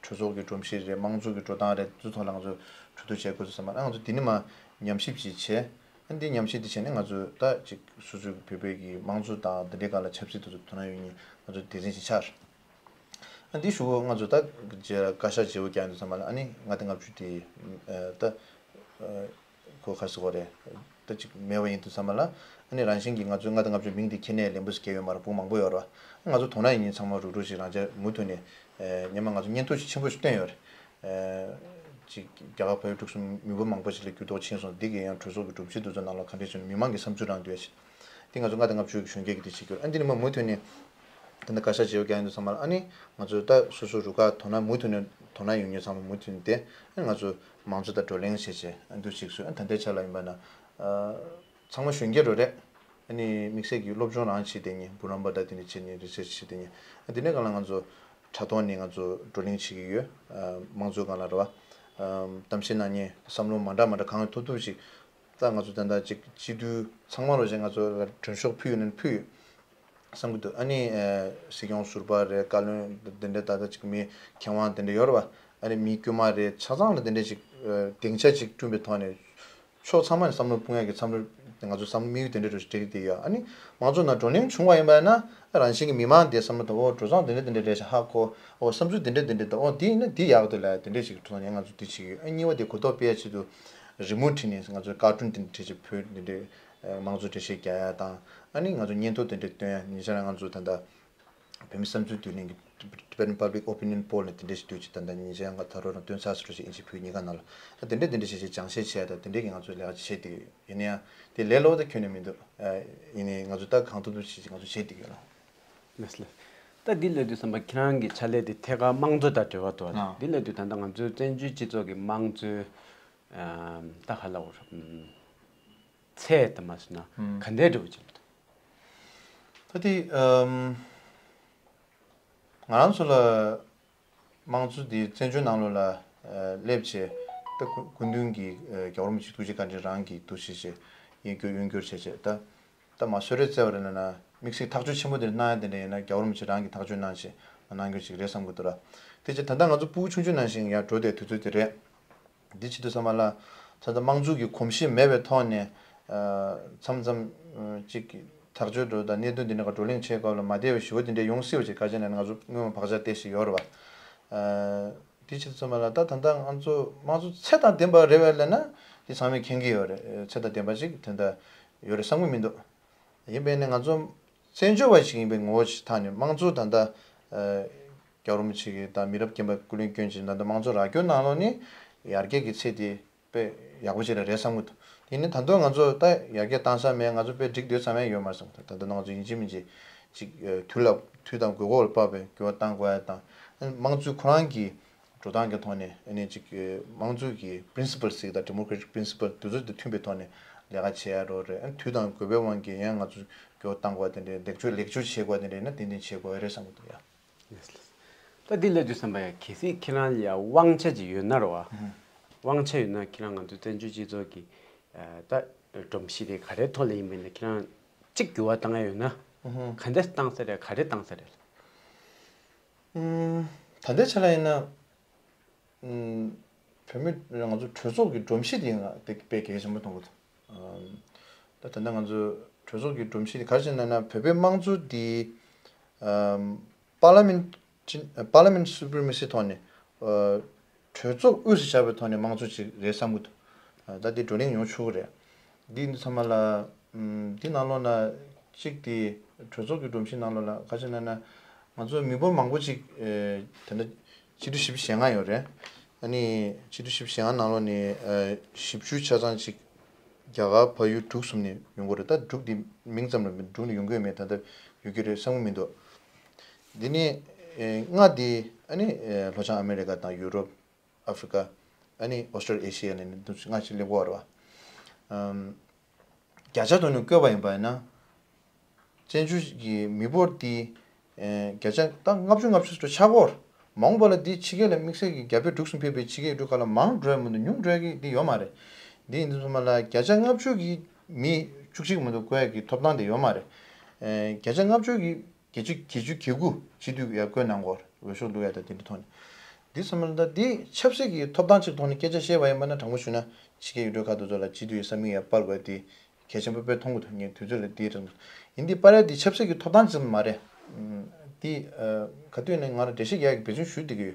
གྲོས་ཚོགས་ཀྱི་སྒྲོམ་གཞི་རེད། དམངས་གཙོ་གི་འགྲོ་སྟངས་རེད། དེ་ཚོའི་ཐོག་ལ་ང་ཚོ་གྲོས་བསྡུར་བྱེད་དགོས་ཚུལ་ཚང་མ་ཨ་ང་ཚོ་འདི་ནས་མར་ཉམས་ཞིབ་ཅིག་བྱས། ཨ་འདི་ཉམས་ཞིབ་འདི་བྱས་ནས་ང་ཚོ་ད་ཅིག་སོ་སོའི་བོད་པའི་གི་དམངས་གཙོ་དང་འདི་འདྲའི་སྒང་ལ་ཆབ་སྲིད་དེ་ཚོ་དོ་སྣང་ཡོད་མཁན་ང་ཚོ་སྡེ་ཚན་ཞིག་ཆགས། ཨ་འདི་གཞུག་གུ་ང་ཚོ་ད་རྗེས་བཀའ་ཤག་བརྗེ་པོ་རྒྱག་ཡོང་དུས་ཙམ་པ་ལ་ཨ་ནི་ལྔ་སྡེ་ལྔ་བཅུ་དེ་ད་གོ་ག་རེ་ཟེར་དགོས་རེད། ད་ཅིག་མེད་པ་ཡིན་དུས་ཙམ་པ་ལ་ཨ་ནི་རང་བཞིན་གྱིས་ང་ཚོའི་ལྔ་སྡེ་ལྔ་བཅུ་མིང་དེ་ཁྱེར་ནས་ལན་པོ་ཞིག་བསྐྱལ་ཡོད་མ་རེད། ཕྲུ་གུ་མང་པོ་ཡོད་རེད་བ། ང་ཚོ་དོ་སྣང་ཡོད་མཁན་ཚང་མ་རུག་རུག་ཞིག་རང་ཅག་མུ་མཐུད་ནས་སྙན་ཐོ་ཞིག་ཆེན་པོ་ཞིག་བཏོན་ཡོད་རེད། ཅིག་རྒྱ་གར་བལ་ཡུལ་འཁྲུག་གསུམ་མི་འབོར་མང་པོ་ཞིག་ལ་འགྱུར་ལྡོག་ཕྱིན་སོང་། འདི་གས་ཡང་གྲོས་ཚོགས་ཀྱི་སྒྲོམ་གཞི་དེ་ཚོ་ནང་ལ་ག་འདྲས་བྱུང་ན་མི་མང་གི་བསམ་ཚུལ་རང་འདུས་ཤིག་འདི་ང་ཚོ་ལྔ་སྡེ་ལྔ་བཅུ་གི་གཞོན་སྐྱེས་ཀྱི་དེ་བྱེད་རྒྱུ། ཨ་འདི་ནི་མ་མུ་མཐུད་ནས་ད་ལྟ་བཀའ་ཤག་བརྗེ་པོ་རྒྱག་ཡོང་དུས་ཙམ་པ་ལ་ཨ་ནི་ང་ཚོ་ད་སོ་སོ་རུ་ཁག་དོ་སྣང་མུ་མཐུད་ནས་དོ་སྣང་ཡོད་མཁན་ཚང་མ་མུ་མཐུད་ནས་དེ་ཨ་ནི་ང་ཚོ་མང་གཙོ་དང་བགྲོ་གླེང་བྱས་བྱས་ཨ་འདུ་ཞིག་སུ་ཨ་ད་ལྟའི་ཆ་ལ་ཡིན་པ་ན་ཚང་མ་གཞོན་སྐྱེས་རུ་རེད། ཨ་ནི་དམིགས་བསལ་གྱི་སློབ་སྦྱོང་རང་བྱེད་བསྡད་མཁན་བུ་རམ་པ་དང་དེ་འདྲ་བྱེད་མཁན་རི་སར་ཆི་བྱེད་བསྡད་མཁན་ཨ་དེ་འདྲའི་སྒང་ལ་ང་ཚོ་དྲ་ཐོག་ནས་ང་ཚོ་བགྲོ་གླེང་བྱེད་ཀྱི་ཡོད། དམངས་གཙོའི་སྒང་ལ་རེད་བ། གཏམ་བཤད་གནང་མཁན་བསམ་བློ་མ་འདྲ་མ་འདྲ་གང་ཐུབ་ཐུབ་ཅིག་ད་ང་ཚོ་ད་ལྟ་ཅིག་སྤྱི་འཐུས་ཚང་མ་རོགས་བྱས་ང་ཚོ་ལ་མགྲོན་ཤོག་ཕུལ་ཡོད་ན་ཕུལ་ཡོད་བསམ་གྱི་འདུག་ཨ་ནི་སྲིད་སྐྱོང་ཟུར་པ་རེད། བཀའ་བློན་དེ་འདྲ་ད་ལྟ་ཅིག་མི་མཁས་དབང་དེ་འདྲ་ཡོད་རེད་བ། ཨ་ནི་མི་དཀྱུས་མ་རེད། ཆ་ཚང་ལ་དེ་འདྲ་ཅིག་སྡིངས་ཆ་ཅིག་བསྐྲུན་པའི་ཐོག་ནས་ཕྱོགས་ཚང་མ་ནས་བསམ་བློ་སྤུངས་ཡག་གི་བསམ་བློ་ང་ཚོ་བསམ་བློ་དམིགས་ཡུལ་དེ་འདྲ་འདྲ་ཞིག་སྤྲད་ཀྱི་བསྡད་ཡོད། ཨ་ནི་མང་ཚོགས་ནང་བགྲོ་གླེང་བྱུང་བ་ཡིན་པ་ཡིན་ན་རང་བཞིན་གྱི་མི་མང་དེ་བསམ་བློ་དང་ཨོ་འགྲོ་སོང་དེ་འདྲ་དེ་འདྲ་རེད་ཤག་ཧ་གོ་ཨོ་བསམ་ཚུལ་དེ་འདྲ་དེ་འདྲ་དང་ཨོ་འདི་ཡིན་ན་འདི་ཡག་འདུག་ལ་དེ་འདྲ་ཞིག་གྲུབ་སོང་ཡང་ང་ཚོ་འདི་བྱེད་ཀྱི་ཡོད། ཨ་གཉིས་པ་དེ་གོ་རྟོགས་སྤེལ་ཡ་ཆེད་དུ་རི་མོ་བྲིས་ནས་ང་ཚོ་བཀའ་དྲུང་དེ་འདྲ་བྲིས་བྱས་བོད་འདི་འདྲའི་དམངས་གཙོ་འགྲེལ་བཤད་རྒྱག་ཡ་དང་ཨ་ནི་ང་ཚོ་སྙན་ཐོ་དེ་འདྲ་སྟོན་ཡ་ཉེ་ཆར་ང་ཚོ་ད་ལྟ་བོད་མི་བསམ་ཚུལ་བསྡུ་ལེན་གྱི་Tibetan Public Opinion Poll ནས་དེ་འདྲ་ཞིག་བསྡུས་ཀྱི་ད་ལྟ་ཉེ་ཆར་ཡང་ད་རོགས་རང་སྟོན་ཚར་སོང་རེད་ཅེས་ཨིན་ཇི་བོད་གཉིས་ཀ་ནང་ལ་ད་དེ་འདྲ་དེ་འདྲ་བྱས་བྱས་སྦྱང་བཤད་བྱས་ད་དེ་འདྲ་གི་ང་ཚོ་ལས་ཀ་བྱེད་བསྡད་ཡོད། ཡིན་ན་ཡང་དེ་ལས་སླ་པོ་ད་ཁྱོན་ནས་མི་འདུག་ཡིན་ནའི་ང་ཚོ་ད་གང་ཐུབ་ཐུབ་བྱས་བྱས་ང་ཚོ་བྱེད་བསྡད་ཡོད་ལ། ལགས་སོ། ད་འདི་ལབ་དུས་ཙམ་པ་ཁྱེད་རང་གི་ཕྱག་ལས་དེ་ཐད་ཀར་དམངས་གཙོ་དང་འབྲེལ་བ་འདུག་ཨ། འདི་ལབ་དུས་ད་ལྟ་ང་ཚོའི་བཙན་བྱོལ་སྤྱི་ཚོགས་ཀྱི་དམངས་གཙོའི་ད་ག་ལབ་དགོས་རེད། ཚད་དུ་མ་སོང་ན་ག་འདྲའི་འགྲོ་གི་འདུག་ད་དེ་ཨམ། ང་རང་ཚོ་ལ་དམངས་གཙོ་འདི་བཙན་བྱོལ་ནང་ལོགས་ལ་སླེབས་བྱས་ད་སྐུ་སྐུ་མདུན་གྱིས་རྒྱལ་བ་རིན་པོ་ཆེ་ཐུགས་རྗེ་བཀའ་དྲིན་རང་གིས་འདུ་ཤེས་བྱས་གཡས་སྐྱོར་གཡོན་སྐྱོར་བྱས་བྱས་ད་ད་མ་གསོལ་རས་སྩལ་བ་རེད་ན་ན་དམིགས་བསལ་ཐག་གཅོད་ཆེན་པོ་དེ་གནང་ཡ་དེ་འདྲ་ཡིན་ན་རྒྱལ་བ་རིན་པོ་ཆེ་རང་གིས་ཐག་གཅོད་གནང་བྱས་མ་གནང་རྒྱུ་ཞིག་རེད་བསམ་གྱི་འདུག་ར། དེ་བྱས་ད་ལྟ་ང་ཚོ་ཕྲུ་གུ་ཆུང་ཆུང་ནང་བཞིན་ཡར་འགྲོ་བསྡད་དུས་ཚོད་དེ་རེད། འདི་བྱེད་དུས་ཙམ་པ་ལ་ད་ལྟ་དམངས་གཙོ་གི་གོམས་གཤིས་མེད་པའི་ཐོག་ནས་མཚམས་མཚམས་ཅིག་ཐག་གཅོད་འགྲོ་དང་གནད་དོན་འདི་འདྲ་ག་བགྲོ་གླེང་བྱེད་སྐབས་ལ་མ་བདེ་བའི་ཞུ་བ་འདི་འདྲ་ཡོང་སྲིད་པ་ཅིག་ག་ཅི་ནས་ང་ཚོ་སྔོན་མ་བག་ཆགས་བལྟས་ཤིག་ཡོད་རེད་བ། འདི་བྱེད་དུས་ཙམ་པ་ལ་ད་ད་ལྟ་ང་ཚོ་དམངས་གཙོ་ཚད་དང་ལྡན་པ་རེད་བས་ལབ་ན་འདི་ཚང་མས་མཁྱེན་གྱི་ཡོད་རེད། ཚད་དང་ལྡན་པ་ཅིག་དེ་འདྲ་ཡོད་རེད་བསམ་གྱི་མི་འདུག་ཡིན་པས་ནི་ང་ཚོ་བཙན་བྱོལ་བ་ཞིག་ཡིན་པའི་ངོ་བོ་ཞིག་ཐོག་ནས་དམངས་གཙོ་ད་ལྟ་རྒྱལ་བ་རིན་པོ་ཆེ་གིས་དང་མི་རབས་རྒན་པ་སྐུ་ལས་བསྐྱོན་ཅིང་ད་ལྟ་དམངས་གཙོ་རག་རྒྱུ་ནང་ལོགས་ནི་ཡར་རྒྱས་ཀྱི་ཚད་དེ་དཔེ་ཡག་པོ་ཅིག་ལ་རེད་བསམ་གྱི་འདུག་དེ་ནི་ད་དུང་ང་ཚོ་ད་ཡར་རྒྱས་བཏང་ས་མེད། ང་ཚོ་དཔེ་འགྲིག་སྡོད་ས་མེད་ཡོད་མ་རེད་བསམ་གྱི་འདུག་ད་ལྟ་ང་ཚོ་ཡིན་གཅིག་མིན་གཅིག་ཅིག་དུས་ལ་དུས་དང་དགོས་མཁོ་ལ་དཔག་པའི་འགྱུར་བ་གཏང་དགོས་ཡ་དང་དམངས་གཙོའི་ཁོ་རང་གི་འགྲོ་སྟངས་ཀྱི་ཐོག་ནས་ཨ་ནི་ཅིག་དམངས་གཙོའི་གི་principle་ཞིག་དང་democratic principle་དེ་ཚོ་དང་མཐུན་པའི་ཐོག་ནས་ལས་ཀ་བྱེད་ཡ་རོགས་རེད། ཨ་ནི་དུས་དང་དགོས་པའི་དབང་གིས་ཡང་ང་ཚོ་འགྱུར་བ་གཏང་དགོས་པ་དེ་འདྲའི་ལེགས་བཅོས་ལེགས་བཅོས་བྱེད་དགོས་པ་དེ་འདྲ་ཡིན་ན་ཏན་ཏན་བྱེད་དགོས་ཡ་རེད་བསམ་གྱི་འདུག་ཡ། ད་འདི་ལབ་དུས་ཙམ་པ་ཡ་གལ་སྲིད་ཁྱེད་རང་ལ་ཡ་དབང་ཆ་ཅིག་ཡོད་ན་རེད་བ། དབང་ཆ་ཡོད་ན་ཁྱེད་རང་ང་ཚོ་བཙན་བྱོལ་སྤྱི་ཚོགས་ཀྱི་ད་སྒྲོམ་གཞི་དེ་ག་རེའི་ཐོག་ལ་ཡིན་པ་ཡིན་ན་ཁྱེད་རང་གཅིག་འགྱུར་བ་གཏང་ཡ་ཡོད་ན་ག་འདྲ་གཏང་ས་རེད། ག་རེ་གཏང་ས་རེད། ད་ལྟའི་ཆ་ལ་ཡིན་ན། བོད་མི་ང་ཚོ་གྲོས་ཚོགས་ཀྱི་སྒྲོམ་གཞི་དེ་ང་དེ་དཔེ་གལ་ཆེན་པོ་མཐོང་གི་འདུག་ད་ལྟ་ང་ཚོ་གྲོས་ཚོགས་ཀྱི་སྒྲོམ་གཞི་དེ་ག་རེ་བྱས་ན་ན་བོད་པའི་དམངས་གཙོ་དེ་ཨམ། པར་ལི་མེན་ཊི་པར་ལི་མེན་ཊི་སུ་པི་རི་མེ་སི་ཐོག་ནས་ཨ། གྲོས་ཚོགས་དབུས་སུ་བཞག་པའི་ཐོག་ནས་དམངས་གཙོ་ཅིག་རེད་བསམ་གྱི་འདུག་ཨ། ད་དེ་བགྲོ་གླེང་ཡོང་ཆོག་གི་རེད། འདི་འདི་ཚང་མ་ལ་ཨམ། འདི་ནང་ལོགས་ན་གཅིག་དེ་གྲོས་ཚོགས་ཀྱི་སྒྲོམ་གཞི་ནང་ལོགས་ལ་ག་རེ་བྱས་ན་ན་ང་ཚོ་མི་འབོར་མང་པོ་ཅིག་ཨེ། དེ་འདྲ་སྤྱི་འཐུས་བཞི་བཅུ་ཞེ་ལྔ་ཡོད་རེད། ཨ་ནི་སྤྱི་འཐུས་བཞི་བཅུ་ཞེ་ལྔ་ནང་ལོགས་ནས་ཨེ། བཞི་བཅུ་ཆ་ཚང་ཅིག་རྒྱ་གར་བལ་ཡུལ་འབྲུག་གསུམ་ནས་ཡོང་གི་རེད། ད་འབྲུག་འདི་མིང་ཙམ་རེད། འབྲུག་ནས་ཡོང་གི་ཡོད་མེད་ད་ལྟ་ཡོད་ཀྱི་རེད་བསམ་གྱི་མི་འདུག་འདི་ནས་ཨེ། ལྔ་འདི་ཨ་ནི་ཨེ། ལྷོ་བྱང་ཨ་མེ་རི་ཀ་དང་ཡུ་རོབ། ཨ་ཧྥི་རི་ཀ། ཨ་ནི་ཨོ་སི་ཊོ་ལི་ཨེ་ཤི་ཡ་ནས་འདི་ལྔ་ཅིག་སླེབས་ཀྱི་ཡོད་རེད་བ། ཨམ། བརྒྱ་ཆ་ཐོག་ནས་བཀོད་པ་ཡིན་པ་ཡིན་ན། བཙན་བྱོལ་གྱི་མི་འབོར་དེ་ཨེ། བརྒྱ་ཆ་ད་ལྔ་བཅུ་ང་བཅུ་ཙམ་ཆགས་ཀྱི་ཡོད་རེད། མ་འོངས་པ་ལ་འདི་ཕྱི་རྒྱལ་ལ་དམིགས་བསལ་གྱི་རྒྱ་བལ་འབྲུག་གསུམ་ཕེབས་པའི་ཕྱི་རྒྱལ་ཡུལ་གྲུ་ཁག་ལ་མང་འགྲོ་ཡ་མི་འདུག་ཉུང་འགྲོ་ཡ་གི་འདི་ཡོད་མ་རེད། འདི་ཡིན་དུས་ཙམ་པ་ལ་བརྒྱ་ཆ་ལྔ་བཅུ་གི་མི་བཅུ་གཅིག་མ་གཏོགས་བཀོད་ཡ་གི་ཐོབ་ཐང་དེ་ཡོད་མ་རེད། ཨེ། བརྒྱ་ཆ་ལྔ་བཅུ་གི་བརྒྱད་ཅུ་བརྒྱད་ཅུ་གྱ་དགུ་སྤྱི་འཐུས་ཡར་བསྐོས་གནང་གི་ཡོད་རེད། འོས་ཤོག་བླུག་ཡ་དང་དེ་འདྲའི་ཐོག་ནས། འདི་ཚང་མ་ལ་ད་འདི་ཆབ་སྲིད་ཀྱི་ཐོབ་ཐང་ཅིག་ཐོག་ནས་སྐད་ཆ་བཤད་པ་ཡིན་པ་ན་དྲང་པོ་ཞུས་ན་ཕྱི་རྒྱལ་ཡུལ་གྲུ་ཁག་དེ་ཚོ་ལ་སྤྱི་འཐུས་ཡི་ས་མིག་ཡར་སྤར་དགོས་དེ་གལ་ཆེན་པོ་དཔེ་མཐོང་གི་འདུག་ངས་དུས་ཚོད་ལ་འདི་རིང་ཡིན། འདི་སྤར་ཡ་འདི་ཆབ་སྲིད་ཀྱི་ཐོབ་ཐང་ཙམ་མ་རེད། འདི་ག་དུས་ནས་ང་ལ་འགྲེལ་བཤད་རྒྱག་ཡ་གི་འབད་བརྩོན་ཞུ་བསྡད་ཀྱི་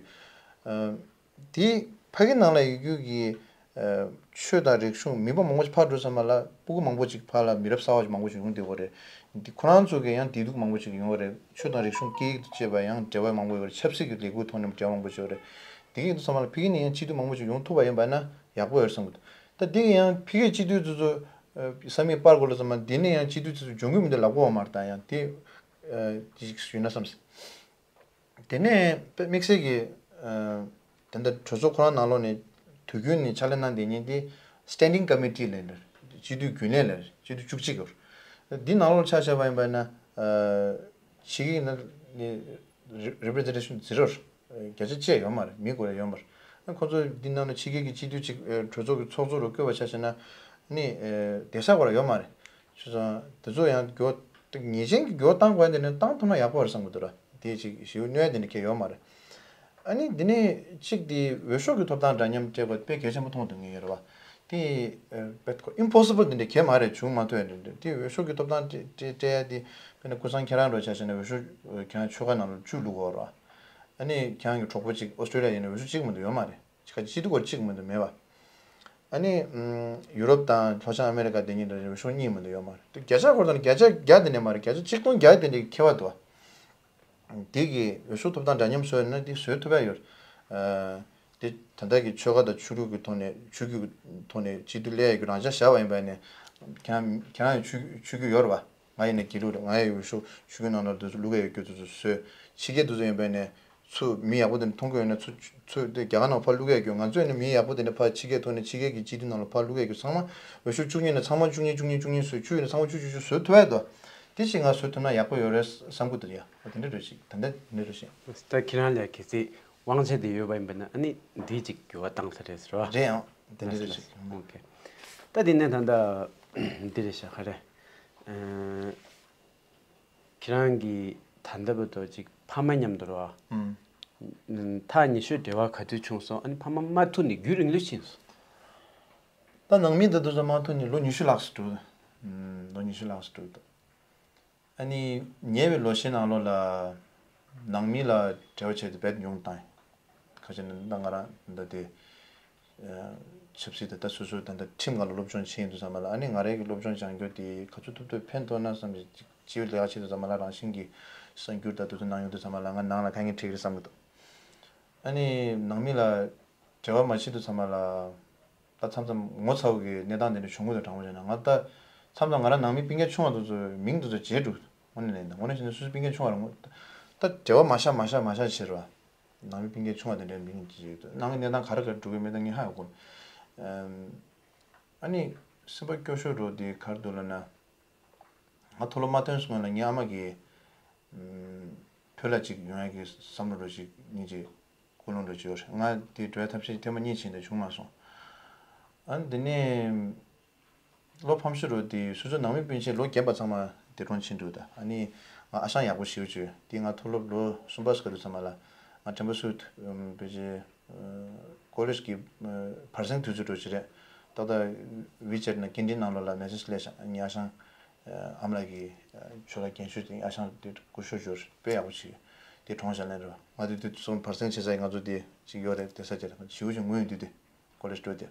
ཡོད། དེ་ཕ་གི་ནང་ལ་ཡོད་རྒྱུ་གི་ཆོས་དང་རིག་གཞུང་མི་འབོར་མང་པོ་ཅིག་ཕར་འགྲོ་ཙམ་པ་ལ་སྤུ་གུ་མང་པོ་ཅིག་ཕར་ལ་མི་རབས་གསར་བ་ཅིག་མང་པོ་ཅིག་ཡོང་བསྡད་ཡོད་རེད། འདི་ཁོ་རང་ཚོ་གི་ཡང་བདེ་སྡུག་མང་པོ་ཅིག་ཡོང་གི་རེད། ཆོས་དང་རིག་གཞུང་སྐད་ཡིག་དང་བཅས་པ་ཡང་འབྲེལ་བ་མང་པོ་ཡོད་རེད། ཆབ་སྲིད་ཀྱི་ལས་འགུལ་ཐོག་ནས་འབྲེལ་བ་མང་པོ་ཅིག་ཡོད་རེད། དེ་གི་ཡིན་དུས་ཙམ་པ་ལ་ཕ་གི་ནས་ཡང་སྤྱི་འཐུས་མང་པོ་ཅིག་ཡོང་ཐུབ་པ་ཡིན་པ་ན་ཡག་པོ་ཡོད་བསམ་གི་འདུག་ད་དེ་གི་ཡང་ཕ་གིའི་སྤྱི་འཐུས་ཚོ་ཚོ་ས་མིག་སྤར་དགོས་ལ་ཙམ་པ་འདི་ནས་ཡང་སྤྱི་འཐུས་ཚོ་ཚོ་འབྱུང་གི་མི་འདུག་ལབ་དགོས་པ་མ་རེད། ད་ཡང་དེ་ཅིག་ཞུས་ན་བསམ་སོང་། དེ་ནས་དམིགས་བསལ་གྱི་ཨ། དེ་འདྲ་གྲོས་ཚོགས་ཁོ་རང་ནང་ལོགས་ནས་དུས་རྒྱུན་ནས་ཕྱག་ལས་གནང་བསྡད་མཁན་དེ་Standing Committee ལབ་ནས་སྤྱི་འཐུས་རྒྱུན་ལས་ལབ་སྤྱི་འཐུས་བཅུ་གཅིག་ཡོད། འདི་ནང་ལོགས་ཆ་བཞག་པ་ཡིན་པ་ན་ཨ། ཕྱི་གི་ནི་Representation Zero བརྒྱ་ཆ་བཅས་ཡོད་མ་རེད། མི་དགོས་ཡ་ཡོད་མ་རེད། ཁོ་ཚོ་འདི་ནང་ལ་ཕྱི་རྒྱལ་གྱི་སྤྱི་འཐུས་གཅིག་གྲོས་ཚོགས་ཀྱི་ཚོགས་གཙོ་རུ་བསྐོས་པ་ཆ་བཞག་ན་ནི་བསྡད་ས་དགོས་ར་ཡོད་མ་རེད། བྱས་ཙང་དེ་ཚོ་ཡང་འགྱུར་བ་ངེས་ཅན་གྱི་འགྱུར་བ་བཏང་དགོས་ཡ་དེ་ནི་བཏང་ཐུབ་ན་ཡག་པོ་རེད་བསམ་གྱི་འདུག་ར། དེ་ཅིག་ཞེ་པོ་གནོད་ཡ་དེ་འདྲ་གང་ཡང་ཡོད་མ་རེད། ཨ་ནི་འདི་ནས་གཅིག་དེ་འོས་ཤོག་གི་ཐོབ་ཐང་འདྲ་མཉམ་སྤྲད་དགོས་དཔེ་གལ་ཆེན་པོ་མཐོང་འདུག་ངས་རེད་བ། དེ་དཔེ་ཁོ་Impossible དེ་འདྲ་གང་ཡང་མ་རེད། བྱུང་མ་ཐུབ་ཡ་འདྲ་འདྲ། དེ་འོས་ཤོག་གི་ཐོབ་ཐང་སྤྲད་སྤྲད་སྤྲད་ཡ་དེ་དཔེར་ན་ཀུན་བཟང་ཁྱེད་རང་འདྲ་བོ་ཆ་བཞག་ན་འོས་ཤོག་ཁྱེད་རང་ཆོལ་ཁ་ནང་ལ་བཅུ་བླུག་དགོས་རེད་བ། ཨ་ནི་ཁྱེད་རང་གི་གྲོགས་པོ་གཅིག་ཨོ་སི་ཀྲོ་ལི་ཡ་ཡིན་ན་འོས་ཤོག་གཅིག་མ་གཏོགས་ཡོད་མ་རེད། ཁ་ཅིག་སྤྱི་འཐུས་སྐོར་གཅིག་མ་གཏོགས་མེད་པ། ཨ་ནི་ཨམ། ཡུ་རོབ་དང་ལྷོ་བྱང་ཨ་མེ་རི་ཀ་དེ་གཉིས་དང་འོས་ཤོག་གཉིས་མ་གཏོགས་ཡོད་མ་རེད། དེ་བརྒྱ་ཆ་སྐོར་དང་བརྒྱ་ཆ་བརྒྱ་དེ་འདྲ་མ་རེད། བརྒྱ་ཆ་ཆིག་སྟོང་བརྒྱ་དེ་འདྲ་ཁྱད་པར་འདུག་བ། དེ་གི་འོས་ཤོག་ཐོབ་ཐང་འདྲ་མཉམ་བཟོས་ན་དེ་བཟོ་ཐུབ་ཡ་ཡོད། ཨ། དེ་ད་ལྟ་གི་ཆོལ་ཁ་དང་ཆོས་ལུགས་ཀྱི་ཐོག་ནས་ཆོས་བརྒྱུད་ཀྱི་ཐོག་ནས་སྤྱི་འཐུས་སླེབས་ཡ་གི་རང་འཇགས་བཞག་པ་ཡིན་པ་ནས་ཁྱེད་རང་ཁྱེད་རང་ཡང་ཆོས་ཆོས་བརྒྱུད་ཡོད་རེད་བ། ང་ཡིན་ན་དགེ་ལུགས་རེད། ང་ཡི་འོས་ཤོག་ཆོས་བརྒྱུད་ནང་ལ་དེ་ཚོ་བླུག་ཡ་ཡོད་རྒྱུ་དེ་ཚོ་བཟོས། ཕྱི་རྒྱལ་དེ་ཚོ་ཡིན་པ་ནས་ཚུར་མི་ཡག་པོ་དེ་འདྲ་མཐོང་གི་ཡོད་ན་ཚུར་ཚུར་དེ་རྒྱ་གར་ནང་ཕར་བླུག་ཡ་རྒྱུ། ང་ཚོ་ཡིན་ན་མི་ཡག་པོ་དེ་འདྲ་ཕར་ཕྱི་རྒྱལ་ཐོག་ནས་ཕྱི་རྒྱལ་གྱི་སྤྱི་འཐུས་ནང་ལ་ཕར་བླུག་ཡ་རྒྱུ། ཚང་མ་འོས་ཤོག་བཅུ་གཉིས་ནས་ཚང་མ་བཅུ་གཉིས་བཅུ་གཉིས་བཅུ་གཉིས་བཟོས། བཅུ་ཡིན་ན་ཚང་མ་བཅུ་བཅུ་བཅུ་བཟོས་ཐུབ་ཡ་འདུག་དེ་ཅིག་ང་བཟོས་ཐུབ་ན་ཡག་པོ་ཡོད་རེད་བསམ་གི་འདུག་ཡ། འོ་དེ་འདྲ་རེད་ཅིག་ད་ལྟ་དེ་འདྲ་རེད་ཅིག་ད་ཁྱེད་རང་ལ་གལ་སྲིད་དབང་ཆ་དེ་ཡོད་པ་ཡིན་པ་ན་ཨ་ནི་འདི་ཅིག་འགྱུར་བ་བཏང་ས་རེད་ཟེར་བ། རེད་ཨང་། དེ་འདྲ་རེད་ཅིག་ཨོ་ཁེ། ད་དེ་ནས་ད་ལྟ་འདི་རེད་ཤག་ག་རེ། ཨ། ཁྱེད་རང་གིས་ད་ལྟ་བར་དུ་ཅིག་ཕ་མ་མཉམ་དུ་རེད་བ། ཨུམ། ཐག་ཉེ་ཤོས་འབྲེལ་བ་ག་དུས་བྱུང་སོང་། ཨ་ནི་ཕ་མ་མ་ཐུག་ནས་རྒྱུན་རིང་ལོས་ཕྱིན་སོང་། ད་ནང་མི་འདི་དུས་ཚོད་མ་ཐུག་ནས་ལོ་ཉི་ཤུ་ལྷག་ཙམ་འགྲོ། ཨུམ། ལོ་ཉི་ཤུ་ལྷག་ཙམ་འགྲོ་འདུག་ཨ་ནི་ཉེ་བའི་ལོ་ཤས་ནང་ལོགས་ལ་ནང་མི་ལ་འབྲེལ་བ་བྱས་ཏེ་རྦད་ཉུང་བཏང་། ཁ་ཅིག་ནི་ད་ང་རང་ད་དེ་ཆབ་སྲིད་དེ་ད་སོ་སོའི་ད་ལྟ་ཁྲིམས་སྒང་ལ་སློབ་སྦྱོང་བྱེད་ཡིན་དུས་ཙམ་པ་ལ། ཨ་ནི་ང་རའི་གི་སློབ་སྦྱོང་སྦྱང་རྒྱུ་དེ་ག་ཚོད་ཐུབ་ཐུབ་ཕན་ཐོགས་ན་བསམ་ཞིག་ཅིག་ཅིའི་ལས་ཀ་བྱེད་དུས་ཙམ་པ་ལ་རང་བཞིན་གྱིས་གསར་འགྱུར་དང་དེ་ཚོ་ནང་ཡོང་དུས་ཙམ་པ་ལ་ང་ནང་ལ་ཁ་ངན་འཁྲིག་རེད་བསམ་གི་འདུག་ཨ་ནི་ནང་མི་ལ་འབྲེལ་བ་མ་བྱེད་དུས་ཙམ་པ་ལ། ད་མཚམས་མཚམས་ངོ་ཚ་བོ་གི་གནས་སྟངས་དེ་འདྲ་བྱུང་གི་འདུག་དྲང་པོ་བྱས་ན། ང་ད་མཚམས་མཚམས་ང་རང་ནང་མི་སྤུན་ཀྱག་ཆུང་བ་དེ་ཚོའི་མིང་དེ་ཚོ་བརྗེད་འགྲོ། དངོས་གནས་ལན་ད་དངོས་གནས་བྱས་ན་སོ་སོའི་སྤུན་ཀྱག་ཆུང་བ་རང་ངོ་ད་འབྲེལ་བ་མ་བཞག་མ་བཞག་མ་བཞག་བྱེད་རོགས། ནང་མི་སྤུན་ཀྱག་ཆུང་བ་དེ་འདྲའི་མིང་བརྗེད་འགྲོ། ནང་གི་གནས་སྟངས་ག་རེ་ག་རེ་འགྲོ་གི་མེད་ད་ངས་ཧ་གོ། ཨ་ནི་སེམས་པ་སྐྱོ་ཤོས་འགྲོ་དེ་ག་རེ་འདུག་ལབ་ན། ང་མཐོ་སློབ་མ་ཐོན་སྔོན་ལ་ངའི་ཨ་མ་གིས་ཨམ། བོད་ལ་ཅིག་ཡོང་ཡ་གི་བསམ་བློ་འདྲ་ཅིག་སྙིང་རྗེ་ཀུན་སློང་འདྲ་ཅིག་ཡོད་རེད། ང་དེ་འགྲོ་ཡ་ཐབས་ཤེས་ཐེངས་མ་གཉིས་ཕྱིན་ཏེ་བྱུང་མ་སོང་། ཨ་ནི་དེ་ནས་བློ་ཕམ་ཤོས་འདྲ་དེ་སོ་སོའི་ནང་མི་སྤུན་མཆེད་ལོ་རྒན་པ་ཚང་མ་འདས་གྲོངས་ཕྱིན་འདུག་ད་ཨ་ནི་ང་ཨ་ཞང་ཡག་པོ་ཞེ་པོ་ཅིག་ཡོད། དེ་ང་མཐོ་སློབ་ལོ་གསུམ་པ་སྐབས་དུས་ཙམ་པ་ལ་ང་དྲན་པ་སུ་ཕལ་ཆེར་ཀོ་ལེཇ་གི་བར་གསེང་དུས་ཚོད་འདྲ་ཅིག་རེད། ཏག་ཏག་ཝི་ཅེཊ་ནང་སྐད་འཕྲིན་ནང་ལོགས་ལ་མེ་སེ་ཇི་སླེབས་ཤག་ངའི་ཨ་ཞང་ཨ་མ་ལགས་ཀྱིས་ཆོས་ལ་རྒན་ཤོས་དེ་ཨ་ཞང་དེ་སྐུ་ཞབས་ཞོར་དཔེ་ཡག་པོ་བྱས། དེ་གྲོངས་ཤག་ལན་རེད་བ། ང་དེ་དུས་ཚོད་བར་སེང་བྱེད་ས་ཡི་ང་ཚོ་དེ་ཅིག་ཡོད་རེད། དེ་ས་ཆ་རེད། ང་ཚོ་ཞེ་པོ་ཅིག་ངུས་ཡོང་དུས་དེ་ཀོ་ལེཇ་འགྲོ་དེ།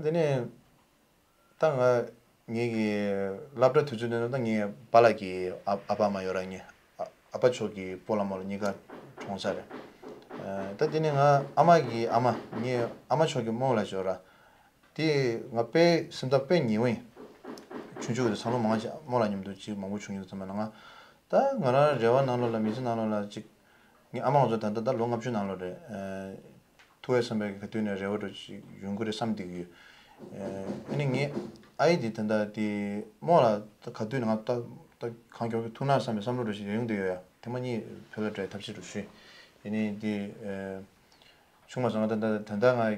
དེ་ནས་ད་ང་ངེད་ཀྱི་སློབ་གྲྭ་དུས་ཚོད་དེ་ནང་ད་ངའི་པཱ་ལགས་ཀྱི་ཨ་ཨ་ཕ་མ་ཡོད་ར། ངའི་ཨ་ཨ་ཕ་ཕྱོགས་ཀྱི་སྤོ་ལགས་རྨོ་ལགས་གཉིས་ཀ་གྲོངས་ཚར་རེད། ཨ་ད་དེ་ནས་ང་ཨ་མ་གི་ཨ་མ་ངའི་ཨ་མ་ཕྱོགས་ཀྱི་རྨོ་ལགས་ཡོད་ར། དེ་ང་དཔེ་སེམས་ཐག་དཔེ་ཉེ་བོ་ཡིན། ཆུང་ཆུང་གི་འཚར་ལོངས་མང་ཆེ་རྨོ་ལགས་མཉམ་དུ་ཅིག་མང་པོ་བྱུང་ཡོད་ཙམ་པ་ན། ང་ད་ང་རང་རེ་བ་ནང་ལོགས་ལ་མི་ཚེ་ནང་ལོགས་ལ་ཅིག་ངའི་ཨ་མ་ང་ཚོ་ད་ལྟ་ད་ལོ་ལྔ་བཅུ་ནང་ལོགས་རེད། ཨ་ཐུག་པའི་བསམ་པའི་ག་དུས་ནས་རེ་བ་འདྲ་ཅིག་ཡོང་གི་རེད་བསམ་བསྡད་ཀྱི་ཡོད། ཨ་ནི་ངའི་ཨ་ཡེ་དེ་ད་ལྟ་དེ་རྨོ་ལགས་ད་ག་དུས་ནས་ང་ད་ད་གང་མགྱོགས་ཀྱི་ཐུག་ན་བསམ་པའི་བསམ་བློ་འདྲ་ཞིག་ཡོང་བསྡད་ཡོད་ཡ། དེ་མ་གཉིས་བོད་ལ་འགྲོ་ཡའི་ཐབས་ཤེས་འདྲ་ཞུས། ཨ་ནི་དེ་ཨ་བྱུང་མ་སོང་། ང་ད་ད་ད་ལྟ་ང་ཨ་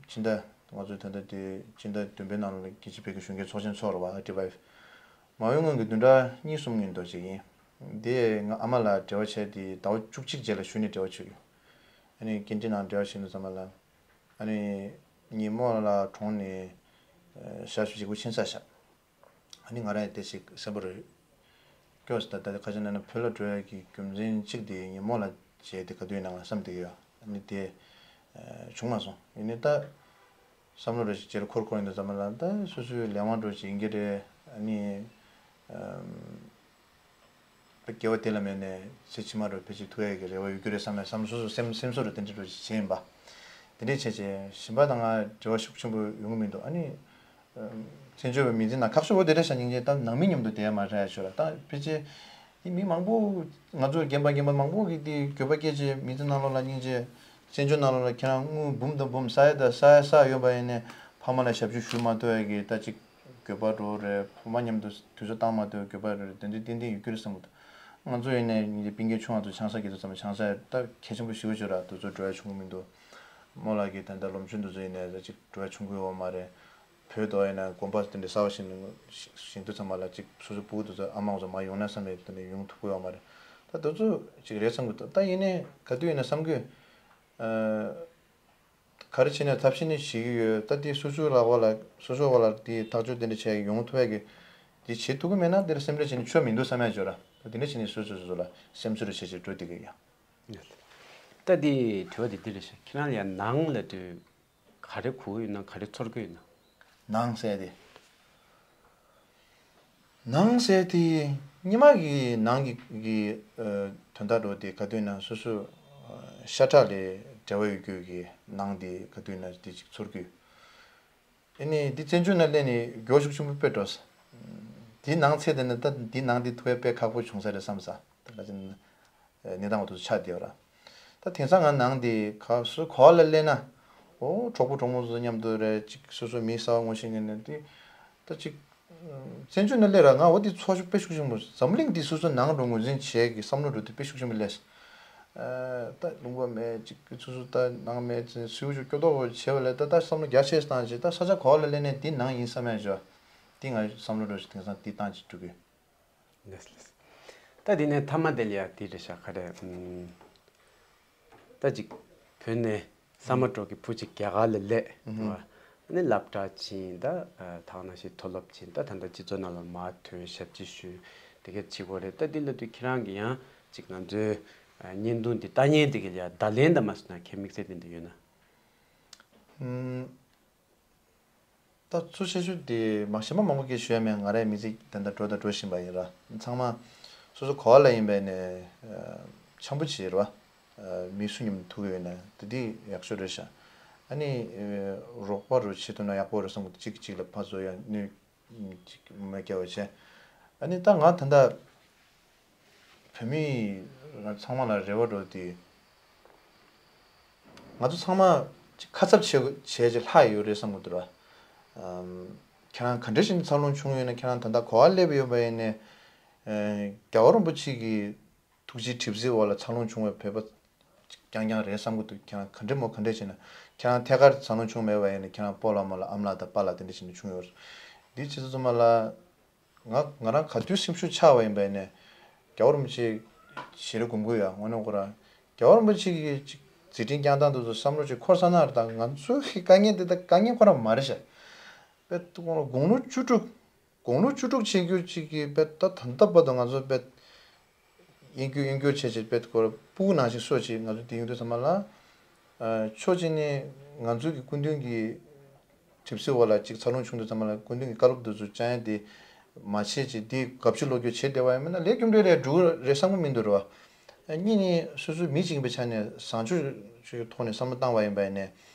ཕྱི་ཟླ་ང་ཚོ་ད་ལྟ་དེ་ཕྱི་ཟླ་བདུན་པའི་ནང་ལ་རྒྱལ་སྤྱིའི་བོད་ཀྱི་གཞོན་སྐྱེས་ཚོགས་ཆེན་ཚོགས་རེད་བ། ཨའི་ཊི་ཝའི་ཨེཕ། མ་འོངས་སྔོན་གྱི་བདུན་ཕྲག་གཉིས་གསུམ་ཉིན་ཐོ་ཞིག་ཡིན། དེ་ང་ཨ་མ་ལགས་འབྲེལ་བ་བྱས་ཏེ་ཟླ་བ་བཅུ་གཅིག་རྗེས་ལ་གཞུག་ནས་འབྲེལ་བ་བྱས་ཡོད། ཨ་ནི་སྐད་འཕྲིན་ནང་འབྲེལ་བ་བྱས་ནས་ཙམ་པ་ལ། ཨ་ནི་ངའི་རྨོ་ལགས་གྲོངས་ནས་ཨ་ཞག་བཞི་བཅུ་ཞེ་དགུ་ཕྱིན་ཚར་ཤག་ཨ་ནི་ང་རང་ཡང་དེ་ཞིག་སེམས་པ་རུ་སྐྱོ་སོང་། ད་ལྟ་ཁ་ཤས་ན་ན་བོད་ལ་འགྲོ་ཡ་གི་རྒྱུ་མཚན་གཅིག་དེ་ངའི་རྨོ་ལགས་བྱས་ཏེ་ག་དུས་ཡིན་ནའང་བསམ་བསྡད་ཀྱི་ཡོད། ཨ་ནི་དེ་ཨ་བྱུང་མ་སོང་། ཡིན་ནའི་ད་བསམ་བློ་རེ་ཞིག་རྗེས་ལ་འཁོར་འཁོར་ཡོང་དུས་ཙམ་པ་ལ་ད་སོ་སོའི་ལས་དབང་འདྲ་ཞིག་ཡིན་གྱི་རེད། ཨ་ནི་ཨམ། སྐྱེ་བ་དེ་ལ་མེད་ནས་ཚེ་ཕྱི་མ་རུ་ཕལ་ཆེར་ཐུག་ཡས་ཀྱི་རེ་བ་ཡོད་རྒྱུ་རེད་བསམ་ནས་བསམ་སོ་སོ་སེམས་སེམས་གསོ་རུ་དེ་འདྲ་རུ་བྱས་ཡིན་པ། དེ་འདྲས་བྱས་བྱས་གཞན་པ་དང་ང་འབྲེལ་བ་ཤུགས་ཆེན་པོ་ཡོང་གི་མི་འདུག་ཨ་ནི་བཙན་བྱོལ་བའི་མི་ཚེ་ནང་ཁག་ཤོས་པོ་དེ་འདྲ་ཤ་སྙིང་རྗེ་ད་ནང་མི་མཉམ་དུ་བསྡད་ཡ་མ་རེད་ཤོད་ར། ད་ཕལ་ཆེར་དེ་མི་མང་པོ་ང་ཚོ་རྒན་པ་རྒན་པ་མང་པོ་གིས་དེ་འགྱོད་པ་སྐྱེས་བྱས་མི་ཚེ་ནང་ལོགས་ལ་སྙིང་རྗེ། བཙན་བྱོལ་ནང་ལོགས་ལ་ཁྱེད་རང་དངུལ་འབུམ་དང་འབུམ་ས་ཡ་དང་ས་ཡ་ས་ཡོད་པ་ཡིན་ནས་ཕ་མ་ལ་ཞབས་ཕྱི་ཞུ་མ་ཐུབ་ཡ་གི་ད་ཅིག་འགྱོད་པ་འདྲ་རེད། ཕ་མ་མཉམ་དུ་དུས་ཚོད་བཏང་མ་ཐུབ་འགྱོད་པ་རེད། དེ་འདྲ་ཏན་ཏན་ཡོད་རྒྱུ་རེད་བསམ་གི་འདུག་ང་ཚོ་ཡིན་ནའི་སྤུན་ཀྱག་ཆུང་བ་ཚོ་ཆང་ས་གི་དུས་ཙམ་ཆང་ས་ད་གལ་ཆེན་པོ་ཞེ་པོ་ཅིག་ར། དུས་ཚོད་འགྲོ་ཡ་བྱུང་གི་མི་འདུག་རྨོ་ལགས་ཀྱི་ད་ལྟ་ལོ་ཆུང་དུས་ཚོད་ཡིན་ནའི་ད་ཅིག་འགྲོ་ཡ་བྱུང་གི་ཡོད་མ་རེད། བོད་དུ་ཡིན་ནའི་དགོན་པ་དེ་འདྲ་གསར་པ་ཞིག་ནས་བཞེངས་དུས་ཙམ་པ་ལ་ཅིག་སོ་སོ་སྤུ་གུ་དུས་ཚོད་ཨ་མ་ཚོ་མ་ཡོང་ན་བསམ་པའི་དེ་འདྲ་ཡོང་ཐུབ་ཀྱི་ཡོད་མ་རེད། ད་དུས་ཚོད་ཅིག་རེད་བསམ་གི་འདུག་ད་ཡིན་ནའི་ག་དུས་ཡིན་ན་བསམ་གི་ཡོད། ག་རེ་བྱས་ནས་ཐབས་ཤེས་ནི་བྱེད་ཀྱི་ཡོད། ད་དེ་སོ་སོའི་ལག་པ་ལ་སོ་སོའི་འོག་ལ་དེ་ཐག་གཅོད་དེ་འདྲ་བྱས་ཡོང་ཐུབ་ཡ་གི་དེ་བྱེད་ཐུབ་ཀྱི་མེད་ན་དེ་ལ་སེམས་ཁྲལ་བྱས་ནས་ཆོ་མི་འདུག་བསམ་ཡ་ཅིག་ཡོད་ར། ད་དེ་འདྲ་བྱས་ནས་སོ་སོ་སོ་སོ་ལ་སེམས་ཚོར་བྱས་བྱས་འགྲོ་བསྡད་ཀྱི་ཡོད། ད་དེ་དྲི་བ་དེ་འདི་རེད་ཤག་ཁྱེད་རང་ལ་ཡང་ནང་ལ་དུས་ག་རེ་གོ་གི་ཡོད་ན་ག་རེ་ཚོར་གི་ཡོད་ན། ནང་ཟེར་དེ། ནང་ཟེར་དེ་ཉི་མ་གི་ནང་གི་གི་ཨ་དོན་དག་འགྲོ་དེ་ག་དུས་ན་སོ་སོ་ཨ་ཤ་ཁྲག་ལས་འབྲེལ་བ་ཡོད་རྒྱུ་གི་ནང་དེ་ག་དུས་ན་དེ་ཅིག་ཚོར་གི་ཡོད། ཨ་ནི་འདི་བཙན་བྱོལ་ན་སླེབས་ནས་མགྱོགས་ཤུགས་ཆེན་པོ་དཔེ་འགྲོ་ས། དེའི་ནང་ཚེ་དེ་ནི་ད་འདི་ནང་འདི་ཐུག་ཡ་དཔེ་ཁག་པོ་བྱུང་ས་རེད་བསམ་ས། ད་ག་ཅི་ན་གནས་སྟངས་འོག་ཏུ་ཆགས་བསྡད་ཡོད་ར། ད་དེང་སང་ང་ནང་འདི་ག་སུ་ག་བ་ལ་སླེབས་ན། ཨོ་གྲོགས་པོ་གྲོགས་མོ་ཚོ་མཉམ་དུ་རེད་ཅིག་སོ་སོ་མི་གསར་པ་ངོ་ཤེས་མཁན་ནི་འདི། ད་ཅིག་བཙན་བྱོལ་ན་སླེབས་ར་ང་འོ་འདི་ཚོར་ཤུགས་དཔེ་ཤུགས་ཆེན་པོ། འཛམ་གླིང་འདི་སོ་སོ་ནང་འགྲོ་ངོས་འཛིན་བྱེད་ཀྱི་བསམ་བློ་འགྲོ་དུས་དཔེ་ཤུགས་ཆེན་པོ་སླེབས། ད་ལུང་པ་མེད་ཅིག་སོ་སོ་ད་ནང་མེད་ཚེ་སུའུ་ཅུ་སྐྱོ་ཏོག་བྱས་པ་ལས་ད་ད་བསམ་བློ་རྒྱ་ཆེ་བཏང་བྱས་ད་ས་ཆ་ག་བ་ལ་སླེབས་ནས་འདི་ནང་ཡིན་བསམ་ཡ་བྱོས། འདི་ང་བསམ་བློ་འགྲོ་ཞིག་དེང་སང་འདི་བཏང་ཅིག་འགྲོ་གི། ལགས་ལགས། ད་འདི་ནས་མཐའ་མ་དེ་ལ་ཡ་དེ་རེད་ཤག་ག་རེ། ཨམ། ད་ཅིག་བོད་ནས་ས་མ་འབྲོག་གི་བུ་ཅིག་རྒྱ་གར་ལ་སླེབས། ཨུ་ཧུ། ཨ་ནི་སློབ་གྲྭ་ཕྱིན་ད་ཨ་ཐང་ན་ཞིག་མཐོ་སློབ་ཕྱིན་ད་ད་ལྟ་སྤྱི་ཚོགས་ནང་ལ་མར་ཐོན་ཞབས་ཕྱི་ཞུས་དེ་ག་བྱེད་དགོས་རེད། ད་འདི་ལ་དུས་ཁྱེད་རང་གི་ཡང་ཅིག་ང་ཚོའི་ཨ་བརྙན་ཐུང་འདི་ལྟ་མཁན་དེ་ག་ལ་ཡ་བརྡ་ལན་དང་མ་སོང་ན་ཁྱེད་དམིགས་བསལ་དེ་འདྲ་ཡོད་ན། ཨུམ། ད་གཙོ་ཆེ་ཤོས་དེ་མ་གཞན་པ་མང་པོ་སྐད་ཞུ་ཡ་མེད། ང་རའི་མི་ཚེ་ད་ལྟ་འགྲོ་དང་འགྲོ་བཞིན་པ་ཡིན་ར། ཚང་མ་སོ་སོ་ག་བ་ལ་ཡིན་པའི་ནས་འཆམ་པོ་བྱེད་ར། མི་སུ་མཉམ་ཐུག་ཡོད་ན་དེ་དེ་ཡག་ཤོས་རེད་ཤག་ཨ་ནི་རོགས་པ་རུ་བྱེད་ཐུབ་ན་ཡག་པོ་རེད་བསམ་གི། གཅིག་གཅིག་ལ་ཕར་ཚུར་ཡང་གནོད་གཅིག་མ་སྐྱེལ་བ་བྱས། ཨ་ནི་ད་ང་ད་ལྟ་བོད་མི་ཚང་མ་ལ་རེ་བ་འགྲོ་དེ། ང་ཚོ་ཚང་མ་ཁ་ཚབ་བྱེད་བྱས་ཅིག་ལྷག་ཡོད་རེད་བསམ་གི་འདུག་ར། ཨམ། ཁྱེད་རང་ག་འདྲ་ཞིག་འཚར་ལོངས་བྱུང་ཡོད་ན། ཁྱེད་རང་ད་ལྟ་ག་བ་སླེབས་ཡོད་པ་ཡིན་ནའི། ཨེ། རྒྱལ་བ་རིན་པོ་ཆེ་གི་ཐུགས་རྗེའི་གྲིབ་བསིལ་འོག་ལ་འཚར་ལོངས་བྱུང་བའི་བོད་པ་རྐྱང་རྐྱང་རེད་བསམ་གི་འདུག་ཁྱེད་རང་ག་འདྲ་མོ་ག་འདྲ་བྱས་ན། ཁྱེད་རང་ཐད་ཀར་འཚར་ལོངས་བྱུང་མེད་པ་ཡིན་ན་ཁྱེད་རང་སྤོ་ལགས་རྨོ་ལགས་ཨ་མ་ལགས་དང་པཱ་ལགས་དེ་འདྲ་བྱས་ནས་བྱུང་ཡོད་རེད། འདི་བྱས་ཙང་ཙམ་པ་ལ། ང་ང་རང་ག་དུས་སེམས་ཤུགས་ཆག་པ་ཡིན་པ་ཡིན་ནའི། རྒྱལ་བ་རིན་པོ་ཆེ་ཞལ་རས་སྒོམ་གི་ཡོད། དངོས་གནས་ཁོ་རང་རྒྱལ་བ་རིན་པོ་ཆེ་གི་ཅིག་ སྒྲིག་ཁྲིམས་བསྐྱངས་སྟངས་དེ་ཚོ་བསམ་བློ་ཅིག་འཁོར་ས་ན་རེད། ད་ང་ཚོའི་དཀའ་ངལ་དེ་ད་དཀའ་ངལ་ཁོ་རང་མ་རེད་ཤག་དཔེ་དགུང་ལོ་བཅུ་དྲུག་དགུང་ལོ་བཅུ་དྲུག་བྱེད་རྒྱུ་ཅིག་གིས་དཔེ་ད་ད་ལྟ་བར་དུ་ང་ཚོ་དཔེ་གཡེང་རྒྱུ་གཡེང་རྒྱུ་བྱས་བྱས་དཔེ་སྐོར་སྤུ་གུ་ནང་བཞིན་གསོ་བྱས་ང་ཚོ་དེ་ཡོང་དུས་ཙམ་པ་ལ། ཕྱོགས་གཅིག་ནས་ང་ཚོའི་གི་སྐུ་མདུན་གྱི་གྲིབ་བསིལ་འོག་ལ་ཅིག་འཚར་ལོངས་བྱུང་དུས་ཙམ་པ་ལ་སྐུ་མདུན་གྱི་བཀའ་སློབ་འདི་ཚོ་བསྐྱང་ཡ་དེ་མ་བྱས་བྱས་དེ་དགའ་བསུ་ལོ་རྒྱུས་བྱས་བསྡད་པ་ཡིན་ན་ལས་རྒྱུ་འབྲས་རེ་འགྲོ་གི་རེད་བསམ་གི་མི་འདུག་རེད་བ། གཉིས་ནས་སོ་སོའི་མི་གཅིག་ཡིན་པའི་ཆ་ནས་བཟང་སྤྱོད་ཀྱི་ཐོག་ནས་བསམ་བློ་བཏང་བ་ཡིན་པ་ཡིན་ནས་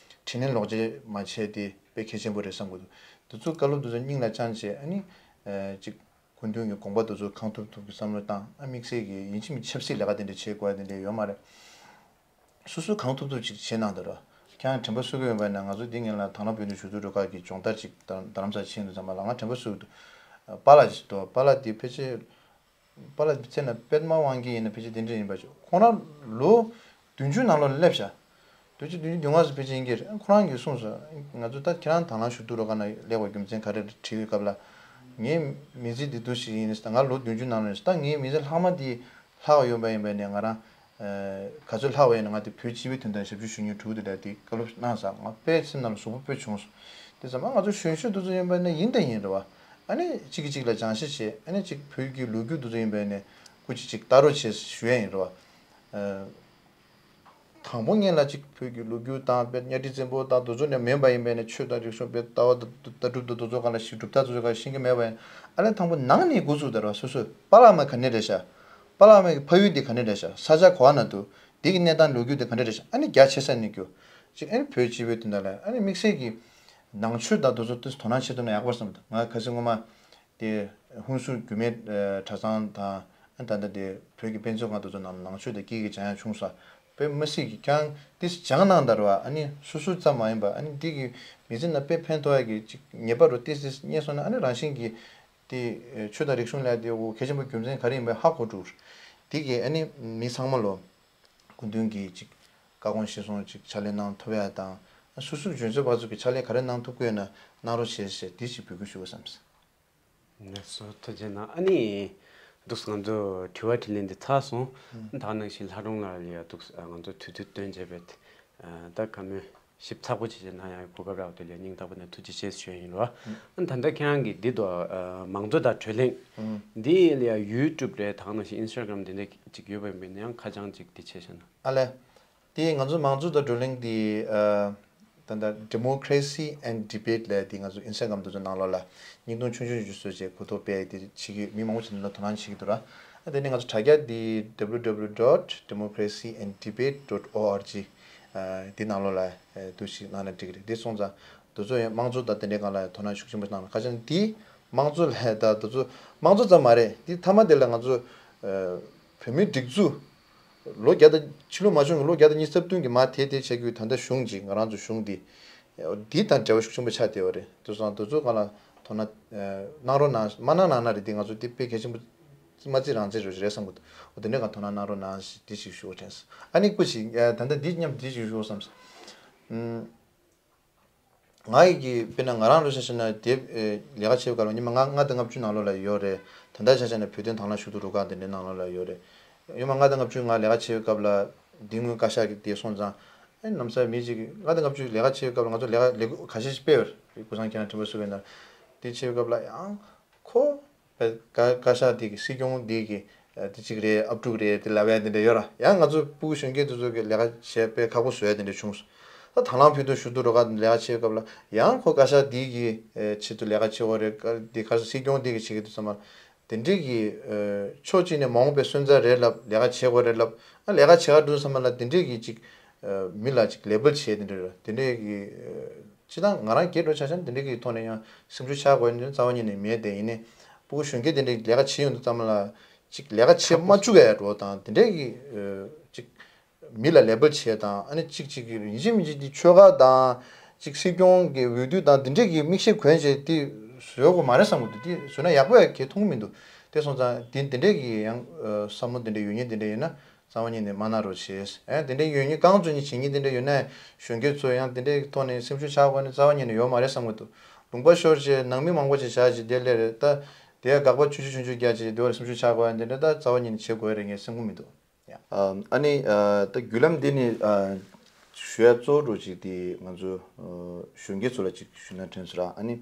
དྲིན་ལན་ལོག་འཇལ་མ་བྱས་དེ་དཔེ་གལ་ཆེན་པོ་རེད་བསམ་གི་འདུག་དེ་ཚོ་བཀའ་སློབ་དེ་ཚོ་སྙིང་ལ་བཅངས་བྱས་ཨ་ནི་ཅིག་སྐུ་མདུན་གྱི་དགོངས་པ་དེ་ཚོ་གང་ཐུབ་ཐུབ་ཀྱི་བསམ་བློ་བཏང་ཨ་དམིགས་བསལ་གྱི་ཡིན་གཅིག་མིན་ཆབ་སྲིད་ལས་ཀ་དེ་འདྲ་བྱེད་དགོས་ཡ་དེ་འདྲ་ཡོད་མ་རེད། སོ་སོས་གང་ཐུབ་ཐུབ་ཅིག་བྱེད་གནང་དང་ར། ཁྱེད་རང་དྲན་པ་གསོ་གི་ཡོད་པ་ན་ང་ཚོ་འདི་སྔོན་ལ་དྭགས་ལྷ་བོད་དོན་ཞུ་གཏུག་རུ་ཁག་གི་སྦྱོང་བརྡར་ཅིག་རྡ་རྡ་རམ་ས་ལ་ཕྱིན་དུས་ཙམ་པ་ལ་ང་དྲན་པ་གསོ་གི་འདུག་པཱ་ལགས་ཅིག་འདུག་པཱ་ལགས་འདི་ཕལ་ཆེར་པཱ་ལགས་འདི་ཚེ་ན་པདྨ་དབང་རྒྱལ་ཡིན་ན་ཕལ་ཆེར་འདི་འདྲ་ཡིན་པ་ཅིག་ཁོང་རང་ལོ་བདུན་ཅུ་ནང་ལོགས་ལ་སླེབས་ཤག་བདུན་ཅུ་བདུན་ཅུ་དོན་ལྔ་ཙམ་ཕལ་ཆེར་ཡིན་གྱི་རེད། ཁོ་རང་གིས་གསུངས་སོང་། ང་ཚོ་ད་ཁྱེད་རང་དྭགས་ལྷ་ཞུ་གཏུག་རུ་ཁག་ན་སླེབས་པའི་རྒྱུ་མཚན་ག་རེ་རེད་དྲིས་པའི་སྐབས་ལ། ངའི་མི་ཚེ་འདི་འདུག་ཞིག་ཡིན་ད་ང་ལོ་བདུན་ཅུ་ནང་ལ་ད་ངའི་མི་ཚེ་ལྷག་མ་འདི་ལྷག་ཡོད་པ་ཡིན་པ་ནས་ང་རང་ག་ཚོད་ལྷག་པ་ཡིན་ན་ང་དེ་བོད་སྤྱི་པའི་དོན་དག་ཞབས་ཞུ་ཞུ་མཁན་དྲུག་དེ་འདྲ་དེ་བཀའ་སློབ་གནང་ས་ང་དཔེ་སེམས་ནང་ལ་ཟུག་པོ་དཔེ་བྱུང་སོང་། དེ་ཙམ་ང་ཚོ་གཞོན་གཞོན་དེ་ཚོ་ཡིན་པ་ནས་ཡིན་དང་ཡིན་རེད་བ། ཨ་ནི་གཅིག་གིས་གཅིག་ལ་སྦྱང་བཤད་བྱེད་ཨ་ནི་གཅིག་བོད་ཀྱི་ལོ་རྒྱུས་དེ་ཚོ་ཡིན་པ་ནས་སྐུ་མཁྱེན་གཅིག་ལྟ་རོགས་བྱེད་ཞུ་ཡ་ཡིན་རེད་བ། དང་པོ་ཉིད་ལ་གཅིག་བོད་ཀྱི་ལོ་རྒྱུས་དང་དཔེ་གཉའ་ཁྲི་བཙན་པོ་དང་དེ་ཚོ་ནས་མེད་པ་ཡིན་པས་ན་ཆོས་དང་རིག་གཞུང་དཔེ་ལྟ་བ་དང་ལྟ་གྲུབ་དང་དེ་ཚོ་ག་ལ་ཞིག་གྲུབ་མཐའ་དེ་ཚོ་ག་ཤེས་ཀྱི་མེད་པ་ཡིན་ཨ་ལས་དང་པོ་ནང་ནས་འགོ་བཙུགས་དར་བ་སོ་སོས་པཱ་ལགས་མ་ག་ནས་རེད་ཤག་པཱ་ལགས་མ་གི་ཕ་ཡུལ་འདི་ག་ནས་རེད་ཤག་ས་ཆ་ག་བ་ན་འདུག་འདི་གི་གནས་སྟངས་ལོ་རྒྱུས་འདི་ག་འདྲ་རེད་ཤག་ཨ་ནི་རྒྱ་ཆེ་ས་ནས་རྒྱུ་གཅིག་ཨ་ནི་བོད་སྤྱི་པའི་དོན་དག་ལ་ཨ་ནི་དམིགས་བསལ་གྱི་ནང་ཆོས་དང་དེ་ཚོ་དེ་དོ་སྣང་བྱེད་ཐུབ་ན་ཡག་པོ་རེད་བསམ་འདུག་ང་གལ་སྲིད་སྔོན་མ། དེ་ཧུན་སུར་རྒྱུད་སྨད་གྲྭ་ཚང་དང་ད་ལྟ་དེ་བོད་ཀྱི་དཔེ་མཛོད་ཁང་དེ་ཚོ་ནང་ནང་ཆོས་དང་སྐད་ཡིག་སྦྱང་ཡག་བྱུང་ས་དཔེ་མི་སྲིད་ཀྱི་ཀྱང་དེ་སྦྱང་གནང་དར་བ་ཨ་ནི་སོ་སོ་ཙམ་མ་ཡིན་པ་ཨ་ནི་འདི་གི་མི་ཚེ་ན་དཔེ་ཕན་ཐོགས་ཡག་གི་ཅིག་ངེས་པར་དུ་ཏིས་ཏིས་རྙེད་སོང་ན་ཨ་ནི་རང་བཞིན་གྱི་དེ་ཆོས་དང་རིག་གཞུང་ལ་དེ་འོ་གལ་ཆེན་པོ་རྒྱུ་མཚན་ག་རེ་ཡིན་པ་ཧ་གོ་འགྲོ། དེ་གི་ཨ་ནི་མི་ཚང་མ་ལོ་སྐུ་མདུན་གྱི་ཅིག་བཀའ་དགོངས་གཞིར་བཟུང་ཅིག་ཕྱག་ལས་གནང་ཐུབ་ཡག་དང་སོ་སོའི་གཞོན་ཚོའི་བར་དུ་གི་ཕྱག་ལས་ག་རེ་གནང་ཐུབ་ཀྱི་ཡོད་ན་གནང་རོགས་བྱེད་ཞེས་དེ་ཅིག་འབོད་སྐུལ་ཞུ་དགོས་བསམ། ལགས་སོ་ཐུགས་རྗེ་གནང་ཨ་ནི། འདུག་ང་ཚོ་དྲི་བ་དྲིས་ལན་འདི་ཚར་སོང་། ད་ག་ནང་བཞིན་ལྷ་སྒྲོན་ལགས་ལ་ཡ་འདུག་ང་ཚོ་དུས་ཚོད་བཏོན་བྱས་པས། ད་ག་མོས་ཞིབ་ཚགས་པོ་བྱས་བྱས་གནང་ཡག་གོ་སྐབས་རག་དུས་ལ་སྙིང་ཐག་པ་ནས་ཐུགས་རྗེ་ཆེ་ཞུ་ཡ་ཡིན་རོ། ད་ལྟ་ཁྱེད་རང་གིས་འདི་དོ་མང་གཙོ་དང་བགྲོ་གླེང་འདི་ལ་ཡ་ཡུ་ཊུབ་རེད་ད་ག་ནང་བཞིན་ཨིན་སི་ཊ་གྷ་རམ་འདི་འདྲ་ཅིག་ཡོད་པ་ཡིན་པས་ན་ཡང་ཁ་བྱང་ཅིག་འདི་བྱས་བཞག་ན། ཨ་ལས། དེ་ང་ཚོ་མང་གཙོ་དང་བགྲོ་གླེང་དེ་ད་ལྟ་Democracy and Debate ལབ་དེ་ང་ཚོ་ཨིན་སི་ཊ་གྷ་རམ་དེ་ཚོ་ནང་ལོགས་ལ་སྙིང་སྟོང་ཆུང་ཆུང་ཞིག་བཟོས་བྱས་གོ་རྟོགས་སྤེལ་དེ་བྱེད་ཀྱི་མི་མང་པོ་ཞིག་ལ་དོ་སྣང་བྱེད་ཀྱི་འདུག་ར། དེ་ནས་ང་ཚོ་དྲ་རྒྱ་དེ་W W W dot democracy and debate dot O R G དེ་ནང་ལོགས་ལ་འདུག་ཞིག་གནང་ན་འགྲིག་གི་རེད། དེ་སོང་ཙང་དེ་ཚོ་ཡང་དམངས་གཙོ་དང་དེ་འདྲའི་སྒང་ལ་དོ་སྣང་ཤུགས་ཆེན་པོ་གནང་ཁ་ཆེན་དེ་དམངས་གཙོ་ལ་ད་དེ་ཚོ་དམངས་གཙོ་ཙམ་མ་རེད། དེ་མཐའ་མ་དེ་ལ་ང་ཚོ་བོད་མིའི་སྒྲིག་འཛུགས། ལོ་བརྒྱ་དང་ཕྱི་ལོ་མ་བྱུང་གི་ལོ་བརྒྱ་དང་ཉི་ཤུ་རྩ་བདུན་གྱི་མ་དེ་དེ་བྱེད་དགོས་ད་ལྟ་གཞུང་ཅིག་ང་རང་ཚོ་གཞུང་འདི་འདི་དང་འབྲེལ་བ་ཤུགས་ཆེན་པོ་ཆགས་བསྡད་པ་རེད། དེ་སོང་དེ་ཚོ་སྒང་ལ་དོ་སྣང་གནང་རོགས་གནང་མ་གནང་གནང་ན་རེད། འདི་ང་ཚོ་འདི་དཔེ་གལ་ཆེན་པོ་མ་བརྩིས་རང་བརྩིས་རེད་བསམ་གི་འདུག་འོ་དེ་འདྲའི་སྒང་དོ་སྣང་གནང་རོགས་གནང་ཞེས་འདི་ཞིག་ཞུ་བ་དྲན་སོང་། ཨ་ནི་སྐུ་ཞིག་ད་ལྟ་འདི་མཉམ་འདི་ཞིག་ཞུ་བསམ་སོང་། ང་ཡི་གི་དཔེར་ན་ང་རང་ལོ་ཆ་བཞག་ན་དེབ་ལས་ཀ་བྱེད་པའི་སྐབས་ལ་ཉི་མ་ལྔ་ལྔ་དང་ལྔ་བཅུ་ནང་ལོགས་ལ་ཡོད་རེད། ད་ལྟ་ཆ་བཞག་ན་བོད་དོན་དང་བླངས་ཞུ་གཏུག་རུ་ཁག་དེ་འདྲའི་ནང་ལོགས་ལ་ཡོད་རེད། ཉི་མ་ལྔ་དང་ལྔ་བཅུ་ང་ལས་ཀ་བྱེད་པའི་སྐབས་ལ་འདི་སྔོན་བཀའ་ཤག་གི་དེ་སོང་ཙང་ཨེ་ནམ་སར་མི་གཅིག་གིས་ལྔ་དང་ལྔ་བཅུ་ལས་ཀ་བྱེད་པའི་སྐབས་ལ་ང་ཚོ་ལས་ཀ་ལས་འགུལ་ཁ་ཤས་ཤིག་སྤེལ་བར་སྐུ་སངས་ཁྱེད་རང་དྲན་པ་གསོ་བའི་ནང་དེ་བྱེད་པའི་སྐབས་ལ་ཡང་ཁོ། བཀའ་བཀའ་ཤག་དེ་གི་སྲིད་སྐྱོང་དེ་གི་དེ་གཅིག་རེད་ཨབ་ཕྲུག་རེད་དེ་ལབ་ཡ་དེ་འདྲ་ཡོད་ར། ཡང་ང་ཚོ་སྤུ་གུ་གཞོན་སྐྱེས་དེ་ཚོ་གི་ལས་ཀ་བྱེད་དཔེ་ཁག་པོ་བཟོ་ཡ་དེ་འདྲ་བྱུང་སོང་། ད་དང་བླངས་བོད་དོན་ཞུ་གཏུག་རུ་ཁག་ལས་ཀ་བྱེད་སྐབས་ལ་ཡང་ཁོ་བཀའ་ཤག་དེ་གི་ཆེད་དུ་ལས་ཀ་བྱེད་དགོས་རེད། དེ་ག་སྲིད་སྐྱོང་དེ་གི་བྱེད་ཀྱི་འདུག་ཚང་མ་དེ་འདྲའི་གི་ཕྱོགས་གཅིག་ནས་མ་འོངས་པའི་སོན་རྩ་རེད་ལབ་ལས་ཀ་བྱེད་དགོས་རེད་ལབ་ལས་ཀ་བྱེད་ག་འགྲོ་ཚང་མ་ལ་དེ་འདྲའི་གི་ཅིག་མི་ལ་ཅིག་ལེ་བལ་བྱེད་དེ་འདྲ་རེད། དེ་འདྲའི་གི་སྤྱི་བཏང་ང་རང་སྒེར་འགྲོ་ཆ་བཞག་ན་དེ་འདྲའི་གི་ཐོག་ནས་ཡང་སེམས་ཤུགས་ཆག་དགོས་ནི་རྩ་བ་ཉིད་ནས་མེད་དེ། ཡིན་ནའི་སྤུ་གུ་གཞོན་སྐྱེས་དེ་འདྲའི་ལས་ཀ་བྱེད་ཡོང་དུས་ཙམ་ལ་ཅིག་ལས་ཀ་བྱེད་མ་བཅུག་ཡ་འགྲོ་དང་དེ་འདྲའི་གི་ཅིག་མི་ལ་ལེ་བལ་བྱེད་དང་ཨ་ནི་ཅིག་ཅིག་གི་ཡིན་གཅིག་མིན་གཅིག་དེ་ཆོལ་ཁ་དང་ཅིག་སྲིད་སྐྱོང་གི་འོས་བསྡུ་དང་དེ་འདྲའི་གི་མིག་ཤེལ་གོན་བྱས་དེ་བཟོ་དགོས་མ་རེད་བསམ་གི་འདུག་དེ་བཟོས་ན་ཡག་པོ་ཡ་གལ་མཐོང་གི་མི་འདུག་དེ་སོང་ཙང་དེ་དེ་འདྲའི་གི་ཡང་བསམ་བློ་དེ་འདྲ་ཡོད་མཁན་དེ་འདྲ་ཡོད་ན། རྩ་བ་ཉིད་ནས་མ་གནང་རོགས་བྱེད། ཨེ་དེ་འདྲའི་ཡོད་མཁན་རྐང་བཙུགས་ནས་བྱེད་མཁན་དེ་འདྲ་ཡོད་ན་གཞོན་སྐྱེས་ཚོ་ཡང་དེ་འདྲའི་ཐོག་ནས་སེམས་ཤུགས་ཆག་དགོས་ནི་རྩ་བ་ཉིད་ནས་ཡོད་མ་རེད་བསམ་གི་འདུག་ལུང་པ་ཤོར་བྱས་ནང་མི་མང་པོ་ཞིག་བཞག་བྱས་དེ་སླེབས་རེད་ད། དེ་ཡང་དགག་པ་ཆུང་ཆུང་ཆུང་ཆུང་རྒྱག་བྱས་དེ་བར་སེམས་ཤུགས་ཆག་དགོས་ཡ་དེ་འདྲ་ད་རྩ་བ་ཉིད་ནས་བྱེད་དགོས་རེད་ངས་སེམས་ཁུར་མི་འདུག་ཨ་ནི་ད་བརྒྱུད་ལམ་འདི་ནི་ཨ་ ཞུ་ཡ་གཙོ་བོ་འདྲ་ཅིག་དེ་ང་ཚོ་ཨ་གཞོན་སྐྱེས་ཚོ་ལ་ཅིག་ཞུ་ན་དྲན་སོང་ར། ཨ་ནི་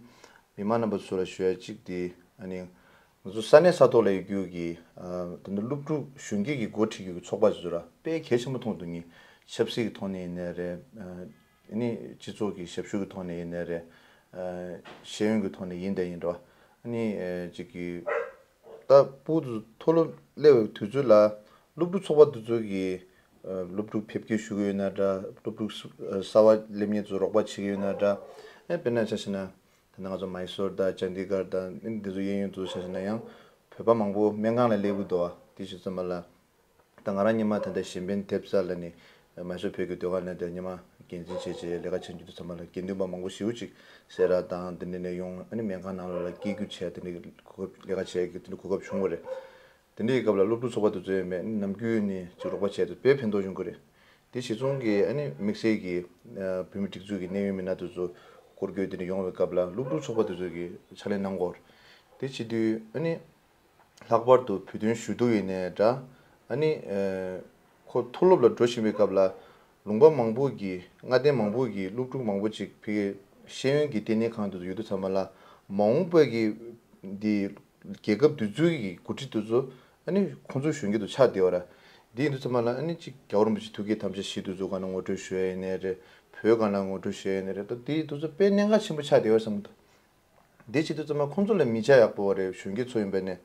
མི་མང་རྣམ་པ་ཚོ་ལ་ཞུ་ཡ་ཅིག་དེ། ཨ་ནི་ང་ཚོ་ས་གནས་ས་ཐོག་ལ་ཡོད་རྒྱུ་གི་ཨ་ད་ལྟ་སློབ་ཕྲུག་གཞོན་སྐྱེས་ཀྱི་འགོ་ཁྲིད་རྒྱུ་གི་ཚོགས་པ་ཚོ་ར་དཔེ་གལ་ཆེན་པོ་མཐོང་འདུག་ངས། ཆབ་སྲིད་ཀྱི་ཐོག་ནས་ཡིན་ནའི་རེད། ཨ་ནི་སྤྱི་ཚོགས་ཀྱི་ཞབས་ཞུ་གི་ཐོག་ནས་ཡིན་ནའི་རེད། ཨ་ཤེས་ཡོན་གྱི་ཐོག་ནས་ཡིན་དང་ཡིན་ར། ཨ་ནི་ཨ་ཅིག་གི་ད་ཕྲུ་གུ་ཚོ་མཐོ་སློབ་སླེབས་པའི་དུས་ཚོད་ལ་སློབ་ཕྲུག་ཚོགས་པ་དེ་ཚོ་གིས་ཨ་སློབ་ཕྲུག་ཕེབས་སྐྱེལ་ཞུ་གི་ཡོད་ན་འདྲ། སློབ་ཕྲུག་གསར་པ་སླེབས་མཁན་ཚོ་རོགས་པ་བྱེད་ཀྱི་ཡོད་ན་འདྲ། ཨ་དཔེར་ན་ཆ་བཞག་ན། ད་ནང་ང་ཚོ་མའི་སོར་དང་ཅན་དི་གར་དང་འདི་ཚོ་གཡས་གཡོན་དུ་ཆ་བཞག་ན་ཡང་བོད་པ་མང་པོ་སྨན་ཁང་ལ་སླེབས་ཀྱི་འདུག་བ། དེ་བྱས་ཙང་མ་ལ་ད་ང་རང་སྔོན་མ་ད་ལྟ་གཞན་ཕན་ཐེབས་རྩ་ལ་ནི་མའི་སོར་བོད་ཀྱི་ཟློས་གར་ལེན་ལྟེ་སྔོན་མ་འགན་འཛིན་བྱས་བྱས་ལས་ཀ་བྱེད་རྒྱུ་དུས་ཙམ་པ་ལ་དགེ་འདུན་པ་མང་པོ་ཞེ་པོ་ཅིག་སེ་ར་དང་དེ་འདྲ་ནས་ཡོང་ཨ་ནི་སྨན་ཁང་ནང་ལོགས་ལ་སྐྱེལ་རྒྱུ་བྱས་དེ་འདྲའི་གོ་སྐབས་ལས་ཀ་བྱས་ཀྱི་དེ་འདྲའི་གོ་སྐབས་བྱུང་བ་རེད། དེ་འདྲའི་སྐབས་ལ་སློབ་ཕྲུག་ཚོགས་པ་དེ་ཚོ་ཡང་མེད་ནམ་རྒྱུན་ནས་ཅིག་རོགས་པ་བྱས་ཏེ་དཔེ་ཕན་ཐོགས་ཡོང་གི་རེད། དེ་གཞི་བཟུང་གིས་ཨ་ནི་དམིགས་བསལ་གྱིས་ཨ་བོད་མི་སྒྲིག་འཛུགས་ཀྱི་གནད་ཡོད་མི་སྣ་དེ་ཚོ་སྐོར་སྐྱོད་དེ་འདྲ་ཡོང་བའི་སྐབས་ལ་སློབ་ཕྲུག་ཚོགས་པ་དེ་ཚོ་གིས་ཕྱག་ལས་གནང་གི་ཡོད་རེད། དེ་བྱེད་དུས་ཨ་ནི་ལྷག་པར་དུ་བོད་དོན་ཞུ་གཏུག་ཡིན་ནའི་འདྲ། ཨ་ནི་ཨ་ཁོ་མཐོ་སློབ་ལ་འགྲོ་བཞིན་པའི་སྐབས་ལ་ལུང་པ་མང་པོ་གི་མངའ་སྡེ་མང་པོ་གི་སློབ་ཕྲུག་མང་པོ་ཅིག་ཕ་གིའི་ཤེས་ཡོན་གྱི་ལྟེ་གནས་ཁང་དེ་ཚོ་ཡོད་དུས་ཙམ་པ་ལ་མ་འོངས་པ་གི་འདི་རྒྱལ་ཁབ་དེ་ཚོའི་གི་འགོ་ཁྲིད་དེ་ཚོ་ཨ་ནི་ཁོང་ཚོའི་གཞོན་སྐྱེས་དེ་ཆགས་བསྡད་ཡོད་རེད། འདི་ཡིན་དུས་ཙམ་པ་ལ་ཨ་ནི་ཅིག་རྒྱལ་བ་རིན་པོ་ཆེ་ཐུགས་བསྐྱེད་དམ་བཅའ་བཞི་དེ་ཚོ་སྒང་ལ་ངོ་སྤྲོད་ཞུ་ཡ་ཡིན་ནའི་རེད། བོད་སྒང་ལ་ངོ་སྤྲོད་ཞུ་ཡ་ཡིན་ནའི་རེད། ད་འདི་དེ་ཚོ་དཔེ་གནད་འགག་ཆེན་པོ་ཆགས་བསྡད་ཡོད་བསམ་གྱི་འདུག་འདི་བྱེད་དུས་ཙམ་པ་ཁོང་ཚོ་ལ་མི་ཆ་ཡག་པོ་རེད། གཞོན་སྐྱེས་ཚོ་ཡིན་པ་ནས་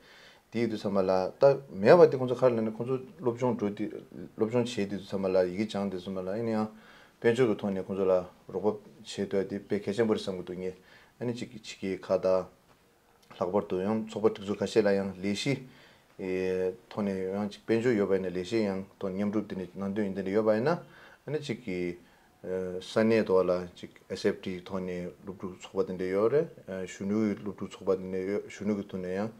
འདི་ཡིན་དུས་ཙམ་པ་ལ་ད་མེད་པ་དེ་ཁོང་ཚོ་ག་རེ་ལབ་ན་ཁོང་ཚོ་སློབ་སྦྱོང་འགྲོ་དུས་སློབ་སྦྱོང་བྱེད་དུས་ཙམ་པ་ལ་ཡི་གེ་སྦྱང་དུས་ཙམ་པ་ལ་ཨ་ནི་ཡང་དཔལ་འབྱོར་གྱི་ཐོག་ནས་ཁོང་ཚོ་ལ་རོགས་པ་བྱེད་ཐུབ་ཡ་དེ་དཔེ་གལ་ཆེན་པོ་རེད་བསམ་གྱི་འདུག་ངས། ཨ་ནི་གཅིག་གཅིག་གི་ཁ་བརྡ། ལྷག་པར་དུ་ཡང་ཚོགས་པ་སྒྲིག་འཛུགས་ཁ་ཤས་ལ་ཡང་ལས་གཞི་ཨེ་ཐོག་ནས་ཡང་གཅིག་དཔལ་འབྱོར་ཡོད་པ་ཡིན་ན་ལས་གཞི་ཡང་ཐོག་མཉམ་རུབ་དེ་འདྲ་ནང་དོན་ཡིན་དེ་འདྲ་ཡོད་པ་ཡིན་ན་ཨ་ནི་གཅིག་གི་ཨེ་ས་གནས་ཐོག་ལ་གཅིག་ཨེས་ཨེཕ་ཊི་ཐོག་ནས་སློབ་ཕྲུག་ཚོགས་པ་དེ་འདྲ་ཡོད་རེད། ཨེ་གཞོན་ནུའི་སློབ་ཕྲུག་ཚོགས་པ་དེ་འདྲ་ཡོད། གཞོན་ནུ་གི་ཐོག་ནས་ཡང་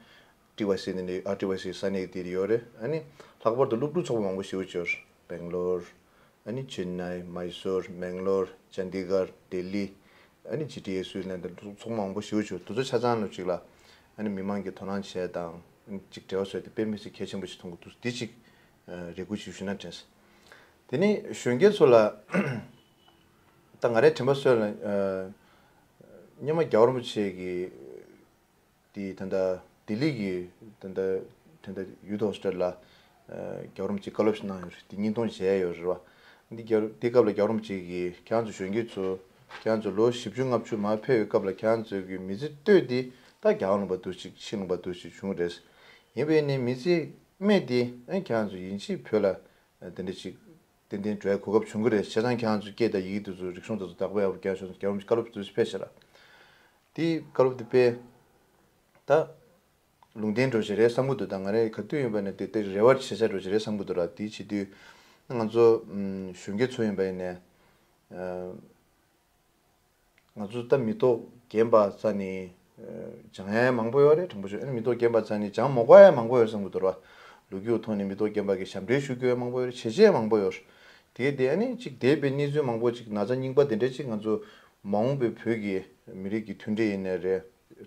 ཊི་ཝའི་སི་དེ་འདྲ་ཨར་ཊི་ཝའི་སི་ས་གནས་དེ་འདྲ་ཡོད་རེད། ཨ་ནི་ལྷག་པར་དུ་སློབ་ཕྲུག་ཚོགས་པ་མང་པོ་ཞེ་པོ་ཅིག་ཡོད་རེད། སྦེང་ལོར། ཨ་ནི་ཅེན་ནའི། མའི་སོར། མེང་ལོར། ཅན་དི་གར། ལྡི་ལི། ཨ་ནི་ཇི་ཊི་ཨེ་སུའི་ལན་དང་ཚོགས་མང་པོ་ཞེ་པོ་ཅིག་དེ་ཚོ་ཆ་ཚང་ལ་ཅིག་ལ་ཨ་ནི་མི་མང་གིས་དོ་སྣང་བྱས་དང་ཅིག་འབྲེལ་བ་བཟོས་ཏེ་དཔེ་མི་སྲིད་གལ་ཆེན་པོ་ཞིག་མཐོང་གི་འདུག་འདི་ཅིག་རེ་སྐུལ་ཞིག་ཞུས་ན་དྲན་སོང་། དེ་ནས་གཞོན་སྐྱེས་ཚོ་ལ་ད་ང་རའི་དྲན་པ་སོགས་ལ་སྔོན་མ་རྒྱལ་བ་རིན་པོ་ཆེ་གི་དེ་ད་ལྟ་ལྡི་ལི་གི་ད་ལྟ་ད་ལྟ་ཡུཐ་ཧོ་སི་ཊལ་ལ་རྒྱལ་བ་རིན་པོ་ཆེས་བཀའ་སློབ་ཞིག་གནང་ཡོད་རེད། དེ་བརྙན་ཐུང་མཇལ་ཡོད་རེད་བ། འདི་རྒྱལ་དེ་སྐབས་ལ་རྒྱལ་བ་རིན་པོ་ཆེ་གིས་ཁྱེད་རང་ཚོ་གཞོན་སྐྱེས་ཚོ་ཁྱེད་རང་ཚོ་ལོ་བཞི་བཅུ་ལྔ་བཅུ་མར་ཕེབས་པའི་སྐབས་ལ་ཁྱེད་རང་ཚོ་གི་མི་ཚེ་སྟོད་དེ་ད་རྒྱལ་བ་ལུང་པ་འདུག་ཅིག་ཕྱི་ལུང་པ་འདུག་ཅིག་བྱུང་རེད། ཡིན་པས་ནི་མི་ཚེ་སྨད་དེ་ཨ་ཁྱེད་རང་ཚོ་ཡིན་གཅིག་བོད་ལ་དེ་འདྲ་ཅིག་ཏན་ཏན་འགྲོ་ཡའི་གོ་སྐབས་བྱུང་གི་རེད། བྱས་ཙང་ཁྱེད་རང་ཚོ་སྐད་དང་ཡི་གེ་དེ་ཚོ་རིག་གཞུང་དེ་ཚོ་བདག་པོ་ཡག་པོ་རྒྱག་ཤོག་རྒྱལ་བ་རིན་པོ་ཆེས་བཀའ་སློབ་དེ་ཚོ་ཕེབས་ཤག་ར། དེའི་བཀའ་སློབ་དེ་དཔེ་ད་ལུང་བསྟན་འགྲོ་བཞིན་རེད་བསམ་གྱི་འདུག་ད་ང་རང་ག་དུས་ཡིན་པ་ནས་དེ་དེ་རེ་བ་བྱེད་ས་འགྲོ་བཞིན་རེད་བསམ་གྱི་འདུག་ར། དེ་བྱེད་དུས་ང་ཚོ་ཨམ་གཞོན་སྐྱེས་ཚོ་ཡིན་པ་ཡིན་ནས་ཨ་ང་ཚོ་ད་མི་ཐོག་རྒན་པ་རྩ་ནས་ཨ་སྦྱང་ཡ་མང་པོ་ཡོད་རེད། དྲང་པོ་ཞུ་ཨ་ནི་མི་ཐོག་རྒན་པ་རྩ་ནས་སྦྱང་མ་དགོས་ཡ་མང་པོ་ཡོད་བསམ་གྱི་འདུག་ར། ལོ་རྒྱུས་ཐོག་ནས་མི་ཐོག་རྒན་པ་གི་ཞབས་འདྲེན་ཞུ་རྒྱུ་ཡ་མང་པོ་ཡོད་རེད། བྱས་རྗེས་མང་པོ་ཡོད་རེད། དེ་ག་དེ་ཨ་ནི་གཅིག་འདས་པའི་གནས་ཚུལ་མང་པོ་ཅིག་ན་ཚ་རྙིང་པ་དེ་འདྲ་ཅིག་ང་ཚོ་མ་འོངས་པའི་བོད་ཀྱི་མི་རིགས་ཀྱི་མཐུན་སྒྲིལ་ཡིན་ནའི་རེད།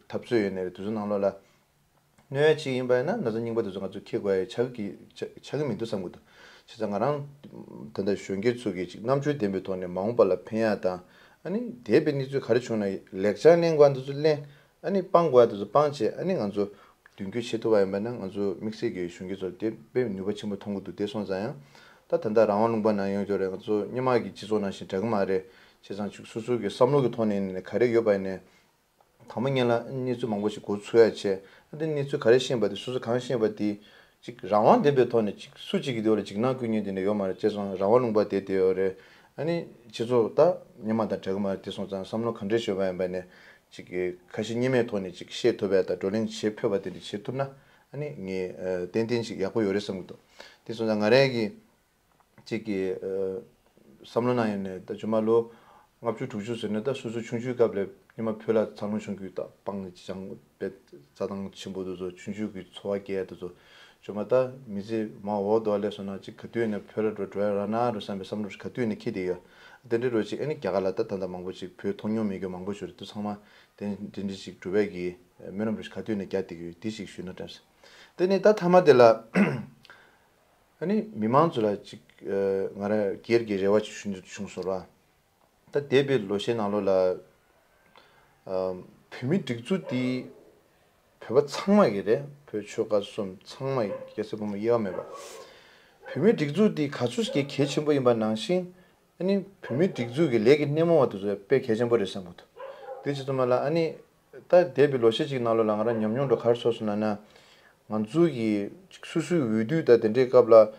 འཐབ་རྩོད་ཡིན་ནའི་རེད། དེ་ཚོ་ནང་ལོགས་ལ་གནོད་ཡ་ཅིག་ཡིན་པ་ཡིན་ན་ན་ཚ་རྙིང་པ་དེ་ཚོ་ང་ཚོ་འཁྱེར་དགོས་ཡ་ཆགས་ཀྱི་ཆགས་ཆགས་ཀྱི་མི་འདུག་བསམ་གྱི་འདུག་བྱས་ཙང་ང་རང་ད་ལྟ་གཞོན་སྐྱེས་ཚོ་གི་ཅིག་རྣམ་དཔྱོད་ལྡན་པའི་ཐོག་ནས་མ་འོངས་པ་ལ་ཕན་ཡ་དང་ཨ་ནི་འདས་པའི་གནས་ཚུལ་ག་རེ་བྱུང་ན་ལེགས་ཆ་ལེན་དགོས་པ་འདི་ཚོ་ལེན། ཨ་ནི་སྤང་དགོས་པ་དེ་ཚོ་སྤངས་བྱས་ཨ་ནི་ང་ཚོ་མདུན་སྐྱོད་བྱེད་ཐུབ་པ་ཡིན་པ་ན་ང་ཚོ་དམིགས་བསལ་གྱི་གཞོན་སྐྱེས་ཚོར་དེ་དཔེ་ནུས་པ་ཆེན་པོ་མཐོང་གི་འདུག་དེ་སོང་ཙང་ཡང་ད་ད་ལྟ་རང་དབང་ལུང་པ་ནང་ཡོང་རྒྱུ་རེད། ང་ཚོ་སྔོན་མ་གི་སྤྱི་ཚོགས་ནང་བཞིན་འདྲ་གི་མ་རེད། བྱས་ཙང་ཅིག་སོ་སོ་གི་བསམ་བློ་གི་ཐོག་ནས་ནས་ག་རེ་ཡོད་པ་ཡིན་ནའི་དང་པོ་ཉིད་ལ་གནས་ཚུལ་མང་པོ་ཞིག་འགོ་ཚུགས་ཡ་བྱས། ཨ་དེ་གནས་ཚུལ་ག་རེ་ཤེས་པ་དེ་སོ་སོ་གང་ཤེས་པ་དེ་ཅིག་རང་དབང་ལྡན་པའི་ཐོག་ནས་ཅིག་སུ་གཅིག་གིས་དེ་བ་ལ་འཇིགས་སྣང་སྐུལ་མཁན་དེ་འདྲ་ཡོད་མ་རེད། བྱས་ཙང་རང་དབང་ལུང་པ་དེ་དེ་ཡོད་རེད། ཨ་ནི་སྤྱི་ཚོགས་ད་སྔོན་མ་དང་འདྲ་གི་མ་རེད། དེ་སོང་ཙང་བསམ་བློ་གང་འདྲ་ཤོད་པ་ཡིན་པ་ནས་ཅིག་གི་ཁ་ཞེ་གཉིས་མེད་ཐོག་ནས་ཅིག་བཤད་ཐུབ་པ་དང་བགྲོ་གླེང་བྱེད་ཕོད་པ་དེ་འདྲ་བྱེད་ཐུབ་ན་ཨ་ནི་ངས་ཨ་ཏན་ཏན་ཅིག་ཡག་པོ་ཡོད་རེད་བསམ་གྱི་འདུག་དེ་སོང་ཙང་ང་རང་གི་གཅིག་གི་ཨ་བསམ་བློ་ནང་ཡོད་ནས་ད་ཇོ་མ་ལོ་ལྔ་བཅུ་དྲུག་ཅུ་ཟེར་ནས་ད་སོ་སོ་ཆུང་ཆུང་སྐབས་ལ་སྔོན་མ་བོད་ལ་འཚར་ལོངས་བྱུང་རྒྱུ་ད་སྤང་ཅང་པའི་རྩྭ་ཐང་ཆེན་པོ་དེ་ཚོ་ཆུང་ཆུང་གི་འཚོ་བ་སྐྱེལ་ཡ་དེ་ཚོ་ཇོ་མ་ད་མི་ཚེ་མ་འོག་དོ་ལས་སོང་ན་ཅིག་ག་དུས་ནས་བོད་ལ་འགྲོ་འགྲོ་ཡ་ར་ན་རུ་བསམ་པའི་བསམ་བློ་ག་དུས་ནས་འཁྱེར་བསྡད་ཡོད། དེ་འདྲའི་རོ་ཅིག་ཨ་ནི་རྒྱ་གར་ལ་ད་ད་ལྟ་མང་པོ་ཅིག་བོད་མཐོང་མྱོང་མེད་རྒྱུ་མང་པོ་ཞིག་རེད། དེ་ཚང་མ་དེ་དེ་འདྲ་ཅིག་འགྲོ་བའི་གི་སྨོན་ལམ་རུ་ག་དུས་ནས་རྒྱག་བསྡད་ཀྱི་ཡོད། དེ་ཞིག་ཞུས་ན་དྲན་སོང་། དེ་ནས་ད་མཐའ་མ་དེ་ལ། ཨ་ནི་མི་མང་ཚོ་ལ་ཅིག་ཨ་ང་རང་སྒེར་གྱི་རེ་བ་ཅིག་ཞུ་འདོད་བྱུང་སོང་ར། ད་འདས་པའི་ལོ་ཤས་ནང་ལོགས་ལ་ཨ་བོད་མིའི་སྒྲིག་འཛུགས་འདི་བོད་པ་ཚང་མ་གི་རེད། བོད་ཆོལ་ཁ་གསུམ་ཚང་མ་གི། སྐྱ་སེར་ཕོ་མོ་དབྱེ་བ་མེད་པ། བོད་མིའི་སྒྲིག་འཛུགས་འདི་ག་ཚོད་ཀྱི་གལ་ཆེན་པོ་ཡིན་པ་ནང་བཞིན། ཨ་ནི་བོད་མིའི་སྒྲིག་འཛུགས་ཀྱི་ལས་ཀྱི་སྣེ་མོ་བ་དེ་ཚོ་དཔེ་གལ་ཆེན་པོ་རེད་བསམ་གྱི་འདུག་དེ་བྱེད་དུས་མ་ལ་ཨ་ནི་ད་འདས་པའི་ལོ་ཤས་ཅིག་ནང་ལོགས་ལ་ང་རང་ཉམས་མྱོང་འདྲ་ག་རེ་ཚོར་སོང་ལབ་ན། ང་ཚོ་གི་ཅིག་སོ་སོའི་འོས་བསྡུ་ད་དེ་འདྲའི་སྐབས་ལ་ཨ་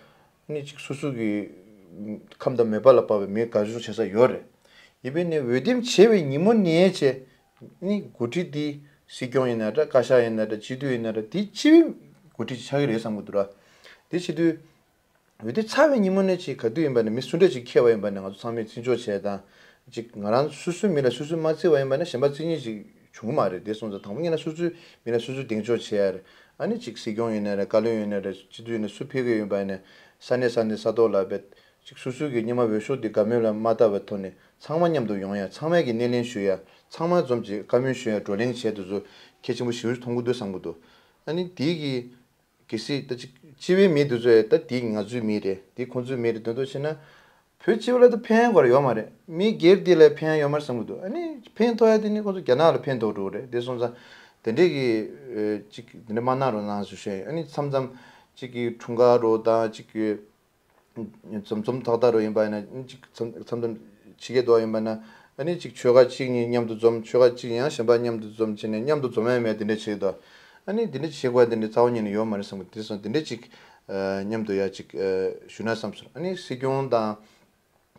ནི་ཅིག་སོ་སོ་གི་ཁམས་དང་མོས་པ་ལ་དཔག་པའི་མི་དགའ་ཕྱོགས་བྱེད་ས་ཡོད་རེད། ཡིན་པས་ནི་འོས་འདེམས་བྱས་པའི་ཉིན་མོ་ནས་བྱས་ཨ་ནི་འགོ་ཁྲིད་འདི་སྲིད་སྐྱོང་ཡིན་ན་འདྲ། བཀའ་ཤག་ཡིན་ན་འདྲ། སྤྱི་འཐུས་ཡིན་ན་འདྲ། འདི་སྤྱི་པའི་འགོ་ཁྲིད་ཅིག་ཆགས་ཀྱི་རེད་བསམ་གྱི་འདུག་ར། དེ་བྱེད་དུས། འོས་བསྡུ་ཚར་བའི་ཉིན་མོ་ནས་ཅིག་ག་དུས་ཡིན་པ་ནས་མི་སུ་འདྲ་ཅིག་འཁེལ་བ་ཡིན་པ་ནས་ང་ཚོ་ཚང་མས་བརྩི་འཇོག་བྱས་དང་། ཅིག་ང་རང་སོ་སོའི་མི་ལ་སོ་སོས་མ་བརྩི་བ་ཡིན་པ་ན་གཞན་པ་བརྩི་མཁན་ཅིག་བྱུང་གི་མ་རེད། དེ་སོང་ཙང་དང་པོ་ཉིད་ལ་སོ་སོའི་མི་ལ་སོ་སོས་གདེང་འཇོག་བྱེད་ཡ་རེད། ཨ་ནི་ཅིག་སྲིད་སྐྱོང་ཡིན་ན་རེད། བཀའ་བློན་ཡིན་ན་རེད། སྤྱི་འཐུས་ཡིན་ན་སུ་ཕེབས་ཀྱི་ཡིན་པ་ནས་ས་གནས་ས་གནས་ས་ཐོག་ལ་བེད་ཅིག་སོ་སོའི་གི་སྙིང་དམར་འོས་ཤོག་འདི་དགའ་མོས་ལ་མ་བལྟ་བའི་ཐོག་ནས་ཚང་མ་མཉམ་དུ་ཡོང་ཡ། ཚང་མས་གི་སྣེ་ལེན་ཞུ་ཡ། ཚང་མ་འཛོམས་ཅིག་བཀའ་མོལ་ཞུ་ཡ། བགྲོ་གླེང་བྱས་དེ་ཚོ་གལ་ཆེན་པོ་ཞེ་པོ་ཅིག་མཐོང་གི་འདུག་བསམ་གི་འདུག་ཨ་ནི་དེའི་གི་གལ་སྲིད་ད་ཅིག་སྤྱི་པའི་མི་དེ་ཚོ་ཡང་ད་དེ་ང་ཚོའི་མི་རེད། དེ་ཁོང་ཚོའི་མི་རེད་འདོད་འདོད་བྱས་ན། བོད་སྤྱི་པ་ལ་ད་ཕན་དགོས་ར་ཡོད་མ་རེད། མི་སྒེར་དེ་ལ་ཕན་ཡོད་མ་རེད་བསམ་གྱི་འདུག་ཨ་ནི་ཕན་ཐོགས་ཡ་དེ་ནི་ཁོང་ཚོ་རྒྱ་ནག་ལ་ཕན་ཐོགས་འགྲོ་གི་རེད། དེ་སོང་ཙང་དེ་འདྲས་ཀྱི་ཨེ་ཅིག་དེ་འདྲས་མ་གནང་རོགས་གནང་ཞུ་བཤད་ཡིན། ཨ་ནི་མཚམས་མཚམས་ཅིག་གི་འཁྲུངས་སྐར་རོ་དང་ཅིག་གི་འཛོམས་འཛོམས་ཐག་ཐག་རོ་ཡིན་པ་ཡིན་ན། ཅིག་མཚམས་མཚམས་མཚམས་ཕྱི་རྒྱལ་དུ་ཡིན་པ་ན། ཨ་ནི་ཅིག་ཆོལ་ཁ་གཅིག་གཉིས་མཉམ་དུ་འཛོམས། ཆོལ་ཁ་གཅིག་ཡང་གཞན་པ་མཉམ་དུ་འཛོམས་བྱས་ནས་མཉམ་དུ་འཛོམས་ཡ་མེད་དེ་འདྲ་བྱེད་དོ། ཨ་ནི་དེ་འདྲ་བྱེད་དགོས་དེ་འདྲ་རྩ་བ་ཉིད་ནས་ཡོད་མ་རེད་བསམ་གི། དེ་སོང་དེ་འདྲ་ཅིག་ཨ་མཉམ་དུ་ཡ་ཅིག་ཨ་ཞུ་ན་བསམ་སོང་། ཨ་ནི་སྲིད་སྐྱོང་དང་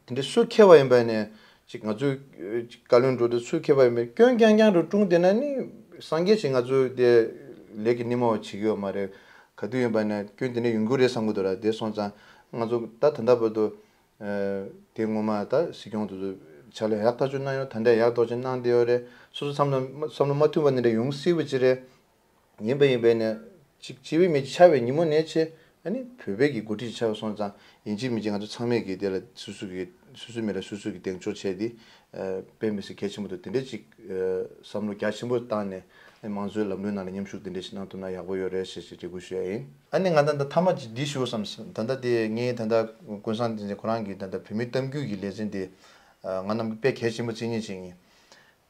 དེ་འདྲ་སུ་འཁེལ་བ་ཡིན་པ་ནས་ཅིག་ང་ཚོས་ཨ་ཅིག་བཀའ་བློན་འགྲོ་དུས་སུ་འཁེལ་བ་ཡིན་པ་སྐྱོན་རྐྱང་རྐྱང་རུ་བཀྲུངས་བསྡད་ན་ནི་སངས་རྒྱས་ཞིག་ང་ཚོས་དེ་ལས་ཀྱི་སྣེ་མོ་བ་བྱེད་ཀྱི་ཡོད་མ་རེད། ག་དུས་ཡིན་པ་ནས་སྐྱོན་དེ་འདྲ་ཡོང་གི་རེད་བསམ་གི་འདུག་ར། དེ་སོང་ཙང་ང་ཚོ་ད་ད་ལྟ་བར་དུ་ཨ་དེ་སྔོན་མ་ད་སྲིད་སྐྱོང་དེ་ཚོ་ཕྱག་ལས་ཡག་ཐག་ཆོད་གནང་ཡོད། ད་ལྟ་ཡག་ཐག་ཆོད་གནང་བསྡད་ཡོད་རེད། སོ་སོ་བསམ་བློ་བསམ་བློ་མ་མཐུན་པ་འདི་འདྲ་ཡོང་སྲིད་པ་ཅིག་རེད། ཡིན་པ་ཡིན་པས་ནས་ཅིག་སྤྱི་པའི་མི་ཅིག་ཆགས་པའི་ཉིན་མོ་ནས་བྱས་ཨ་ནི་བོད་པའི་གི་འགོ་ཁྲིད་ཅིག་ཆགས་སོང་ཙང་ཡིན་གཅིག་མིན་གཅིག་ང་ཚོ་ཚང་མས་གི་དེ་ལ་སོ་སོ་གི་སོ་སོའི་མི་ལ་སོ་སོ་གི་གདེང་འཇོག་བྱས་ཏེ་ཨ་དཔེ་མི་སྲིད་གལ་ཆེན་པོ་འདུག་དེ་འདྲ་ཅིག་ཨ་བསམ་བློ་རྒྱ་ཆེན་པོ་བཏང་ནས་ཨ་མང་གཙོའི་ལམ་ལུགས་ནང་ལ་མཉམ་ཞུགས་དེ་འདྲ་ཞིག་གནང་ཐུབ་ན་ཡག་པོ་ཡོད་རེད་ཞེས་ཞེས་འབོད་སྐུལ་ཞུ་ཡ་ཡིན། ཨ་ནི་ང་ད་ལྟ་མཐའ་མ་ཅིག་འདི་ཞུ་བསམ་སོང་། ད་ལྟ་དེ་ངས་ད་ལྟ་ཀུན་བཟང་བསྟན་འཛིན་ཁོ་རང་གིས་ད་ལྟ་བོད་མིའི་གཏམ་རྒྱུད་ཀྱི་ལེ་ཚན་དེ་ཨ་ང་རྣམས་ཀྱི་དཔེ་གལ་ཆེན་པོ་བརྩི་མཁན་ཅིག་ཡིན།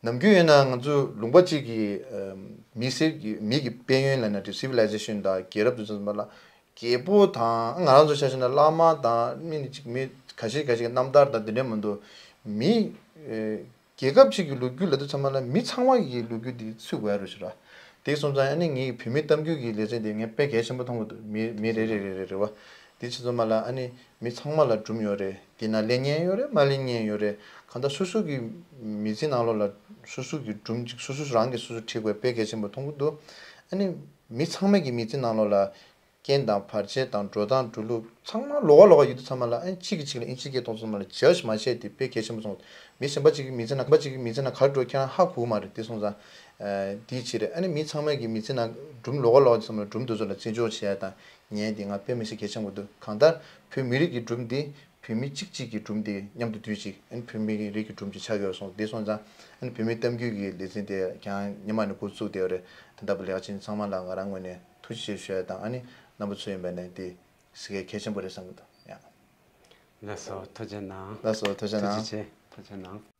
ནམ་རྒྱུན་ཡིན་ན་ང་ཚོ་ལུང་པ་གཅིག་གི་ཨ་མི་སེར་གྱི་མི་གི་དཔལ་ཡོན་ལབ་ན་དེ་སི་ཝི་ལའི་ཛེ་ཤན་དང་རྒྱལ་རབས་དེ་ཚོ་ཚང་མ་ལ་རྒྱལ་པོ་དང་ང་རང་ཚོ་ཆ་བཞག་ན་བླ་མ་དང་མི་ནི་གཅིག་མི་ཁ་ཤས་ཁ་ཤས་ཀྱི་རྣམ་ཐར་དང་དེ་འདྲ་མ་གཏོགས་མི་ཨེ་རྒྱལ་ཁབ་ཅིག་གི་ལོ་རྒྱུས་ལབ་དུས་ཚང་མ་ལ་མི་ཚང་མ་གི་ལོ་རྒྱུས་དེ་ཚུད་དགོས་ཡ་རེད་ཤག་ར། དེ་སོང་ཙང་ཨ་ནི་ངའི་བོད་མིའི་གཏམ་རྒྱུད་ཀྱི་ལེ་ཚན་དེ་ངས་དཔེ་གལ་ཆེན་པོ་མཐོང་གི་འདུག་མི་མི་རེ་རེ་རེ་རེ་རེད་བ། དེ་ཚོ་ཚང་མ་ལ་ཨ་ནི་མི་ཚང་མ་ལ་སྒྲུང་ཡོད་རེད། དེ་ན་ལེན་མཁན་ཡོད་རེད། མ་ལེན་མཁན་ཡོད་རེད། གང་ལྟར་སོ་སོ་གི་མི་ཚེ་ནང་ལོགས་ལ་སོ་སོ་གི་སྒྲུང་ཅིག་སོ་སོ་རང་གིས་སོ་སོ་ཁྲིད་དགོས་དཔེ་གལ་ཆེན་པོ་མཐོང་གི་འདུག་ཨ་ནི་མི་ཚང་མ་གི་མི་ཚེ་ནང་ལོགས་ལ་རྐྱེན་དང་བར་ཆད་དང་འགྲོ་སྟངས་འགྲོ་ལུགས་ཚང་མ་ལོགས་ཀ་ལོགས་ཀ་ཡོད་དུས་ཚང་མ་ལ་ཨ་ནི་གཅིག་གིས་གཅིག་ལ་ཨིན་ཇི་སྐད་གཏོང་ཚང་མ་ལ་ཇཇ་མ་བྱས་ཏེ་དཔེ་གལ་ཆེན་པོ་སོང་། མི་གཞན་པ་གཅིག་གི་མི་ཚེ་ན་གཞན་པ་གཅིག་གི་མི་ཚེ་ན་ག་རེ་འགྲོ་ཁྱེད་རང་ཧ་གོ་གི་མ་རེད། དེ་སོང་ཙང་ཨ་དེའི་ཕྱིར་ཨ་ནི་མི་ཚང་མ་གི་མི་ཚེ་ན་སྒྲུང་ལོགས་ཀ་ལོགས་ཀ་ཚང་མ་ལ་སྒྲུང་དེ་ཚོ་ལ་བརྩི་འཇོག་བྱས་ཡ་དང་ཉན་དེ་ང་དཔེ་མི་སྲིད་གལ་ཆེན་པོ་འདུག་གང་ལྟར་བོད་མི་རིགས་ཀྱི་སྒྲུང་འདི་བོད་མི་གཅིག་གཅིག་གི་སྒྲུང་དེ་མཉམ་དུ་བསྡུས་ཅིག་ཨ་ནི་བོད་མི་རིགས་ཀྱི་སྒྲུང་ཅིག་ཆགས་ཡོད་སོང་། དེ་སོང་ཙང་ཨ་ནི་བོད་མིའི་གཏམ་རྒྱུད་ཀྱི་ལེ་ཚན་དེ་ཀྱང་སྔོན་མ་ནས་འགོ་བཙུགས་བསྡད་ཡོད་རེད། དེ་ལྟ་བུ་ལེགས་ཆེན་ཚང་མ་ལ་ང་རང་ངོས་ནས་ཐུགས་རྗེ་ཆེ་ཞུ་ཡ་དང་ཨ་ནི་རྣམ་པ་ཚོ་ཡིན་པ་ནས་དེ་གཟིགས་མཁན་གལ་ཆེན་པོ་རེད་བསམ་གྱི་འདུག་ཡ། ལགས་སོ་ཐུགས་རྗེ་གནང་། ལགས་སོ་ཐུགས་རྗེ་གནང་། ཐུགས་རྗེ་ཆེ་ཐུགས་རྗེ་གནང་།